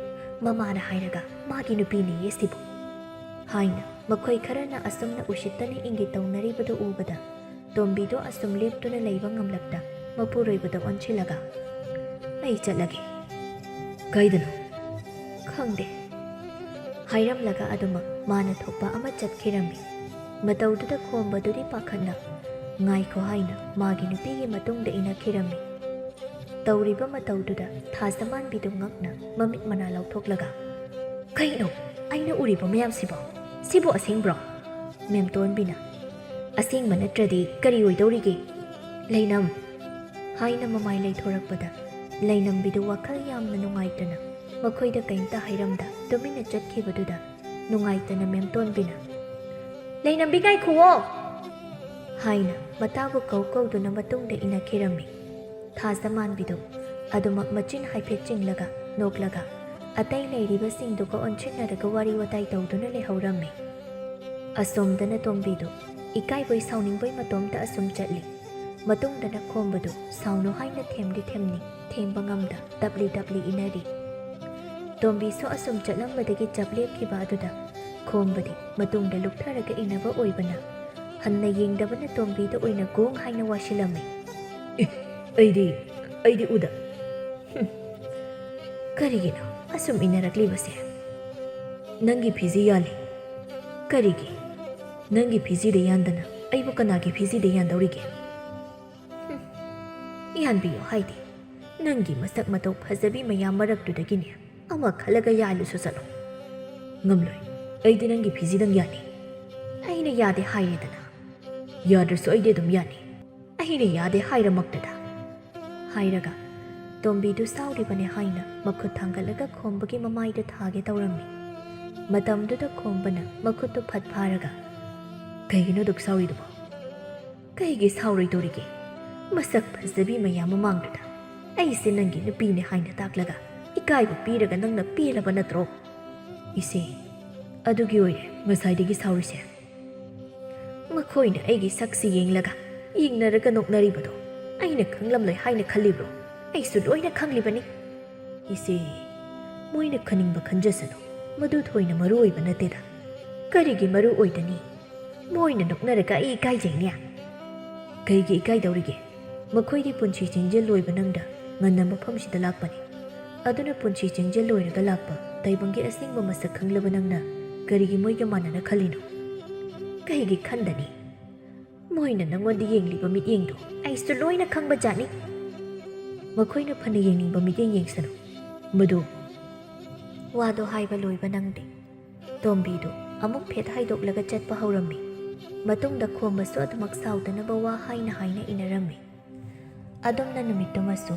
ꯃꯃꯥꯅ ꯍꯥꯏꯔꯒ ꯃꯥꯒꯤ ꯅꯨꯄꯤꯅꯦꯌꯦ ꯁꯤꯕꯨ," ꯍꯥꯏꯅ ꯃꯈꯣꯏ ꯈꯔꯅ ꯑꯁꯨꯝꯅ ꯎꯁꯤꯠꯇꯅ ꯏꯪꯒꯤꯠ ꯇꯧꯅꯔꯤꯕꯗꯨ ꯎꯕꯗ ꯇꯣꯝꯕꯤꯗꯣ ꯑꯁꯨꯝ ꯂꯦꯞꯇꯨꯅ ꯂꯩꯕ ꯉꯝꯂꯛꯇ ꯃꯄꯨꯔꯣꯏꯕꯗ ꯑꯣꯟꯁꯤꯜꯂꯒ, "ꯑꯩ ꯆꯠꯂꯒꯦ꯫" "ꯀꯥꯏꯗꯅꯣ?" "ꯈꯪꯗꯦ," ꯍꯥꯏꯔꯝꯂꯒ ꯑꯗꯨꯃꯛ ꯃꯥꯅ ꯊꯣꯛꯄ ꯑꯃ ꯆꯠꯈꯤꯔꯝꯃꯤ꯫ ꯃꯇꯧꯗꯨꯗ ꯈꯣꯝꯕꯗꯨꯗꯤ ꯄꯥꯈꯠꯅ, "ꯉꯥꯏꯈꯣ" ꯍꯥꯏꯅ ꯃꯥꯒꯤ ꯅꯨꯄꯤꯒꯤ ꯃꯇꯨꯡꯗ ꯏꯅꯈꯤꯔꯝꯃꯤ꯫ ꯇꯧꯔꯤꯕ ꯃꯇꯧꯗꯨꯗ ꯊꯥꯖꯃꯥꯟꯕꯤꯗꯨ ꯉꯛꯅ ꯃꯃꯤꯠ ꯃꯅꯥ ꯂꯥꯎꯊꯣꯛꯂꯒ, "ꯀꯩꯅꯣ ꯑꯩꯅ ꯎꯔꯤꯕ ꯃꯌꯥꯝꯁꯤꯕꯣ? ꯁꯤꯕꯨ ꯑꯁꯦꯡꯕ꯭ꯔꯣ?" ꯃꯦꯝꯇꯣꯟꯕꯤꯅ, "ꯑꯁꯦꯡꯕ ꯅꯠꯇ꯭ꯔꯗꯤ ꯀꯔꯤ ꯑꯣꯏꯗꯧꯔꯤꯒꯦ? ꯂꯩꯅꯝ!" ꯍꯥꯏꯅ ꯃꯃꯥꯏ ꯂꯩꯊꯣꯔꯛꯄꯗ ꯂꯩꯅꯝꯕꯤꯗꯨ ꯋꯥꯈꯜ ꯌꯥꯝꯅ ꯅꯨꯡꯉꯥꯏꯇꯅ ꯃꯈꯣꯏꯗ ꯀꯩꯝꯇ ꯍꯥꯏꯔꯝꯗ ꯇꯨꯃꯤꯟꯅ ꯆꯠꯈꯤꯕꯗꯨꯗ ꯅꯨꯡꯉꯥꯏꯇꯅ ꯃꯦꯝꯇꯣꯟꯕꯤꯅ, "ꯂꯩꯅꯝꯕꯤ ꯉꯥꯏꯈꯨꯋꯣ!" ꯍꯥꯏꯅ ꯃꯇꯥꯕꯨ ꯀꯧ ꯀꯧꯗꯨꯅ ꯃꯇꯨꯡꯗ ꯏꯅꯈꯤꯔꯝꯃꯤ꯫ ꯊꯥꯖꯃꯥꯟꯕꯤꯗꯨ ꯑꯗꯨꯃꯛ ꯃꯆꯤꯟ ꯍꯥꯏꯐꯦꯠ ꯆꯤꯡꯂꯒ ꯅꯣꯛꯂꯒ ꯑꯇꯩ ꯂꯩꯔꯤꯕꯁꯤꯡꯗꯨꯒ ꯑꯣꯟꯁꯤꯟꯅꯔꯒ ꯋꯥꯔꯤ ꯋꯥꯇꯥꯏ ꯇꯧꯗꯨꯅ ꯂꯩꯍꯧꯔꯝꯃꯤ꯫ ꯑꯁꯣꯝꯗꯅ ꯇꯣꯝꯕꯤꯗꯨ ꯏꯀꯥꯏꯕꯣꯏ ꯁꯥꯎꯅꯤꯡꯕꯣꯏ ꯃꯇꯣꯝꯇ ꯑꯁꯨꯝ ꯆꯠꯂꯤ꯫ ꯃꯇꯨꯡꯗꯅ ꯈꯣꯝꯕꯗꯨ ꯁꯥꯎꯅꯨ ꯍꯥꯏꯅ ꯊꯦꯝꯗꯤ ꯊꯦꯝꯅꯤꯡ, ꯊꯦꯝꯕ ꯉꯝꯗ ꯇꯞꯂꯤ ꯇꯞꯂꯤ ꯏꯅꯔꯤ꯫ ꯇꯣꯝꯕꯤꯁꯨ ꯑꯁꯨꯝ ꯆꯠꯂꯝꯕꯗꯒꯤ ꯆꯞ ꯂꯦꯞꯈꯤꯕ ꯑꯗꯨꯗ ꯈꯣꯝꯕꯗꯤ ꯃꯇꯨꯡꯗ ꯂꯨꯞꯊꯔꯒ ꯏꯟꯅꯕ ꯑꯣꯏꯕꯅ ꯍꯟꯅ ꯌꯦꯡꯗꯕꯅ ꯇꯣꯝꯕꯤꯗ ꯑꯣꯏꯅ ꯒꯣꯡ ꯍꯥꯏꯅ ꯋꯥꯁꯤꯜꯂꯝꯃꯤ꯫ "ꯑꯦ, ꯑꯩꯗꯤ, ꯑꯩꯗꯤ ꯎꯗ꯫" "ꯍꯨꯝ, ꯀꯔꯤꯒꯤꯅꯣ ꯑꯁꯨꯝ ꯏꯟꯅꯔꯛꯂꯤꯕꯁꯦ? ꯅꯪꯒꯤ ꯐꯤꯖꯤ ꯌꯥꯜꯂꯤ꯫ ꯀꯔꯤꯒꯤ? ꯅꯪꯒꯤ ꯐꯤꯖꯤꯗ ꯌꯥꯟꯗꯅ ꯑꯩꯕꯨ ꯀꯅꯥꯒꯤ ꯐꯤꯖꯤꯗ ꯌꯥꯟꯗꯧꯔꯤꯒꯦ?" "ꯍꯨꯝ, ꯌꯥꯟꯕꯤꯌꯨ ꯍꯥꯏꯗꯤ ꯅꯪꯒꯤ ꯃꯁꯛ ꯃꯇꯧ ꯐꯖꯕꯤ ꯃꯌꯥꯝ ꯃꯔꯛꯇꯨꯗꯒꯤꯅꯦ ꯑꯃ ꯈꯜꯂꯒ ꯌꯥꯜꯂꯨꯁꯨ ꯆꯠꯂꯣ꯫ ꯉꯝꯂꯣꯏ, ꯑꯩꯗꯤ ꯅꯪꯒꯤ ꯐꯤꯖꯤꯗꯪ ꯌꯥꯅꯤ꯫ ꯑꯩꯅ ꯌꯥꯗꯦ ꯍꯥꯏꯔꯦꯗꯅ꯫ ꯌꯥꯗ꯭ꯔꯁꯨ ꯑꯩꯗꯤ ꯑꯗꯨꯝ ꯌꯥꯅꯤ꯫ ꯑꯩꯅ ꯌꯥꯗꯦ ꯍꯥꯏꯔꯃꯛꯇꯗ꯫ ꯍꯥꯏꯔꯒ ꯇꯣꯝꯕꯤꯗꯨ ꯁꯥꯎꯔꯤꯕꯅꯦ ꯍꯥꯏꯅ ꯃꯈꯨꯠ ꯊꯥꯡꯒꯠꯂꯒ ꯈꯣꯝꯕꯒꯤ ꯃꯃꯥꯏꯗ ꯊꯥꯒꯦ ꯇꯧꯔꯝꯃꯤ꯫ ꯃꯇꯝꯗꯨꯗ ꯈꯣꯝꯕꯅ ꯃꯈꯨꯠꯇꯨ ꯐꯠ ꯐꯥꯔꯒ, "ꯀꯩꯒꯤꯅꯣ ꯑꯗꯨꯛ ꯁꯥꯎꯔꯤꯗꯨꯕꯣ?" "ꯀꯩꯒꯤ ꯁꯥꯎꯔꯣꯏꯗꯧꯔꯤꯒꯦ? ꯃꯁꯛ ꯐꯖꯕꯤ ꯃꯌꯥꯝ ꯃꯃꯥꯡꯗꯨꯗ ꯑꯩꯁꯦ ꯅꯪꯒꯤ ꯅꯨꯄꯤꯅꯦ ꯍꯥꯏꯅ ꯇꯥꯛꯂꯒ ꯏꯀꯥꯏꯕ ꯄꯤꯔꯒ ꯅꯪꯅ ꯄꯦꯜꯂꯕ ꯅꯠꯇ꯭ꯔꯣ?" "ꯏꯆꯦ, ꯑꯗꯨꯒꯤ ꯑꯣꯏꯔꯦ ꯉꯁꯥꯏꯗꯒꯤ ꯁꯥꯎꯔꯤꯁꯦ꯫ ꯃꯈꯣꯏꯅ ꯑꯩꯒꯤ ꯁꯛꯁꯤ ꯌꯦꯡꯂꯒ ꯌꯦꯡꯅꯔꯒ ꯅꯣꯛꯅꯔꯤꯕꯗꯣ ꯑꯩꯅ ꯈꯪꯂꯝꯂꯣꯏ ꯍꯥꯏꯅ ꯈꯜꯂꯤꯕ꯭ꯔꯣ? ꯑꯩꯁꯨ ꯂꯣꯏꯅ ꯈꯪꯂꯤꯕꯅꯤ꯫" "ꯏꯆꯦ, ꯃꯣꯏꯅ ꯈꯟꯅꯤꯡꯕ ꯈꯟꯖꯁꯅꯨ, ꯃꯗꯨ ꯊꯣꯏꯅ ꯃꯔꯨ ꯑꯣꯏꯕ ꯅꯠꯇꯦꯗ꯫" "ꯀꯔꯤꯒꯤ ꯃꯔꯨ ꯑꯣꯏꯗꯅꯤ? ꯃꯣꯏꯅ ꯅꯣꯛꯅꯔꯒ ꯑꯩ ꯏꯀꯥꯏꯖꯩꯅꯦ꯫" "ꯀꯩꯒꯤ ꯏꯀꯥꯏꯗꯧꯔꯤꯒꯦ? ꯃꯈꯣꯏꯗꯤ ꯄꯨꯟꯁꯤ ꯆꯤꯡꯖꯦꯜ ꯂꯣꯏꯕ ꯅꯪꯗ ꯉꯟꯅ ꯃꯐꯝꯁꯤꯗ ꯂꯥꯛꯄꯅꯤ꯫ ꯑꯗꯨꯅ ꯄꯨꯟꯁꯤ ꯆꯤꯡꯖꯦꯜ ꯂꯣꯏꯔꯒ ꯂꯥꯛꯄ ꯇꯥꯏꯕꯪꯒꯤ ꯑꯁꯦꯡꯕ ꯃꯁꯛ ꯈꯪꯂꯕ ꯅꯪꯅ ꯀꯔꯤꯒꯤ ꯃꯣꯏꯒ ꯃꯥꯟꯅꯅ ꯈꯜꯂꯤꯅꯣ?" "ꯀꯩꯒꯤ ꯈꯟꯗꯅꯤ? ꯃꯣꯏꯅ ꯅꯪꯉꯣꯟꯗ ꯌꯦꯡꯂꯤꯕ ꯃꯤꯠꯌꯦꯡꯗꯣ ꯑꯩꯁꯨ ꯂꯣꯏꯅ ꯈꯪꯕ ꯖꯥꯠꯅꯤ꯫" "ꯃꯈꯣꯏꯅ ꯐꯅ ꯌꯦꯡꯅꯤꯡꯕ ꯃꯤꯠꯌꯦꯡ ꯌꯦꯡꯁꯅꯨ꯫ ꯃꯗꯨ..." ꯋꯥꯗꯣ ꯍꯥꯏꯕ ꯂꯣꯏꯕ ꯅꯪꯗꯦ꯫ ꯇꯣꯝꯕꯤꯗꯨ ꯑꯃꯨꯛ ꯐꯦꯠ ꯍꯥꯏꯗꯣꯛꯂꯒ ꯆꯠꯄ ꯍꯧꯔꯝꯃꯤ꯫ ꯃꯇꯨꯡꯗ ꯈꯣꯝꯕꯁꯨ ꯑꯗꯨꯃꯛ ꯁꯥꯎꯗꯅꯕ ꯋꯥ ꯍꯥꯏꯅ ꯍꯥꯏꯅ ꯏꯟꯅꯔꯝꯃꯤ꯫ ꯑꯗꯨꯝꯅ ꯅꯨꯃꯤꯠꯇꯨꯃꯁꯨ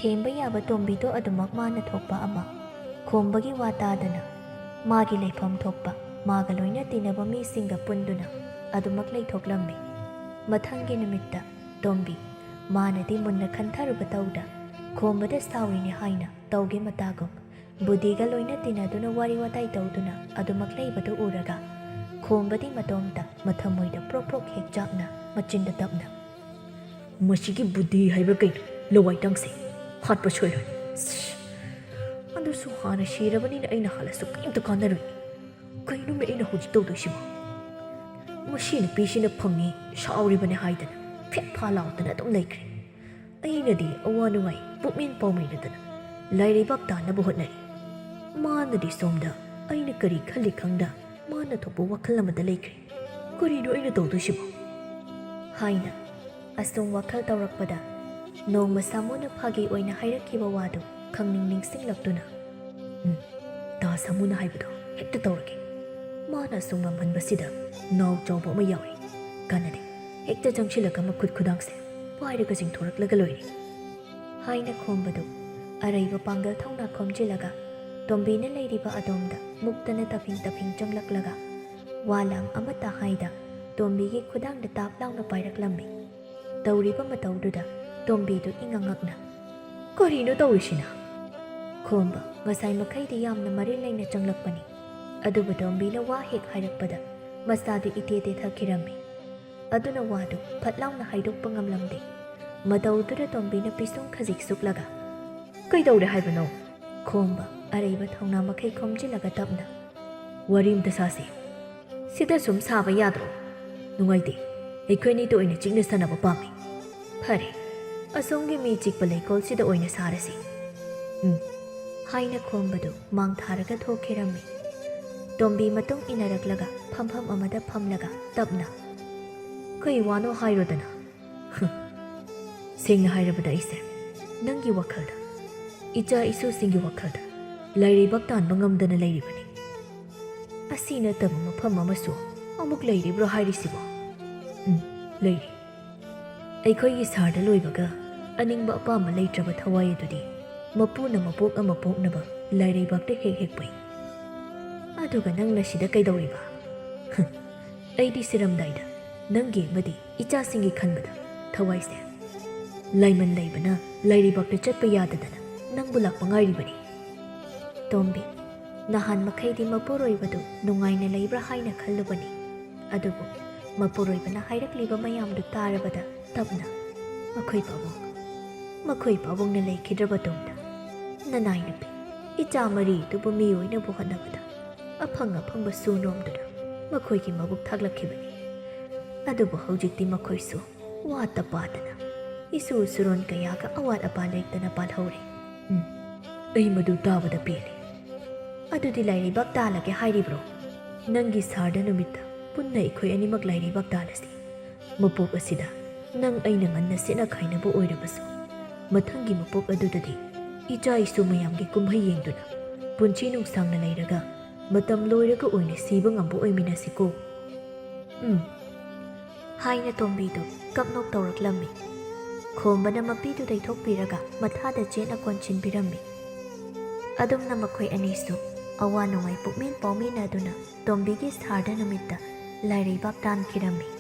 ꯊꯦꯝꯕ ꯌꯥꯕ ꯇꯣꯝꯕꯤꯗꯣ ꯑꯗꯨꯃꯛ ꯃꯥꯅ ꯊꯣꯛꯄ ꯑꯃ, ꯈꯣꯝꯕꯒꯤ ꯋꯥ ꯇꯥꯗꯅ ꯃꯥꯒꯤ ꯂꯩꯐꯝ ꯊꯣꯛꯄ ꯃꯥꯒ ꯂꯣꯏꯅ ꯇꯤꯟꯅꯕ ꯃꯤꯁꯤꯡꯒ ꯄꯨꯟꯗꯨꯅ ꯑꯗꯨꯃꯛ ꯂꯩꯊꯣꯛꯂꯝꯃꯤ꯫ ꯃꯊꯪꯒꯤ ꯅꯨꯃꯤꯠꯇ ꯇꯣꯝꯕꯤ ꯃꯥꯅꯗꯤ ꯃꯨꯟꯅ ꯈꯟꯊꯔꯨꯕ ꯇꯧꯗ ꯈꯣꯝꯕꯗ ꯁꯥꯎꯔꯤꯅꯦ ꯍꯥꯏꯅ ꯇꯧꯒꯦ ꯃꯇꯥꯒꯨꯝ ꯕꯨꯙꯤꯒ ꯂꯣꯏꯅ ꯇꯤꯟꯅꯗꯨꯅ ꯋꯥꯔꯤ ꯋꯥꯇꯥꯏ ꯇꯧꯗꯨꯅ ꯑꯗꯨꯃꯛ ꯂꯩꯕꯗꯨ ꯎꯔꯒ ꯈꯣꯝꯕꯗꯤ ꯃꯇꯣꯝꯇ ꯃꯊꯃꯣꯏꯗ ꯄ꯭ꯔꯣꯛ ꯄ꯭ꯔꯣꯛ ꯍꯦꯛ ꯆꯥꯛꯅ ꯃꯆꯤꯟꯗ ꯇꯞꯅ, "ꯃꯁꯤꯒꯤ ꯕꯨꯙꯤ ꯍꯥꯏꯕ꯭ꯔꯥ ꯀꯩꯅꯣ, ꯂꯋꯥꯏꯇꯪꯁꯦ ꯍꯥꯠꯄ ꯁꯣꯏꯔꯣꯏ꯫ ꯁꯤꯁ! ꯑꯗꯨꯁꯨ ꯍꯥꯟꯅ ꯁꯤꯔꯕꯅꯤꯅ ꯑꯩꯅ ꯍꯥꯠꯂꯁꯨ ꯀꯔꯤꯝꯇ ꯀꯥꯟꯅꯔꯣꯏ꯫ ꯀꯩꯅꯣꯃꯦ ꯑꯩꯅ ꯍꯧꯖꯤꯛ ꯇꯧꯗꯣꯏꯁꯤꯕꯣ?" ꯃꯁꯤ ꯅꯨꯄꯤꯁꯤꯅ ꯐꯪꯉꯤ ꯁꯥꯎꯔꯤꯕꯅꯦ ꯍꯥꯏꯗꯅ ꯐꯦꯠ ꯐꯥ ꯂꯥꯎꯗꯅ ꯑꯗꯨꯝ ꯂꯩꯈ꯭ꯔꯦ꯫ ꯑꯩꯅꯗꯤ ꯑꯋꯥ ꯅꯨꯡꯉꯥꯏ ꯄꯨꯛꯃꯦꯟ ꯄꯥꯎꯃꯦꯟꯅꯗꯅ ꯂꯥꯏꯔꯩꯕꯥꯛ ꯇꯥꯅꯕ ꯍꯣꯠꯅꯔꯤ꯫ ꯃꯥꯅꯗꯤ ꯁꯣꯝꯗ ꯑꯩꯅ ꯀꯔꯤ ꯈꯜꯂꯤ ꯈꯪꯗ ꯃꯥꯅ ꯊꯣꯛꯄ ꯋꯥꯈꯜ ꯑꯃꯗ ꯂꯩꯈ꯭ꯔꯦ꯫ "ꯀꯔꯤꯅꯣ ꯑꯩꯅ ꯇꯧꯗꯣꯏꯁꯤꯕꯣ?" ꯍꯥꯏꯅ ꯑꯁꯨꯝ ꯋꯥꯈꯜ ꯇꯧꯔꯛꯄꯗ ꯅꯣꯡꯃ ꯁꯥꯃꯨꯅ ꯐꯥꯒꯤ ꯑꯣꯏꯅ ꯍꯥꯏꯔꯛꯈꯤꯕ ꯋꯥꯗꯨ ꯈꯪꯅꯤꯡ ꯅꯤꯡꯁꯤꯡꯂꯛꯇꯨꯅ, ꯎꯝ, ꯇꯥ ꯁꯥꯃꯨꯅ ꯍꯥꯏꯕꯗꯣ ꯍꯦꯛꯇ ꯇꯧꯔꯒꯦ꯫ ꯃꯥꯅ ꯑꯁꯨꯝ ꯉꯝꯍꯟꯕꯁꯤꯗ ꯅꯥꯎ ꯆꯥꯎꯕ ꯑꯃ ꯌꯥꯎꯔꯤ꯫ ꯀꯥꯟꯅꯗꯦ, ꯍꯦꯛꯇ ꯆꯪꯁꯤꯜꯂꯒ ꯃꯈꯨꯠ ꯈꯨꯗꯥꯡꯁꯦ ꯄꯥꯏꯔꯒ ꯆꯤꯡꯊꯣꯔꯛꯂꯒ ꯂꯣꯏꯔꯦ ꯍꯥꯏꯅ ꯈꯣꯝꯕꯗꯨ ꯑꯔꯩꯕ ꯄꯥꯡꯒꯜ ꯊꯧꯅꯥ ꯈꯣꯝꯖꯤꯜꯂꯒ ꯇꯣꯝꯕꯤꯅ ꯂꯩꯔꯤꯕ ꯑꯗꯣꯝꯗ ꯃꯨꯛꯇꯅ ꯇꯐꯤꯡ ꯇꯐꯤꯡ ꯆꯪꯂꯛꯂꯒ ꯋꯥ ꯂꯥꯡ ꯑꯃꯠꯇ ꯍꯥꯏꯗ ꯇꯣꯝꯕꯤꯒꯤ ꯈꯨꯗꯥꯡꯗ ꯇꯥꯞ ꯂꯥꯎꯅ ꯄꯥꯏꯔꯛꯂꯝꯃꯤ꯫ ꯇꯧꯔꯤꯕ ꯃꯇꯧꯗꯨꯗ ꯇꯣꯝꯕꯤꯗꯨ ꯏꯉꯛ ꯉꯛꯅ, "ꯀꯔꯤꯅꯣ ꯇꯧꯔꯤꯁꯤꯅ?" ꯈꯣꯝꯕ ꯉꯁꯥꯏ ꯃꯈꯩꯗꯤ ꯌꯥꯝꯅ ꯃꯔꯤꯜ ꯂꯩꯅ ꯆꯪꯂꯛꯄꯅꯤ, ꯑꯗꯨꯕꯨ ꯇꯣꯝꯕꯤꯅ ꯋꯥ ꯍꯦꯛ ꯍꯥꯏꯔꯛꯄꯗ ꯃꯁꯥꯗꯨ ꯏꯇꯦ ꯇꯦꯊꯈꯤꯔꯝꯃꯤ꯫ ꯑꯗꯨꯅ ꯋꯥꯗꯨ ꯐꯠ ꯂꯥꯎꯅ ꯍꯥꯏꯗꯣꯛꯄ ꯉꯝꯂꯝꯗꯦ꯫ ꯃꯇꯧꯗꯨꯗ ꯇꯣꯝꯕꯤꯅ ꯄꯤꯁꯨꯝ ꯈꯖꯤꯛ ꯁꯨꯛꯂꯒ, "ꯀꯩꯗꯧꯔꯦ ꯍꯥꯏꯕꯅꯣ?" ꯈꯣꯝꯕ ꯑꯔꯩꯕ ꯊꯧꯅꯥ ꯃꯈꯩ ꯈꯣꯝꯖꯤꯜꯂꯒ ꯇꯞꯅ, "ꯋꯥꯔꯤ ꯑꯝꯇ ꯁꯥꯁꯤ꯫ ꯁꯤꯗ ꯁꯨꯝ ꯁꯥꯕ ꯌꯥꯗ꯭ꯔꯣ? ꯅꯨꯡꯉꯥꯏꯇꯦ꯫ ꯑꯩꯈꯣꯏꯅꯤꯇ ꯑꯣꯏꯅ ꯆꯤꯛꯅ ꯁꯥꯟꯅꯕ ꯄꯥꯝꯃꯤ꯫ ꯐꯔꯦ, ꯑꯁꯣꯝꯒꯤ ꯃꯤ ꯆꯤꯛꯄ ꯂꯩꯀꯣꯜꯁꯤꯗ ꯑꯣꯏꯅ ꯁꯥꯔꯁꯤ꯫ ꯎꯝ," ꯍꯥꯏꯅ ꯈꯣꯝꯕꯗꯨ ꯃꯥꯡ ꯊꯥꯔꯒ ꯊꯣꯛꯈꯤꯔꯝꯃꯤ꯫ ꯇꯣꯝꯕꯤ ꯃꯇꯨꯡ ꯏꯟꯅꯔꯛꯂꯒ ꯐꯝꯐꯝ ꯑꯃꯗ ꯐꯝꯂꯒ ꯇꯞꯅ, "ꯀꯩ ꯋꯥꯅꯣ ꯍꯥꯏꯔꯣꯗꯅ?" "ꯍꯨꯝ, ꯁꯦꯡꯅ ꯍꯥꯏꯔꯕꯗ ꯑꯩꯁꯦ ꯅꯪꯒꯤ ꯋꯥꯈꯜꯗ, ꯏꯆꯥ ꯏꯁꯨꯁꯤꯡꯒꯤ ꯋꯥꯈꯜꯗ ꯂꯥꯏꯔꯩꯕꯥꯛ ꯇꯥꯟꯕ ꯉꯝꯗꯅ ꯂꯩꯔꯤꯕꯅꯤ꯫ ꯑꯁꯤ ꯅꯠꯇꯕ ꯃꯐꯝ ꯑꯃꯁꯨ ꯑꯃꯨꯛ ꯂꯩꯔꯤꯕ꯭ꯔꯣ ꯍꯥꯏꯔꯤꯁꯤꯕꯣ?" "ꯎꯝ, ꯂꯩꯔꯤ꯫ ꯑꯩꯈꯣꯏꯒꯤ ꯁꯍꯔꯗ ꯂꯣꯏꯕꯒ ꯑꯅꯤꯡꯕ ꯑꯄꯥꯝꯕ ꯂꯩꯇ꯭ꯔꯕ ꯊꯋꯥꯏ ꯑꯗꯨꯗꯤ ꯃꯄꯨꯅ ꯃꯄꯣꯛ ꯑꯃ ꯄꯣꯛꯅꯕ ꯂꯥꯏꯔꯩꯕꯥꯛꯇ ꯍꯦꯛ ꯍꯦꯛ ꯄꯨꯏ꯫ ꯑꯗꯨꯒ ꯅꯪꯅ ꯁꯤꯗ ꯀꯩꯗꯧꯔꯤꯕ?" "ꯍꯨꯝ, ꯑꯩꯗꯤ ꯁꯤꯔꯝꯗꯥꯏꯗ ꯅꯪꯒꯤ ꯑꯃꯗꯤ ꯏꯆꯥꯁꯤꯡꯒꯤ ꯈꯟꯕꯗ ꯊꯋꯥꯏꯁꯦ ꯂꯥꯏꯃꯟ ꯂꯩꯕꯅ ꯂꯥꯏꯔꯩꯕꯥꯛꯇ ꯆꯠꯄ ꯌꯥꯗꯗꯅ ꯅꯪꯕꯨ ꯂꯥꯛꯄ ꯉꯥꯏꯔꯤꯕꯅꯤ꯫" ꯇꯣꯝꯕꯤ, ꯅꯍꯥꯟ ꯃꯈꯩꯗꯤ ꯃꯄꯨꯔꯣꯏꯕꯗꯨ ꯅꯨꯡꯉꯥꯏꯅ ꯂꯩꯕ꯭ꯔꯥ ꯍꯥꯏꯅ ꯈꯜꯂꯨꯕꯅꯤ, ꯑꯗꯨꯕꯨ ꯃꯄꯨꯔꯣꯏꯕꯅ ꯍꯥꯏꯔꯛꯂꯤꯕ ꯃꯌꯥꯝꯗꯨ ꯇꯥꯔꯕꯗ ꯇꯞꯅ, "ꯃꯈꯣꯏ ꯄꯥꯕꯨꯡ, ꯃꯈꯣꯏ ꯄꯥꯕꯨꯡꯅ ꯂꯩꯈꯤꯗ꯭ꯔꯕ ꯇꯨꯡꯗ ꯅꯅꯥꯏ ꯅꯨꯄꯤ, ꯏꯆꯥ ꯃꯔꯤꯗꯨꯕꯨ ꯃꯤ ꯑꯣꯏꯅꯕ ꯍꯣꯠꯅꯕꯗ ꯑꯐꯪ ꯑꯐꯪꯕ ꯁꯨ ꯅꯣꯝꯗꯨꯅ ꯃꯈꯣꯏꯒꯤ ꯃꯕꯨꯛ ꯊꯥꯛꯂꯛꯈꯤꯕꯅꯤ꯫ ꯑꯗꯨꯕꯨ ꯍꯧꯖꯤꯛꯇꯤ ꯃꯈꯣꯏꯁꯨ ꯋꯥꯠꯇ ꯄꯥꯗꯅ ꯏꯁꯨ ꯁꯨꯔꯣꯟ ꯀꯌꯥꯒ ꯑꯋꯥꯠ ꯑꯄꯥ ꯂꯩꯇꯅ ꯄꯥꯜꯍꯧꯔꯦ꯫ ꯎꯝ, ꯑꯩ ꯃꯗꯨ ꯇꯥꯕꯗ ꯄꯦꯜꯂꯦ꯫ ꯑꯗꯨꯗꯤ ꯂꯥꯏꯔꯩꯕꯥꯛ ꯇꯥꯜꯂꯒꯦ ꯍꯥꯏꯔꯤꯕ꯭ꯔꯣ? ꯅꯪꯒꯤ ꯁꯍꯔꯗ ꯅꯨꯃꯤꯠꯇ ꯄꯨꯟꯅ ꯑꯩꯈꯣꯏ ꯑꯅꯤꯃꯛ ꯂꯥꯏꯔꯩꯕꯥꯛ ꯇꯥꯜꯂꯁꯤ꯫ ꯃꯄꯣꯛ ꯑꯁꯤꯗ ꯅꯪ ꯑꯩꯅ ꯉꯟꯅ ꯁꯦꯠꯅ ꯈꯥꯏꯅꯕ ꯑꯣꯏꯔꯕꯁꯨ, ꯃꯊꯪꯒꯤ ꯃꯄꯣꯛ ꯑꯗꯨꯗꯗꯤ ꯏꯆꯥ ꯏꯁꯨ ꯃꯌꯥꯝꯒꯤ ꯀꯨꯝꯍꯩ ꯌꯦꯡꯗꯨꯅ ꯄꯨꯟꯁꯤ ꯅꯨꯡꯁꯥꯡꯅ ꯂꯩꯔꯒ ꯃꯇꯝ ꯂꯣꯏꯔꯒ ꯑꯣꯏꯅ ꯁꯤꯕ ꯉꯝꯕ ꯑꯣꯏꯃꯤꯟꯅꯁꯤꯀꯣ꯫ ꯎꯝ꯫ ꯍꯥꯏꯅ ꯇꯣꯝꯕꯤꯗꯨ ꯀꯞꯅꯣꯛ ꯇꯧꯔꯛꯂꯝꯃꯤ꯫ ꯈꯣꯝꯕꯅ ꯃꯄꯤꯗꯨ ꯇꯩꯊꯣꯛꯄꯤꯔꯒ ꯃꯊꯥꯗ ꯆꯦꯠꯅ ꯀꯣꯟꯁꯤꯟꯕꯤꯔꯝꯃꯤ꯫ ꯑꯗꯨꯝꯅ ꯃꯈꯣꯏ ꯑꯅꯤꯁꯨ ꯑꯋꯥ ꯅꯨꯡꯉꯥꯏ ꯄꯨꯛꯃꯦꯟ ꯄꯥꯎꯃꯤꯟꯅꯗꯨꯅ ꯇꯣꯝꯕꯤꯒꯤ ꯁꯥꯔꯗ ꯅꯨꯃꯤꯠꯇ ꯂꯥꯏꯔꯩꯕꯥꯛ ꯇꯥꯟꯈꯤꯔꯝꯃꯤ꯫